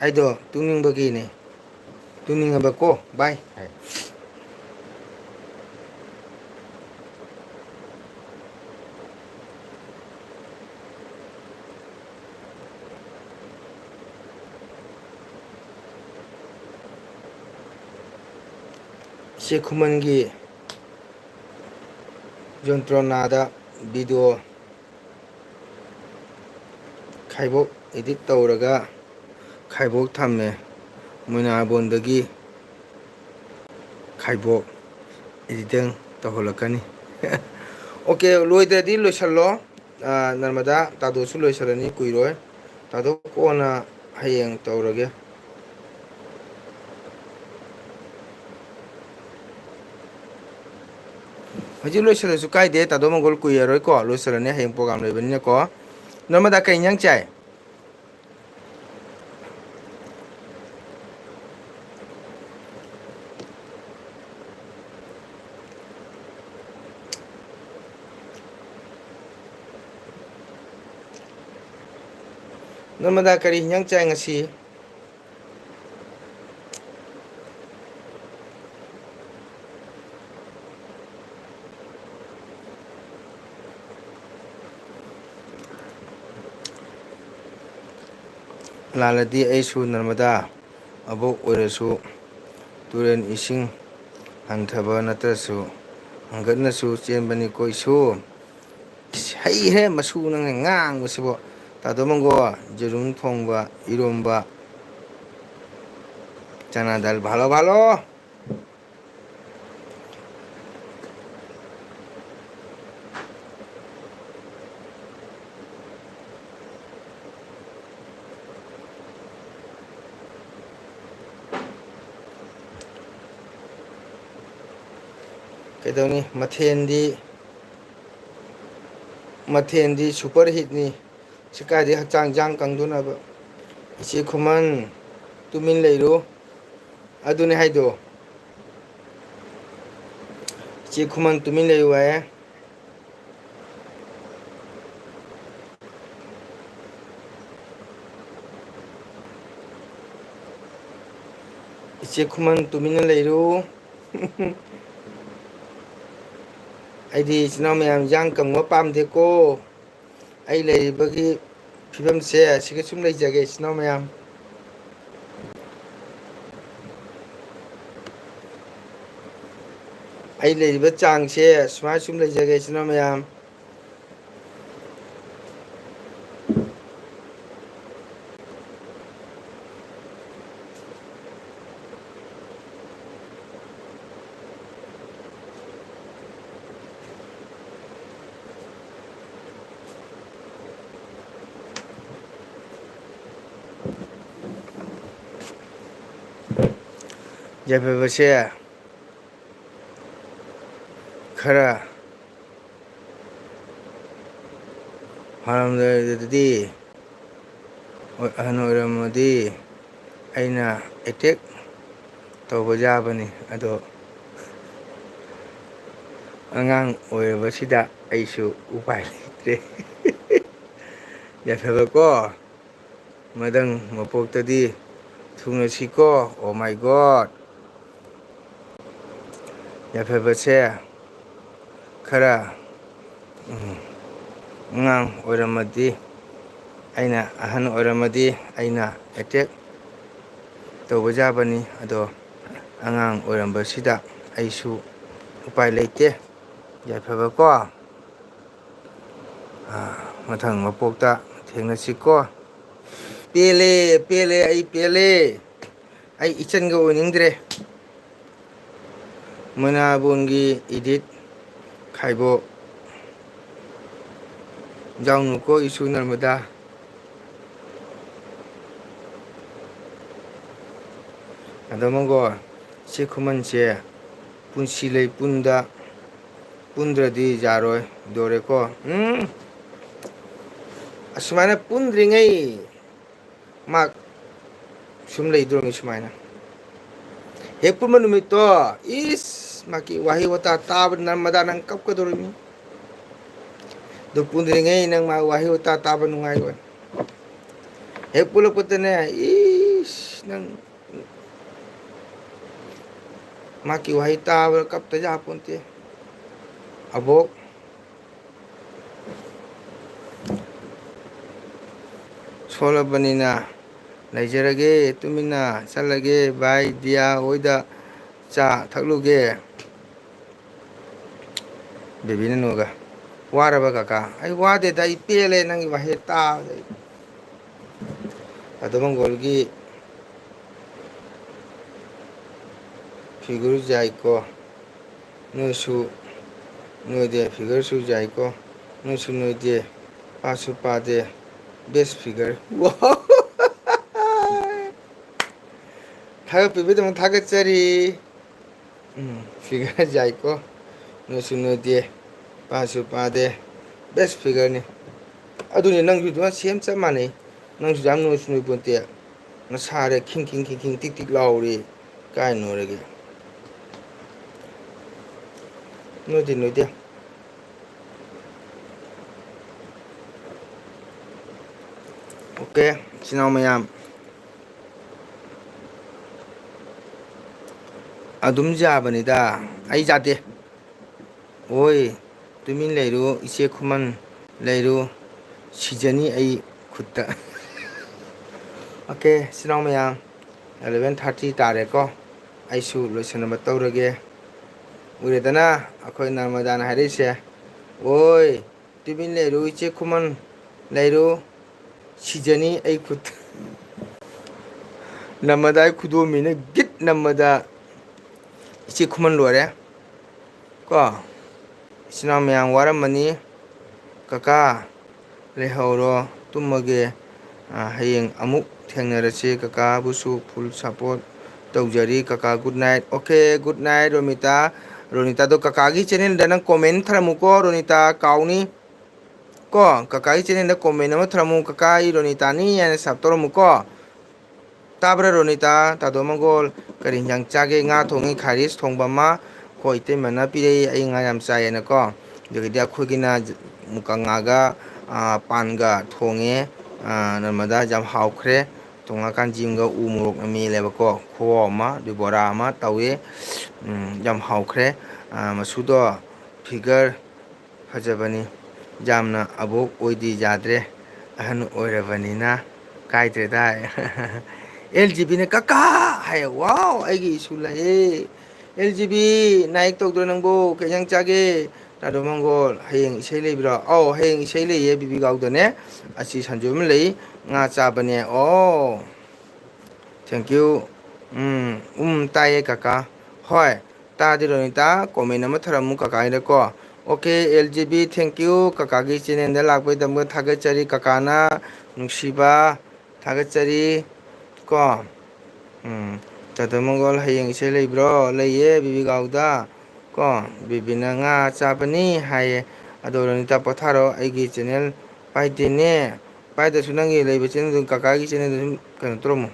ꯑꯩꯗꯣ ꯇꯨꯝꯅꯤꯡꯕꯒꯤꯅꯦ, ꯇꯨꯝꯅꯤꯡꯉꯕꯀꯣ, bye ꯍꯥꯏ꯫ ꯏꯆꯦ ꯈꯨꯃꯟꯒꯤ ꯖꯣꯟꯇ꯭ꯔꯣꯅꯥꯗ video ꯈꯥꯏꯕꯣꯛ edit ꯇꯧꯔꯒ ꯈꯥꯏꯕꯣꯛ ꯊꯝꯃꯦ꯫ ꯃꯣꯏꯅꯥꯕꯣꯟꯗꯒꯤ ꯈꯥꯏꯕꯣꯛ editing ꯇꯧꯍꯜꯂꯛꯀꯅꯤ꯫ OK, ꯂꯣꯏꯗ꯭ꯔꯗꯤ ꯂꯣꯏꯁꯜꯂꯣ꯫ ꯑ, ꯅꯔꯃꯗꯥ, ꯇꯥꯗꯣꯁꯨ ꯂꯣꯏꯁꯜꯂꯅꯤ, ꯀꯨꯏꯔꯣꯏ꯫ ꯇꯥꯗꯣ, ꯀꯣꯟꯅ ꯍꯌꯦꯡ ꯇꯧꯔꯒꯦ꯫ ꯍꯧꯖꯤꯛ ꯂꯣꯏꯁꯤꯜꯂꯁꯨ ꯀꯥꯏꯗꯦ, ꯇꯥꯗꯣ ꯃꯪꯒꯣꯜ ꯀꯨꯏꯔꯔꯣꯏꯀꯣ, ꯂꯣꯏꯁꯤꯜꯂꯅꯤ, ꯍꯌꯦꯡ program ꯂꯩꯕꯅꯤꯅꯀꯣ꯫ ꯅꯔꯃꯗꯥ, ꯀꯩ ꯏꯟꯖꯥꯡ ꯆꯥꯏ? ꯅꯔꯃꯗꯥ, ꯀꯔꯤ ꯏꯟꯖꯥꯡ ꯆꯥꯏ ꯉꯁꯤ? ꯂꯥꯜꯂꯗꯤ ꯑꯩꯁꯨ ꯅꯔꯃꯗꯥ ꯑꯕꯣꯛ ꯑꯣꯏꯔꯁꯨ, ꯇꯨꯔꯦꯟ ꯏꯁꯤꯡ ꯍꯟꯊꯕ ꯅꯠꯇ꯭ꯔꯁꯨ, ꯍꯪꯒꯠꯅꯁꯨ ꯆꯦꯟꯕꯅꯤꯀꯣ ꯏꯁꯨ꯫ ꯏꯁ, ꯍꯩꯍꯦ ꯃꯁꯨ ꯅꯪꯅ ꯉꯥꯡꯕꯁꯤꯕꯣ꯫ ꯇꯥꯗꯣ ꯃꯪꯒꯣ, ꯌꯦꯔꯨꯝ ꯊꯣꯡꯕ, ꯏꯔꯣꯝꯕ, ꯆꯅꯥ ꯗꯥꯜ, ꯚꯥꯂꯣ, ꯚꯥꯂꯣ꯫ ꯀꯩꯗꯧꯅꯤ, ꯃꯊꯦꯜꯗꯤ, ꯃꯊꯦꯜꯗꯤ super hitꯅꯤ꯫ ꯁꯤ ꯀꯥꯏꯗꯩ ꯍꯛꯆꯥꯡ ꯌꯥꯡ ꯀꯪꯗꯣꯏꯅꯣꯕ? ꯏꯆꯦ ꯈꯨꯃꯟ, ꯇꯨꯃꯤꯟ ꯂꯩꯔꯨ꯫ ꯑꯗꯨꯅꯦ ꯍꯥꯏꯗꯣ꯫ ꯏꯆꯦ ꯈꯨꯃꯟ, ꯇꯨꯃꯤꯟ ꯂꯩꯌꯨ ꯍꯥꯏꯌꯦ꯫ ꯏꯆꯦ ꯈꯨꯃꯟ, ꯇꯨꯃꯤꯟꯅ ꯂꯩꯔꯨ꯫ ꯑꯩꯗꯤ ꯏꯆꯤꯟ ꯏꯅꯥꯎ ꯃꯌꯥꯝ ꯌꯥꯡ ꯀꯪꯕ ꯄꯥꯝꯗꯦꯀꯣ꯫ ꯑꯩ ꯂꯩꯔꯤꯕꯒꯤ ꯐꯤꯕꯝꯁꯦ ꯑꯁꯤꯒ ꯁꯨꯝ ꯂꯩꯖꯒꯦ, ꯏꯆꯤꯟ ꯏꯅꯥꯎ ꯃꯌꯥꯝ꯫ ꯑꯩ ꯂꯩꯔꯤꯕ ꯆꯥꯡꯁꯦ ꯁꯨꯃꯥꯏꯅ ꯁꯨꯝ ꯂꯩꯖꯒꯦ, ꯏꯆꯤꯟ ꯏꯅꯥꯎ ꯃꯌꯥꯝ꯫ ꯌꯥꯏꯐꯕꯁꯦ ꯈꯔ ꯍꯥꯟꯅꯗꯗꯤ ꯑꯍꯟ ꯑꯣꯏꯔꯝꯃꯗꯤ ꯑꯩꯅ attack ꯇꯧꯕ ꯌꯥꯕꯅꯤ, ꯑꯗꯣ ꯑꯉꯥꯡ ꯑꯣꯏꯔꯕꯁꯤꯗ ꯑꯩꯁꯨ ꯎꯄꯥꯏ ꯂꯩꯇ꯭ꯔꯦ꯫ ꯌꯥꯏꯐꯕꯀꯣ, ꯃꯊꯪ ꯃꯄꯣꯛꯇꯗꯤ ꯊꯨꯡꯅꯁꯤꯀꯣ꯫ Oh my God! ꯌꯥꯏꯐꯕꯁꯦ ꯈꯔ, ꯎꯝ, ꯑꯉꯥꯡ ꯑꯣꯏꯔꯝꯃꯗꯤ ꯑꯩꯅ ꯑꯍꯟ ꯑꯣꯏꯔꯝꯃꯗꯤ ꯑꯩꯅ ꯑꯦꯇꯦꯛ ꯇꯧꯕ ꯌꯥꯕꯅꯤ, ꯑꯗꯣ ꯑꯉꯥꯡ ꯑꯣꯏꯔꯝꯕꯁꯤꯗ ꯑꯩꯁꯨ ꯎꯄꯥꯏ ꯂꯩꯇꯦ꯫ ꯌꯥꯏꯐꯕꯀꯣ, ꯑꯥ, ꯃꯊꯪ ꯃꯄꯣꯛꯇ ꯊꯦꯡꯅꯁꯤꯀꯣ꯫ ꯄꯦꯜꯂꯦ, ꯄꯦꯜꯂꯦ, ꯑꯩ ꯄꯦꯜꯂꯦ꯫ ꯑꯩ ꯏꯆꯟꯒ ꯑꯣꯏꯅꯤꯡꯗ꯭ꯔꯦ꯫ ꯃꯣꯏꯅꯥꯕꯣꯟꯒꯤ ꯏꯗꯤꯠ ꯈꯥꯏꯕꯣꯛ꯫ ꯌꯥꯎꯅꯨꯀꯣ ꯏꯁꯨ ꯅꯔꯃꯗꯥ꯫ ꯑꯗꯣ ꯃꯪꯒꯣꯜ, ꯏꯆꯦ ꯈꯨꯃꯟꯁꯦ ꯄꯨꯟꯁꯤ ꯂꯩ ꯄꯨꯟꯗ ꯄꯨꯟꯗ꯭ꯔꯗꯤ ꯌꯥꯔꯣꯏ ꯗꯣꯔꯦꯀꯣ꯫ ꯎꯝ꯫ ꯑꯁꯨꯃꯥꯏꯅ ꯄꯨꯟꯗ꯭ꯔꯤꯉꯩ ꯃꯥ ꯁꯨꯝ ꯂꯩꯗꯣꯔꯝꯅꯤ ꯁꯨꯃꯥꯏꯅ꯫ ꯍꯦꯛ ꯄꯨꯟꯕ ꯅꯨꯃꯤꯠꯇꯣ, ꯏꯁ, ꯃꯥꯒꯤ ꯋꯥꯍꯩ ꯋꯥꯇꯥ ꯇꯥꯕ ꯅꯔꯃꯗꯥ ꯅꯪ ꯀꯞꯀꯗꯧꯔꯤꯃꯤ꯫ ꯑꯗꯨ ꯄꯨꯟꯗ꯭ꯔꯤꯉꯩ ꯅꯪ ꯃꯥ ꯋꯥꯍꯩ ꯋꯥꯇꯥ ꯇꯥꯕ ꯅꯨꯡꯉꯥꯏꯔꯣꯏ꯫ ꯍꯦꯛ ꯄꯨꯜꯂꯛꯄꯗꯅꯦ, ꯏꯁ, ꯅꯪ ꯃꯥꯒꯤ ꯋꯥꯍꯩ ꯇꯥꯕ ꯀꯞꯇ ꯌꯥꯄꯣꯟꯇꯦ꯫ ꯑꯕꯣꯛ, ꯁꯣꯜꯂꯕꯅꯤꯅ ꯂꯩꯖꯔꯒꯦ, ꯇꯨꯃꯤꯟꯅ ꯆꯠꯂꯒꯦ, ꯚꯥꯏ ꯗꯤꯌꯥ ꯍꯣꯏꯗ ꯆꯥ ꯊꯛꯂꯨꯒꯦ꯫ ꯕꯦꯕꯤꯅ ꯅꯣꯛꯑꯒ, "ꯋꯥꯔꯕ ꯀꯀꯥ?" "ꯑꯩ ꯋꯥꯗꯦꯗ, ꯑꯩ ꯄꯦꯜꯂꯦ ꯅꯪꯒꯤ ꯋꯥꯍꯩ ꯇꯥꯕꯗ ꯑꯩ꯫" ꯑꯗꯣ ꯃꯪꯒꯣꯜꯒꯤ ꯐꯤꯒꯔ ꯌꯥꯏꯀꯣ꯫ ꯅꯣꯏꯁꯨ ꯅꯣꯏꯗꯦ, ꯐꯤꯒꯔꯁꯨ ꯌꯥꯏꯀꯣ꯫ ꯅꯣꯏꯁꯨ ꯅꯣꯏꯗꯦ, ꯄꯥꯁꯨ ꯄꯥꯗꯦ, ꯕꯦꯁ ꯐꯤꯒꯔ꯫ ꯊꯥꯒꯠꯄꯤꯕꯒꯤꯗꯃꯛ ꯊꯥꯒꯠꯆꯔꯤ꯫ ꯎꯝ, ꯐꯤꯒꯔ ꯌꯥꯏꯀꯣ꯫ ꯅꯣꯏꯁꯨ ꯅꯣꯏꯗꯦ, ꯄꯥꯁꯨ ꯄꯥꯗꯦ, ꯕꯦꯁ ꯐꯤꯒꯔꯅꯤ꯫ ꯑꯗꯨꯅꯤ, ꯅꯪꯁꯨ ꯑꯗꯨꯃꯥꯏꯅ ꯁꯦꯝ ꯆꯞ ꯃꯥꯟꯅꯩ꯫ ꯅꯪꯁꯨ ꯌꯥꯝ ꯅꯣꯏꯁꯨ ꯅꯣꯏꯄꯣꯟꯇꯦ꯫ ꯅꯁꯥꯔꯦ ꯈꯤꯡ ꯈꯤꯡ ꯈꯤꯡ ꯈꯤꯡ ꯇꯤꯛ ꯇꯤꯛ ꯂꯥꯎꯔꯤ꯫ ꯀꯥꯏ ꯅꯣꯏꯔꯒꯦ? ꯅꯣꯏꯗꯦ, ꯅꯣꯏꯗꯦ꯫ ꯑꯣꯀꯦ, ꯏꯆꯤꯟ ꯏꯅꯥꯎ ꯃꯌꯥꯝ, ꯑꯗꯨꯝ ꯌꯥꯕꯅꯤꯗ꯫ ꯑꯩ ꯌꯥꯗꯦ꯫ ꯑꯣꯏ, ꯇꯨꯃꯤꯟ ꯂꯩꯔꯨ, ꯏꯆꯦ ꯈꯨꯃꯟ ꯂꯩꯔꯨ, ꯁꯤꯖꯅꯤ ꯑꯩ꯫ ꯈꯨꯠꯇ꯫ ꯑꯣꯀꯦ, ꯏꯆꯤꯟ ꯏꯅꯥꯎ ꯃꯌꯥꯝ, eleven thirty ꯇꯥꯔꯦꯀꯣ꯫ ꯑꯩꯁꯨ ꯂꯣꯏꯁꯤꯟꯅꯕ ꯇꯧꯔꯒꯦ꯫ ꯎꯔꯦꯗꯅ, ꯑꯩꯈꯣꯏ ꯅꯔꯃꯗꯥꯅ ꯍꯥꯏꯔꯛꯏꯁꯦ, "ꯑꯣꯏ, ꯇꯨꯃꯤꯟ ꯂꯩꯔꯨ, ꯏꯆꯦ ꯈꯨꯃꯟ, ꯂꯩꯔꯨ, ꯁꯤꯖꯅꯤ ꯑꯩ ꯈꯨꯠ"꯫ ꯅꯔꯃꯗꯥ ꯑꯩ ꯈꯨꯗꯣꯝꯕꯤꯅ ꯒꯤꯠ ꯅꯝꯕꯗ ꯏꯆꯦ ꯈꯨꯃꯟ ꯂꯣꯏꯔꯦ꯫ ꯀꯣ, ꯏꯆꯤꯟ ꯏꯅꯥꯎ ꯃꯌꯥꯝ ꯋꯥꯔꯝꯃꯅꯤ꯫ ꯀꯀꯥ, ꯂꯩꯍꯧꯔꯣ, ꯇꯨꯝꯃꯒꯦ꯫ ꯑ, ꯍꯌꯦꯡ ꯑꯃꯨꯛ ꯊꯦꯡꯅꯔꯁꯤ꯫ ꯀꯀꯥꯕꯨꯁꯨ full support ꯇꯧꯖꯔꯤ꯫ ꯀꯀꯥ, good night꯫ Okay, good night, Romita. ꯔꯣꯅꯤꯇꯥꯗꯣ ꯀꯀꯥꯒꯤ ꯆꯦꯅꯦꯜꯗ ꯅꯪ comment ꯊꯔꯝꯃꯨꯀꯣ, ꯔꯣꯅꯤꯇꯥ, ꯀꯥꯎꯅꯤ꯫ ꯀꯣ, ꯀꯀꯥꯒꯤ ꯆꯦꯅꯦꯜꯗ comment ꯑꯃ ꯊꯔꯝꯃꯨ, "ꯀꯀꯥ, ꯑꯩ ꯔꯣꯅꯤꯇꯥꯅꯤ" ꯍꯥꯏꯅ sub ꯇꯧꯔꯝꯃꯨꯀꯣ꯫ ꯇꯥꯕ꯭ꯔꯥ ꯔꯣꯅꯤꯇꯥ? ꯇꯥꯗꯣ ꯃꯪꯒꯣꯜ, ꯀꯔꯤ ꯍꯤꯟꯖꯥꯡ ꯆꯥꯒꯦ? ꯉꯥ ꯊꯣꯡꯉꯤ, ꯈꯥꯔꯤꯁ ꯊꯣꯡꯕ ꯑꯃ꯫ ꯑꯩꯈꯣꯏ ꯏꯇꯩꯃꯅ ꯄꯤꯔꯛꯏ, ꯑꯩ ꯉꯥ ꯌꯥꯝ ꯆꯥꯏꯌꯦꯅꯀꯣ꯫ ꯑꯗꯒꯤꯗꯤ ꯑꯩꯈꯣꯏꯒꯤꯅ ꯀꯪꯉꯥꯒ, ꯑ, ꯄꯥꯟꯒ ꯊꯣꯡꯉꯦ꯫ ꯑ, ꯅꯔꯃꯗꯥ, ꯌꯥꯝ ꯍꯥꯎꯈ꯭ꯔꯦ꯫ ꯇꯣꯉꯥ ꯀꯥꯟꯖꯤꯡꯒ ꯎ ꯃꯣꯔꯣꯛꯅ ꯃꯦꯠꯂꯦꯕꯀꯣ꯫ ꯈꯨꯍꯥꯎ ꯑꯃ, ꯑꯗꯨ ꯕꯣꯔꯥ ꯑꯃ ꯇꯧꯋꯦ꯫ ꯎꯝ, ꯌꯥꯝ ꯍꯥꯎꯈ꯭ꯔꯦ꯫ ꯑ, ꯃꯁꯨꯗꯣ figure ꯐꯖꯕꯅꯤ꯫ ꯌꯥꯝꯅ ꯑꯕꯣꯛ ꯑꯣꯏꯗꯤ ꯌꯥꯗ꯭ꯔꯦ꯫ ꯑꯍꯟ ꯑꯣꯏꯔꯕꯅꯤꯅ ꯀꯥꯏꯗ꯭ꯔꯦꯗ ꯍꯥꯏ꯫ ꯑꯦꯜ ꯖꯤ ꯕꯤꯅ "ꯀꯀꯥ" ꯍꯥꯏ꯫ ꯋꯥꯎ, ꯑꯩꯒꯤ ꯏꯁꯨ ꯂꯥꯛꯑꯦ꯫ ꯑꯦꯜ ꯖꯤ ꯕꯤ, ꯅꯥꯏꯛ ꯇꯧꯗ꯭ꯔꯣ ꯅꯪꯕꯨ? ꯀꯩ ꯏꯟꯖꯥꯡ ꯆꯥꯒꯦ? ꯇꯥꯗꯣ ꯃꯪꯒꯣꯜ, ꯍꯌꯦꯡ ꯏꯁꯩ ꯂꯩꯕ꯭ꯔꯣ? ꯑꯧ, ꯍꯌꯦꯡ ꯏꯁꯩ ꯂꯩꯌꯦ ꯕꯤꯕꯤ ꯒꯥꯎꯗꯅꯦ꯫ ꯑꯁꯤ ꯁꯟꯖꯨ ꯑꯃ ꯂꯩ, ꯉꯥ ꯆꯥꯕꯅꯦ꯫ ꯑꯣ, thank you꯫ ꯎꯝ, ꯎꯝ, ꯇꯥꯏꯌꯦ ꯀꯀꯥ꯫ ꯍꯣꯏ, ꯇꯥꯗꯤ ꯔꯣꯅꯤꯇꯥ, comment ꯑꯃ ꯊꯔꯝꯃꯨ ꯀꯀꯥꯒꯤꯗꯀꯣ꯫ Okay, L G B, thank you꯫ ꯀꯀꯥꯒꯤ ꯆꯦꯅꯦꯜꯗ ꯂꯥꯛꯄꯒꯤꯗꯃꯛ ꯊꯥꯒꯠꯆꯔꯤ꯫ ꯀꯀꯥꯅ ꯅꯨꯡꯁꯤꯕ, ꯊꯥꯒꯠꯆꯔꯤ꯫ ꯀꯣ꯫ ꯎꯝ, ꯇꯥꯗꯣ ꯃꯪꯒꯣꯜ, ꯍꯌꯦꯡ ꯏꯁꯩ ꯂꯩꯕ꯭ꯔꯣ? ꯂꯩꯌꯦ, ꯕꯤꯕꯤ ꯒꯥꯎꯗ꯫ ꯀꯣ, ꯕꯤꯕꯤꯅ ꯉꯥ ꯆꯥꯕꯅꯤ ꯍꯥꯏꯌꯦ꯫ ꯑꯗꯣ ꯔꯣꯅꯤꯇꯥ ꯄꯣꯊꯥꯔꯣ, ꯑꯩꯒꯤ ꯆꯦꯅꯦꯜ ꯄꯥꯏꯗꯦꯅꯦ꯫ ꯄꯥꯏꯗꯁꯨ ꯅꯪꯒꯤ ꯂꯩꯕ ꯆꯦꯅꯦꯜꯗꯨ, ꯀꯀꯥꯒꯤ ꯆꯦꯅꯦꯜꯗꯨ ꯑꯗꯨꯝ ꯀꯩꯅꯣ ꯇꯧꯔꯝꯃꯣ꯫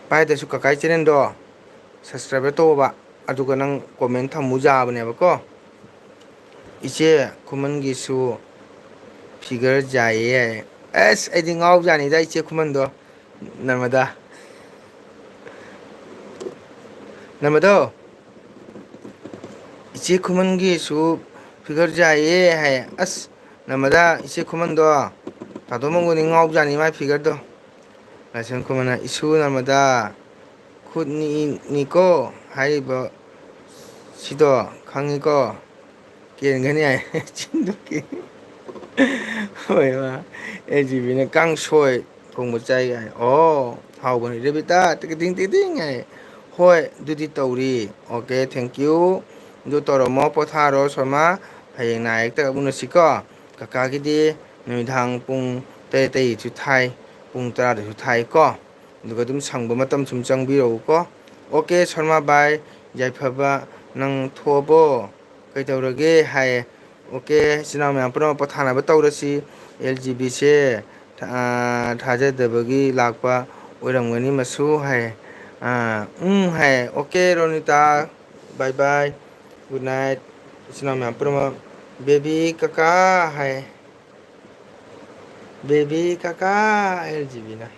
ꯄꯥꯏꯗꯁꯨ ꯀꯀꯥꯒꯤ ꯆꯦꯅꯦꯜꯗꯣ subscribe ꯇꯧꯑꯣꯕ, ꯑꯗꯨꯒ ꯅꯪ comment ꯊꯝꯃꯨ ꯌꯥꯕꯅꯦꯕꯀꯣ꯫ ꯏꯆꯦ ꯈꯨꯃꯟꯒꯤꯁꯨ figure ꯌꯥꯏꯌꯦ꯫ ꯑꯁ, ꯑꯩꯗꯤ ꯉꯥꯎꯖꯥꯅꯤꯗ ꯏꯆꯦ ꯈꯨꯃꯟꯗꯣ꯫ ꯅꯔꯃꯗꯥ꯫ ꯅꯔꯃꯗꯣ꯫ ꯏꯆꯦ ꯈꯨꯃꯟꯒꯤꯁꯨ figure ꯌꯥꯏꯌꯦ ꯍꯥꯏ꯫ ꯑꯁ, ꯅꯔꯃꯗꯥ, ꯏꯆꯦ ꯈꯨꯃꯟꯗꯣ꯫ ꯇꯥꯗꯣ ꯃꯪꯒꯣꯟꯗꯤ ꯉꯥꯎꯖꯥꯅꯤ ꯃꯥꯏ figureꯗꯣ꯫ ꯂꯥꯏꯁ꯭ꯔꯝ ꯈꯨꯃꯟꯅ, "ꯏꯁꯨ ꯅꯔꯃꯗꯥ, ꯈꯨꯠꯅꯤꯅꯤꯀꯣ ꯍꯥꯏꯔꯤꯕ ꯁꯤꯗꯣ ꯈꯪꯉꯤꯀꯣ?" ꯀꯦꯟꯒꯅꯤ ꯍꯥꯏ꯫ ꯆꯤꯟꯗꯨ ꯀꯦꯟ-, ꯍꯣꯏ, ꯃꯥ꯫ ꯑꯦꯜ ꯖꯤ ꯕꯤꯅ ꯀꯥꯡꯁꯣꯏ ꯊꯣꯡꯕ ꯆꯥꯏ ꯍꯥꯏ꯫ ꯑꯣ, ꯍꯥꯎꯕꯅꯤ꯫ ꯔꯦꯕꯤꯇꯥ, ꯇꯤꯀꯤꯇꯤꯡ ꯇꯤꯀꯤꯇꯤꯡ ꯍꯥꯏ꯫ ꯍꯣꯏ, ꯑꯗꯨꯗꯤ ꯇꯧꯔꯤ꯫ Okay, thank you꯫ ꯑꯗꯨ ꯇꯧꯔꯝꯃꯣ, ꯄꯣꯊꯥꯔꯣ, ꯁꯣꯃꯥ꯫ ꯍꯌꯦꯡ ꯅꯥꯏ ꯑꯌꯨꯛꯇ ꯑꯃꯨꯛ ꯎꯅꯁꯤꯀꯣ꯫ ꯀꯀꯥꯒꯤꯗꯤ ꯅꯨꯃꯤꯗꯥꯡ ꯄꯨꯡ ꯇꯔꯦꯠꯇꯒꯤꯁꯨ ꯊꯥꯏ, ꯄꯨꯡ ꯇꯔꯥꯗꯁꯨ ꯊꯥꯏꯀꯣ꯫ ꯑꯗꯨꯒ ꯑꯗꯨꯝ ꯁꯪꯕ ꯃꯇꯝ ꯁꯨꯝ ꯆꯪꯕꯤꯔꯛꯎꯀꯣ꯫ Okay, ꯁꯔꯃꯥ ꯕꯥꯏ, ꯌꯥꯏꯐꯕ, ꯅꯪ ꯊꯣꯛꯑꯕꯣ? ꯀꯩꯗꯧꯔꯒꯦ? ꯍꯥꯏꯌꯦ꯫ Okay, ꯏꯆꯤꯟ ꯏꯅꯥꯎ ꯃꯌꯥꯝ ꯄꯨꯝꯅꯃꯛ ꯄꯣꯊꯥꯅꯕ ꯇꯧꯔꯁꯤ꯫ ꯑꯦꯜ ꯖꯤ ꯕꯤꯁꯦ, ꯑꯥ, ꯊꯥꯖꯗꯕꯒꯤ ꯂꯥꯛꯄ ꯑꯣꯏꯔꯝꯒꯅꯤ ꯃꯁꯨ, ꯍꯥꯏꯌꯦ꯫ ꯑꯥ, ꯎꯝ, ꯍꯥꯏꯌꯦ꯫ Okay, ꯔꯣꯅꯤꯇꯥ, bye bye, good night꯫ ꯏꯆꯤꯟ ꯏꯅꯥꯎ ꯃꯌꯥꯝ ꯄꯨꯝꯅꯃꯛ, baby ꯀꯀꯥ, ꯍꯥꯏꯌꯦ꯫ Baby ꯀꯀꯥ, ꯑꯦꯜ ꯖꯤ ꯕꯤꯅ꯫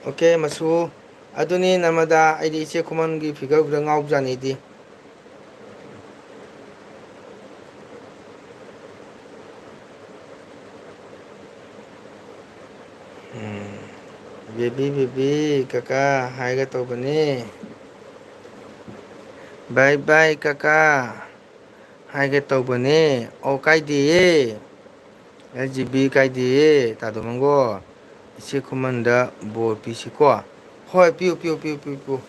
Okay, ꯃꯁꯨ꯫ ꯑꯗꯨꯅꯤ, ꯅꯔꯃꯗꯥ, ꯑꯩꯗꯤ ꯏꯆꯦ ꯈꯨꯃꯟꯒꯤ figureꯗꯨꯗ ꯉꯥꯎꯖꯥꯅꯤ ꯑꯩꯗꯤ꯫ ꯎꯝ, baby, baby, ꯀꯀꯥ ꯍꯥꯏꯒꯦ ꯇꯧꯕꯅꯤ꯫ Bye bye, ꯀꯀꯥ ꯍꯥꯏꯒꯦ ꯇꯧꯕꯅꯦ꯫ ꯑꯣ, ꯀꯥꯏꯗꯦꯌꯦ꯫ ꯑꯦꯜ ꯖꯤ ꯕꯤ ꯀꯥꯏꯗꯦꯌꯦ, ꯇꯥꯗꯣ ꯃꯪꯒꯣ꯫ ꯏꯆꯦ ꯈꯨꯃꯟꯗ ꯕꯣꯔ ꯄꯤꯁꯤꯀꯣ꯫ ꯍꯣꯏ, ꯄꯤꯌꯨ, ꯄꯤꯌꯨ, ꯄꯤꯌꯨ, ꯄꯤꯌꯨ, ꯄꯤꯌꯨ꯫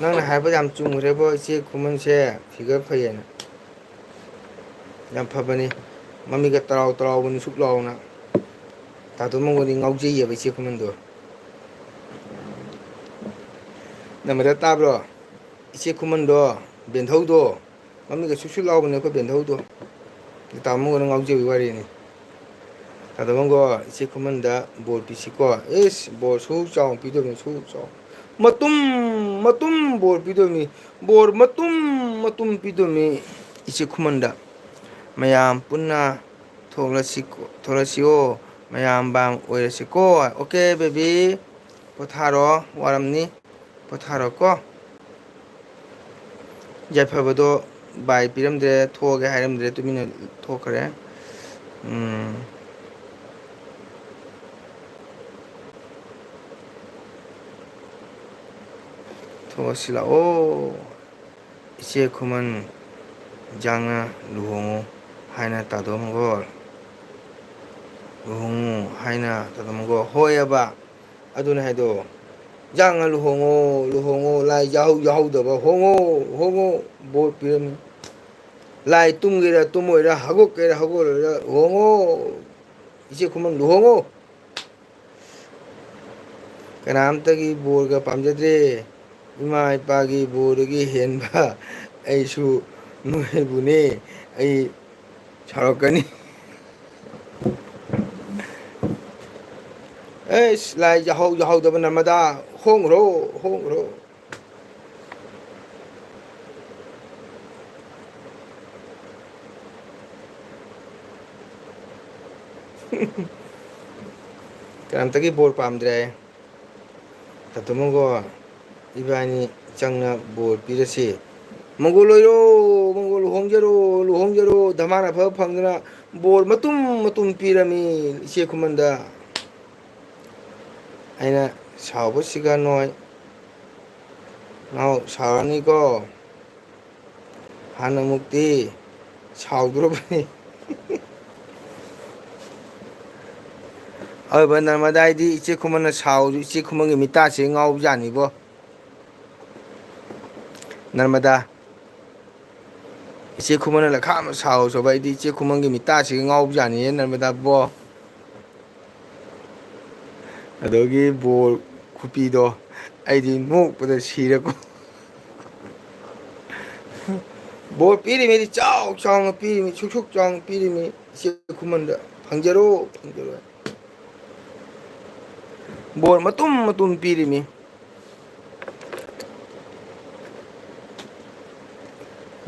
ꯅꯪꯅ ꯍꯥꯏꯕ ꯌꯥꯝ ꯆꯨꯝꯈ꯭ꯔꯦꯕꯣ, ꯏꯆꯦ ꯈꯨꯃꯟꯁꯦ figure ꯐꯩꯌꯦꯅ꯫ ꯌꯥꯝ ꯐꯕꯅꯤ꯫ ꯃꯃꯤꯠꯀ ꯇꯔꯥꯎ ꯇꯔꯥꯎꯕꯅꯤ, ꯁꯨꯛ ꯂꯥꯎꯅ꯫ ꯇꯥꯗꯣ ꯃꯪꯒꯣꯟꯗꯤ ꯉꯥꯎꯖꯩꯌꯦꯕ ꯏꯆꯦ ꯈꯨꯃꯟꯗꯣ꯫ ꯅꯝꯕꯔꯗ ꯇꯥꯕ꯭ꯔꯣ? ꯏꯆꯦ ꯈꯨꯃꯟꯗꯣ, ꯕꯦꯟꯊꯧꯗꯣ, ꯃꯃꯤꯠꯀ ꯁꯨꯛ ꯁꯨꯛ ꯂꯥꯎꯕꯅꯦ ꯑꯩꯈꯣꯏ ꯕꯦꯟꯊꯧꯗꯣ꯫ ꯇꯥꯗꯣ ꯃꯪꯒꯣꯟꯗ ꯉꯥꯎꯖꯕꯒꯤ ꯋꯥꯔꯤꯅꯤ꯫ ꯇꯥꯗꯣ ꯃꯪꯒꯣꯟ, ꯏꯆꯦ ꯈꯨꯃꯟꯗ ꯕꯣꯔ ꯄꯤꯁꯤꯀꯣ꯫ ꯏꯁ, ꯕꯣꯔ ꯁꯨꯛ ꯆꯥꯎꯅ ꯄꯤꯗꯣꯏꯅꯤ, ꯁꯨꯛ ꯆꯥꯎ-, ꯃꯇꯨꯝ, ꯃꯇꯨꯝ ꯕꯣꯔ ꯄꯤꯗꯣꯏꯅꯤ꯫ ꯕꯣꯔ ꯃꯇꯨꯝ, ꯃꯇꯨꯝ ꯄꯤꯗꯣꯏꯅꯤ ꯏꯆꯦ ꯈꯨꯃꯟꯗ꯫ ꯃꯌꯥꯝ ꯄꯨꯟꯅ ꯊꯣꯛꯂꯁꯤ, ꯊꯣꯛꯂꯁꯤꯑꯣ, ꯃꯌꯥꯝ ꯕꯥꯝ ꯑꯣꯏꯔꯁꯤꯀꯣ꯫ Okay, baby, ꯄꯣꯊꯥꯔꯣ, ꯋꯥꯔꯝꯅꯤ, ꯄꯣꯊꯥꯔꯣꯀꯣ꯫ ꯌꯥꯏꯐꯕꯗꯣ bye ꯄꯤꯔꯝꯗ꯭ꯔꯦ, ꯊꯣꯛꯑꯒꯦ ꯍꯥꯏꯔꯝꯗ꯭ꯔꯦ, ꯇꯨꯃꯤꯟꯅ ꯊꯣꯛꯈ꯭ꯔꯦ꯫ ꯎꯝ꯫ ꯊꯣꯛꯑꯁꯤ ꯂꯥꯛꯑꯣ꯫ ꯏꯆꯦ ꯈꯨꯃꯟ ꯖꯥꯡꯅ ꯂꯨꯍꯣꯡꯉꯨ ꯍꯥꯏꯅ ꯇꯥꯗꯣ ꯃꯒꯣꯜ꯫ ꯂꯨꯍꯣꯡꯉꯨ ꯍꯥꯏꯅ ꯇꯥꯗꯣ ꯃꯒꯣꯜ꯫ ꯍꯣꯏꯑꯕ꯫ ꯑꯗꯨꯅꯦ ꯍꯥꯏꯗꯣ꯫ ꯖꯥꯡꯅ ꯂꯨꯍꯣꯡꯉꯣ, ꯂꯨꯍꯣꯡꯉꯣ, ꯂꯥꯏ ꯌꯥꯍꯧ ꯌꯥꯍꯧꯗꯕ ꯍꯣꯡꯉꯣ, ꯍꯣꯡꯉꯣ, ꯕꯣꯔ ꯄꯤꯔꯝꯃꯤ꯫ ꯂꯥꯏ ꯇꯨꯝꯒꯦꯔꯥ ꯇꯨꯝꯃꯣꯏꯔꯥ, ꯍꯧꯒꯠꯀꯦꯔꯥ ꯍꯧꯒꯠꯂꯣꯏꯔꯥ, ꯂꯨꯍꯣꯡꯉꯣ꯫ ꯏꯆꯦ ꯈꯨꯃꯟ ꯂꯨꯍꯣꯡꯉꯣ꯫ ꯀꯅꯥꯝꯇꯒꯤ ꯕꯣꯔꯒ ꯄꯥꯝꯖꯗ꯭ꯔꯦ꯫ ꯏꯃꯥ ꯏꯄꯥꯒꯤ ꯕꯣꯔꯗꯒꯤ ꯍꯦꯟꯕ ꯑꯩꯁꯨ ꯅꯣꯏꯕꯨꯅꯦ꯫ ꯑꯩ ꯁꯥꯎꯔꯛꯀꯅꯤ꯫ ꯑꯩꯁ, ꯂꯥꯏ ꯌꯥꯍꯧ ꯌꯥꯍꯧꯗꯕ ꯅꯔꯃꯗꯥ, ꯍꯣꯡꯈ꯭ꯔꯣ, ꯍꯣꯡꯈ꯭ꯔꯣ꯫ ꯀꯅꯥꯝꯇꯒꯤ ꯕꯣꯔ ꯄꯥꯝꯗ꯭ꯔꯦ꯫ ꯇꯥꯇꯣ ꯃꯪꯒꯣꯜ, ꯏꯕꯥꯅꯤ ꯆꯪꯅ ꯕꯣꯔ ꯄꯤꯔꯁꯤ꯫ ꯃꯪꯒꯣꯜ ꯑꯣꯏꯔꯣ, ꯃꯪꯒꯣꯜ ꯂꯨꯍꯣꯡꯖꯔꯣ, ꯂꯨꯍꯣꯡꯖꯔꯣ, ꯙꯃꯥꯟ ꯑꯐꯕ ꯐꯪꯗꯅ ꯕꯣꯔ ꯃꯇꯨꯝ ꯃꯇꯨꯝ ꯄꯤꯔꯝꯃꯤ ꯏꯆꯦ ꯈꯨꯃꯟꯗ꯫ ꯑꯩꯅ ꯁꯥꯎꯕꯁꯤꯒ ꯅꯣꯏ꯫ ꯅꯥꯎ ꯁꯥꯎꯔꯅꯤꯀꯣ꯫ ꯍꯥꯟꯅꯃꯨꯛꯇꯤ ꯁꯥꯎꯗ꯭ꯔꯣꯕꯅꯤ꯫ ꯑꯗꯨꯕꯨ ꯅꯔꯃꯗꯥꯏꯗꯤ ꯏꯆꯦ ꯈꯨꯃꯟꯅ ꯁꯥꯎꯔꯁꯨ ꯏꯆꯦ ꯈꯨꯃꯟꯒꯤ ꯃꯤꯇꯥꯁꯦ ꯉꯥꯎꯕꯖꯥꯠꯅꯤꯕꯣ꯫ ꯅꯔꯃꯗꯥ꯫ ꯏꯆꯦ ꯈꯨꯃꯟꯅ ꯂꯈꯥ ꯑꯃ ꯁꯥꯎꯔꯁꯨꯕ ꯑꯩꯗꯤ ꯏꯆꯦ ꯈꯨꯃꯟꯒꯤ ꯃꯤꯇꯥꯁꯤꯒ ꯉꯥꯎꯕꯖꯥꯠꯅꯤꯌꯦ ꯅꯔꯃꯗꯥꯕꯣ꯫ ꯑꯗꯨꯒꯤ ꯕꯣꯔ ꯈꯨꯄꯤꯗꯣ ꯑꯩꯗꯤ ꯅꯣꯛꯄꯗ ꯁꯤꯔꯦꯀꯣ꯫ ꯕꯣꯔ ꯄꯤꯔꯤꯃꯤꯗꯤ ꯆꯥꯎ ꯆꯥꯎꯅ ꯄꯤꯔꯤꯃꯤ, ꯁꯨꯛ ꯁꯨꯛ ꯆꯥꯎꯅ ꯄꯤꯔꯤꯃꯤ꯫ ꯏꯆꯦ ꯈꯨꯃꯟꯗ ꯐꯪꯖꯔꯣ, ꯐꯪꯖꯔꯣ꯫ ꯕꯣꯔ ꯃꯇꯨꯝ ꯃꯇꯨꯝ ꯄꯤꯔꯤꯃꯤ꯫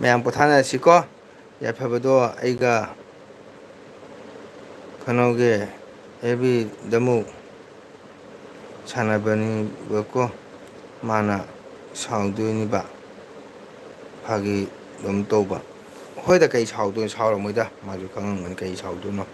ꯃꯌꯥꯝ ꯄꯣꯊꯥꯅꯔꯁꯤꯀꯣ꯫ ꯌꯥꯏꯐꯕꯗꯣ ꯑꯩꯒ ꯀꯩꯅꯣꯒꯤ ꯑꯦꯐ ꯕꯤꯗ ꯑꯃꯨꯛ ꯁꯥꯟꯅꯕꯅꯤꯕꯀꯣ꯫ ꯃꯥꯅ ꯁꯥꯎꯗꯣꯏꯅꯤꯕ꯫ ꯐꯥꯒꯤ ꯑꯗꯨꯝ ꯇꯧꯕ꯫ ꯍꯣꯏꯗ, ꯀꯩ ꯁꯥꯎꯗꯣꯏꯅꯣ? ꯁꯥꯎꯔꯝꯃꯣꯏꯗ, ꯃꯥꯁꯨ ꯈꯪꯉꯝꯒꯅꯤ ꯀꯩ ꯁꯥꯎꯗꯣꯏꯅꯣ꯫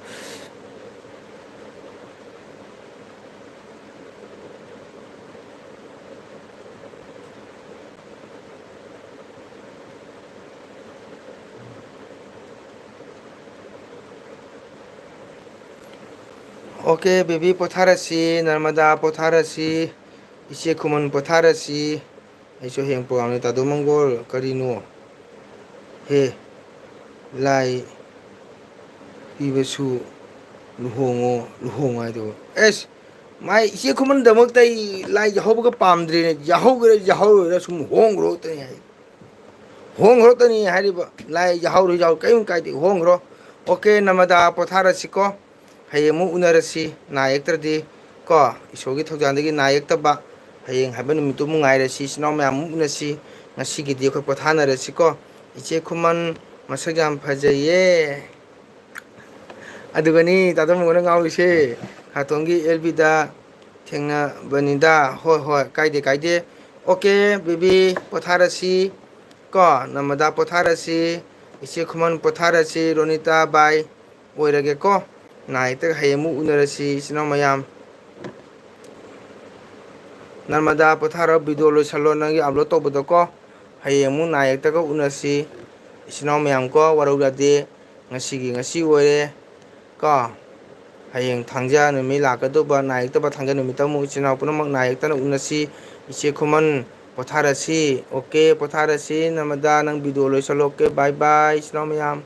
Okay baby, ꯄꯣꯊꯥꯔꯁꯤ꯫ ꯅꯔꯃꯗꯥ, ꯄꯣꯊꯥꯔꯁꯤ꯫ ꯏꯆꯦ ꯈꯨꯃꯟ, ꯄꯣꯊꯥꯔꯁꯤ꯫ ꯑꯩꯁꯨ ꯍꯌꯦꯡ ꯄ꯭ꯔꯣꯒ꯭ꯔꯥꯝꯅꯤ꯫ ꯇꯥꯗꯣ ꯃꯪꯒꯣꯜ, ꯀꯔꯤꯅꯣ? ꯍꯦ, ꯂꯥꯏ ꯄꯤꯕꯁꯨ ꯂꯨꯍꯣꯡꯉꯣ, ꯂꯨꯍꯣꯡꯉꯣ ꯍꯥꯏꯗꯨꯕꯨ꯫ ꯑꯦꯁ, ꯃꯥꯏ ꯏꯆꯦ ꯈꯨꯃꯟꯗꯃꯛꯇ ꯑꯩ ꯂꯥꯏ ꯌꯥꯍꯧꯕꯒ ꯄꯥꯝꯗ꯭ꯔꯦꯅꯦ꯫ ꯌꯥꯍꯧꯒꯦꯔꯥ ꯌꯥꯍꯧꯔꯣꯏꯔꯥ ꯁꯨꯝ ꯍꯣꯡꯈ꯭ꯔꯣ ꯇꯅꯤ ꯍꯥꯏ꯫ ꯍꯣꯡꯈ꯭ꯔꯣ ꯇꯅꯤ ꯍꯥꯏꯔꯤꯕ꯫ ꯂꯥꯏ ꯌꯥꯍꯧꯔꯣ ꯌꯥꯍꯧꯔꯣ ꯀꯔꯤꯝ ꯀꯥꯏꯗꯦ, ꯍꯣꯡꯈ꯭ꯔꯣ꯫ ꯑꯣꯀꯦ ꯅꯔꯃꯗꯥ, ꯄꯣꯊꯥꯔꯁꯤꯀꯣ꯫ ꯍꯌꯦꯡ ꯑꯃꯨꯛ ꯎꯅꯔꯁꯤ꯫ ꯅꯥ ꯌꯦꯛꯇ꯭ꯔꯗꯤ ꯀꯣ, ꯏꯁꯣꯔꯒꯤ ꯊꯧꯖꯥꯜꯗꯒꯤ ꯅꯥ ꯌꯦꯛꯇꯕ ꯍꯌꯦꯡ ꯍꯥꯏꯕ ꯅꯨꯃꯤꯠꯇꯨ ꯑꯃꯨꯛ ꯉꯥꯏꯔꯁꯤ꯫ ꯏꯆꯤꯟ ꯏꯅꯥꯎ ꯃꯌꯥꯝ ꯑꯃꯨꯛ ꯎꯅꯁꯤ꯫ ꯉꯁꯤꯒꯤꯗꯤ ꯑꯩꯈꯣꯏ ꯄꯣꯊꯥꯅꯔꯁꯤꯀꯣ꯫ ꯏꯆꯦ ꯈꯨꯃꯟ, ꯃꯁꯛ ꯌꯥꯝ ꯐꯖꯩꯌꯦ꯫ ꯑꯗꯨꯒꯅꯤ ꯇꯥꯗꯣ ꯃꯪꯒꯣꯜꯅ ꯉꯥꯎꯔꯤꯁꯦ꯫ ꯈꯥꯇꯣꯟꯒꯤ ꯑꯦꯜ ꯕꯤꯗ ꯊꯦꯡꯅꯕꯅꯤꯗ꯫ ꯍꯣꯏ, ꯍꯣꯏ, ꯀꯥꯏꯗꯦ, ꯀꯥꯏꯗꯦ꯫ ꯑꯣꯀꯦ ꯕꯦꯕꯤ, ꯄꯣꯊꯥꯔꯁꯤ ꯀꯣ꯫ ꯅꯔꯃꯗꯥ, ꯄꯣꯊꯥꯔꯁꯤ꯫ ꯏꯆꯦ ꯈꯨꯃꯟ, ꯄꯣꯊꯥꯔꯁꯤ꯫ ꯔꯣꯅꯤꯇꯥ, ꯕꯥꯏ꯫ ꯑꯣꯏꯔꯒꯦꯀꯣ꯫ ꯅꯥ ꯌꯦꯛꯇꯒ ꯍꯌꯦꯡ ꯑꯃꯨꯛ ꯎꯅꯔꯁꯤ ꯏꯆꯤꯟ ꯏꯅꯥꯎ ꯃꯌꯥꯝ꯫ ꯅꯔꯃꯗꯥ, ꯄꯣꯊꯥꯔꯣ, ꯚꯤꯗꯤꯑꯣ ꯂꯣꯏꯁꯜꯂꯣ ꯅꯪꯒꯤ ꯑꯞꯂꯣꯗ ꯇꯧꯕꯗꯣꯀꯣ꯫ ꯍꯌꯦꯡ ꯑꯃꯨꯛ ꯅꯥ ꯌꯦꯛꯇꯒ ꯎꯅꯁꯤ ꯏꯆꯤꯟ ꯏꯅꯥꯎ ꯃꯌꯥꯝ ꯀꯣ꯫ ꯋꯥꯔꯧ ꯌꯥꯗꯦ꯫ ꯉꯁꯤꯒꯤ ꯉꯁꯤ ꯑꯣꯏꯔꯦ ꯀꯣ꯫ ꯍꯌꯦꯡ ꯊꯥꯡꯖ ꯅꯨꯃꯤꯠ ꯂꯥꯛꯀꯗꯧꯕ ꯅꯥ ꯌꯦꯛꯇꯕ ꯊꯥꯡꯖ ꯅꯨꯃꯤꯠꯇ ꯑꯃꯨꯛ ꯏꯆꯤꯟ ꯏꯅꯥꯎ ꯄꯨꯝꯅꯃꯛ ꯅꯥ ꯌꯦꯛꯇꯅ ꯎꯅꯁꯤ꯫ ꯏꯆꯦ ꯈꯨꯃꯟ, ꯄꯣꯊꯥꯔꯁꯤ꯫ ꯑꯣꯀꯦ, ꯄꯣꯊꯥꯔꯁꯤ꯫ ꯅꯔꯃꯗꯥ, ꯅꯪ ꯚꯤꯗꯤꯑꯣ ꯂꯣꯏꯁꯜꯂꯣ꯫ ꯑꯣꯀꯦ, ꯕꯥꯏ ꯕꯥꯏ ꯏꯆꯤꯟ ꯏꯅꯥꯎ ꯃꯌꯥꯝ꯫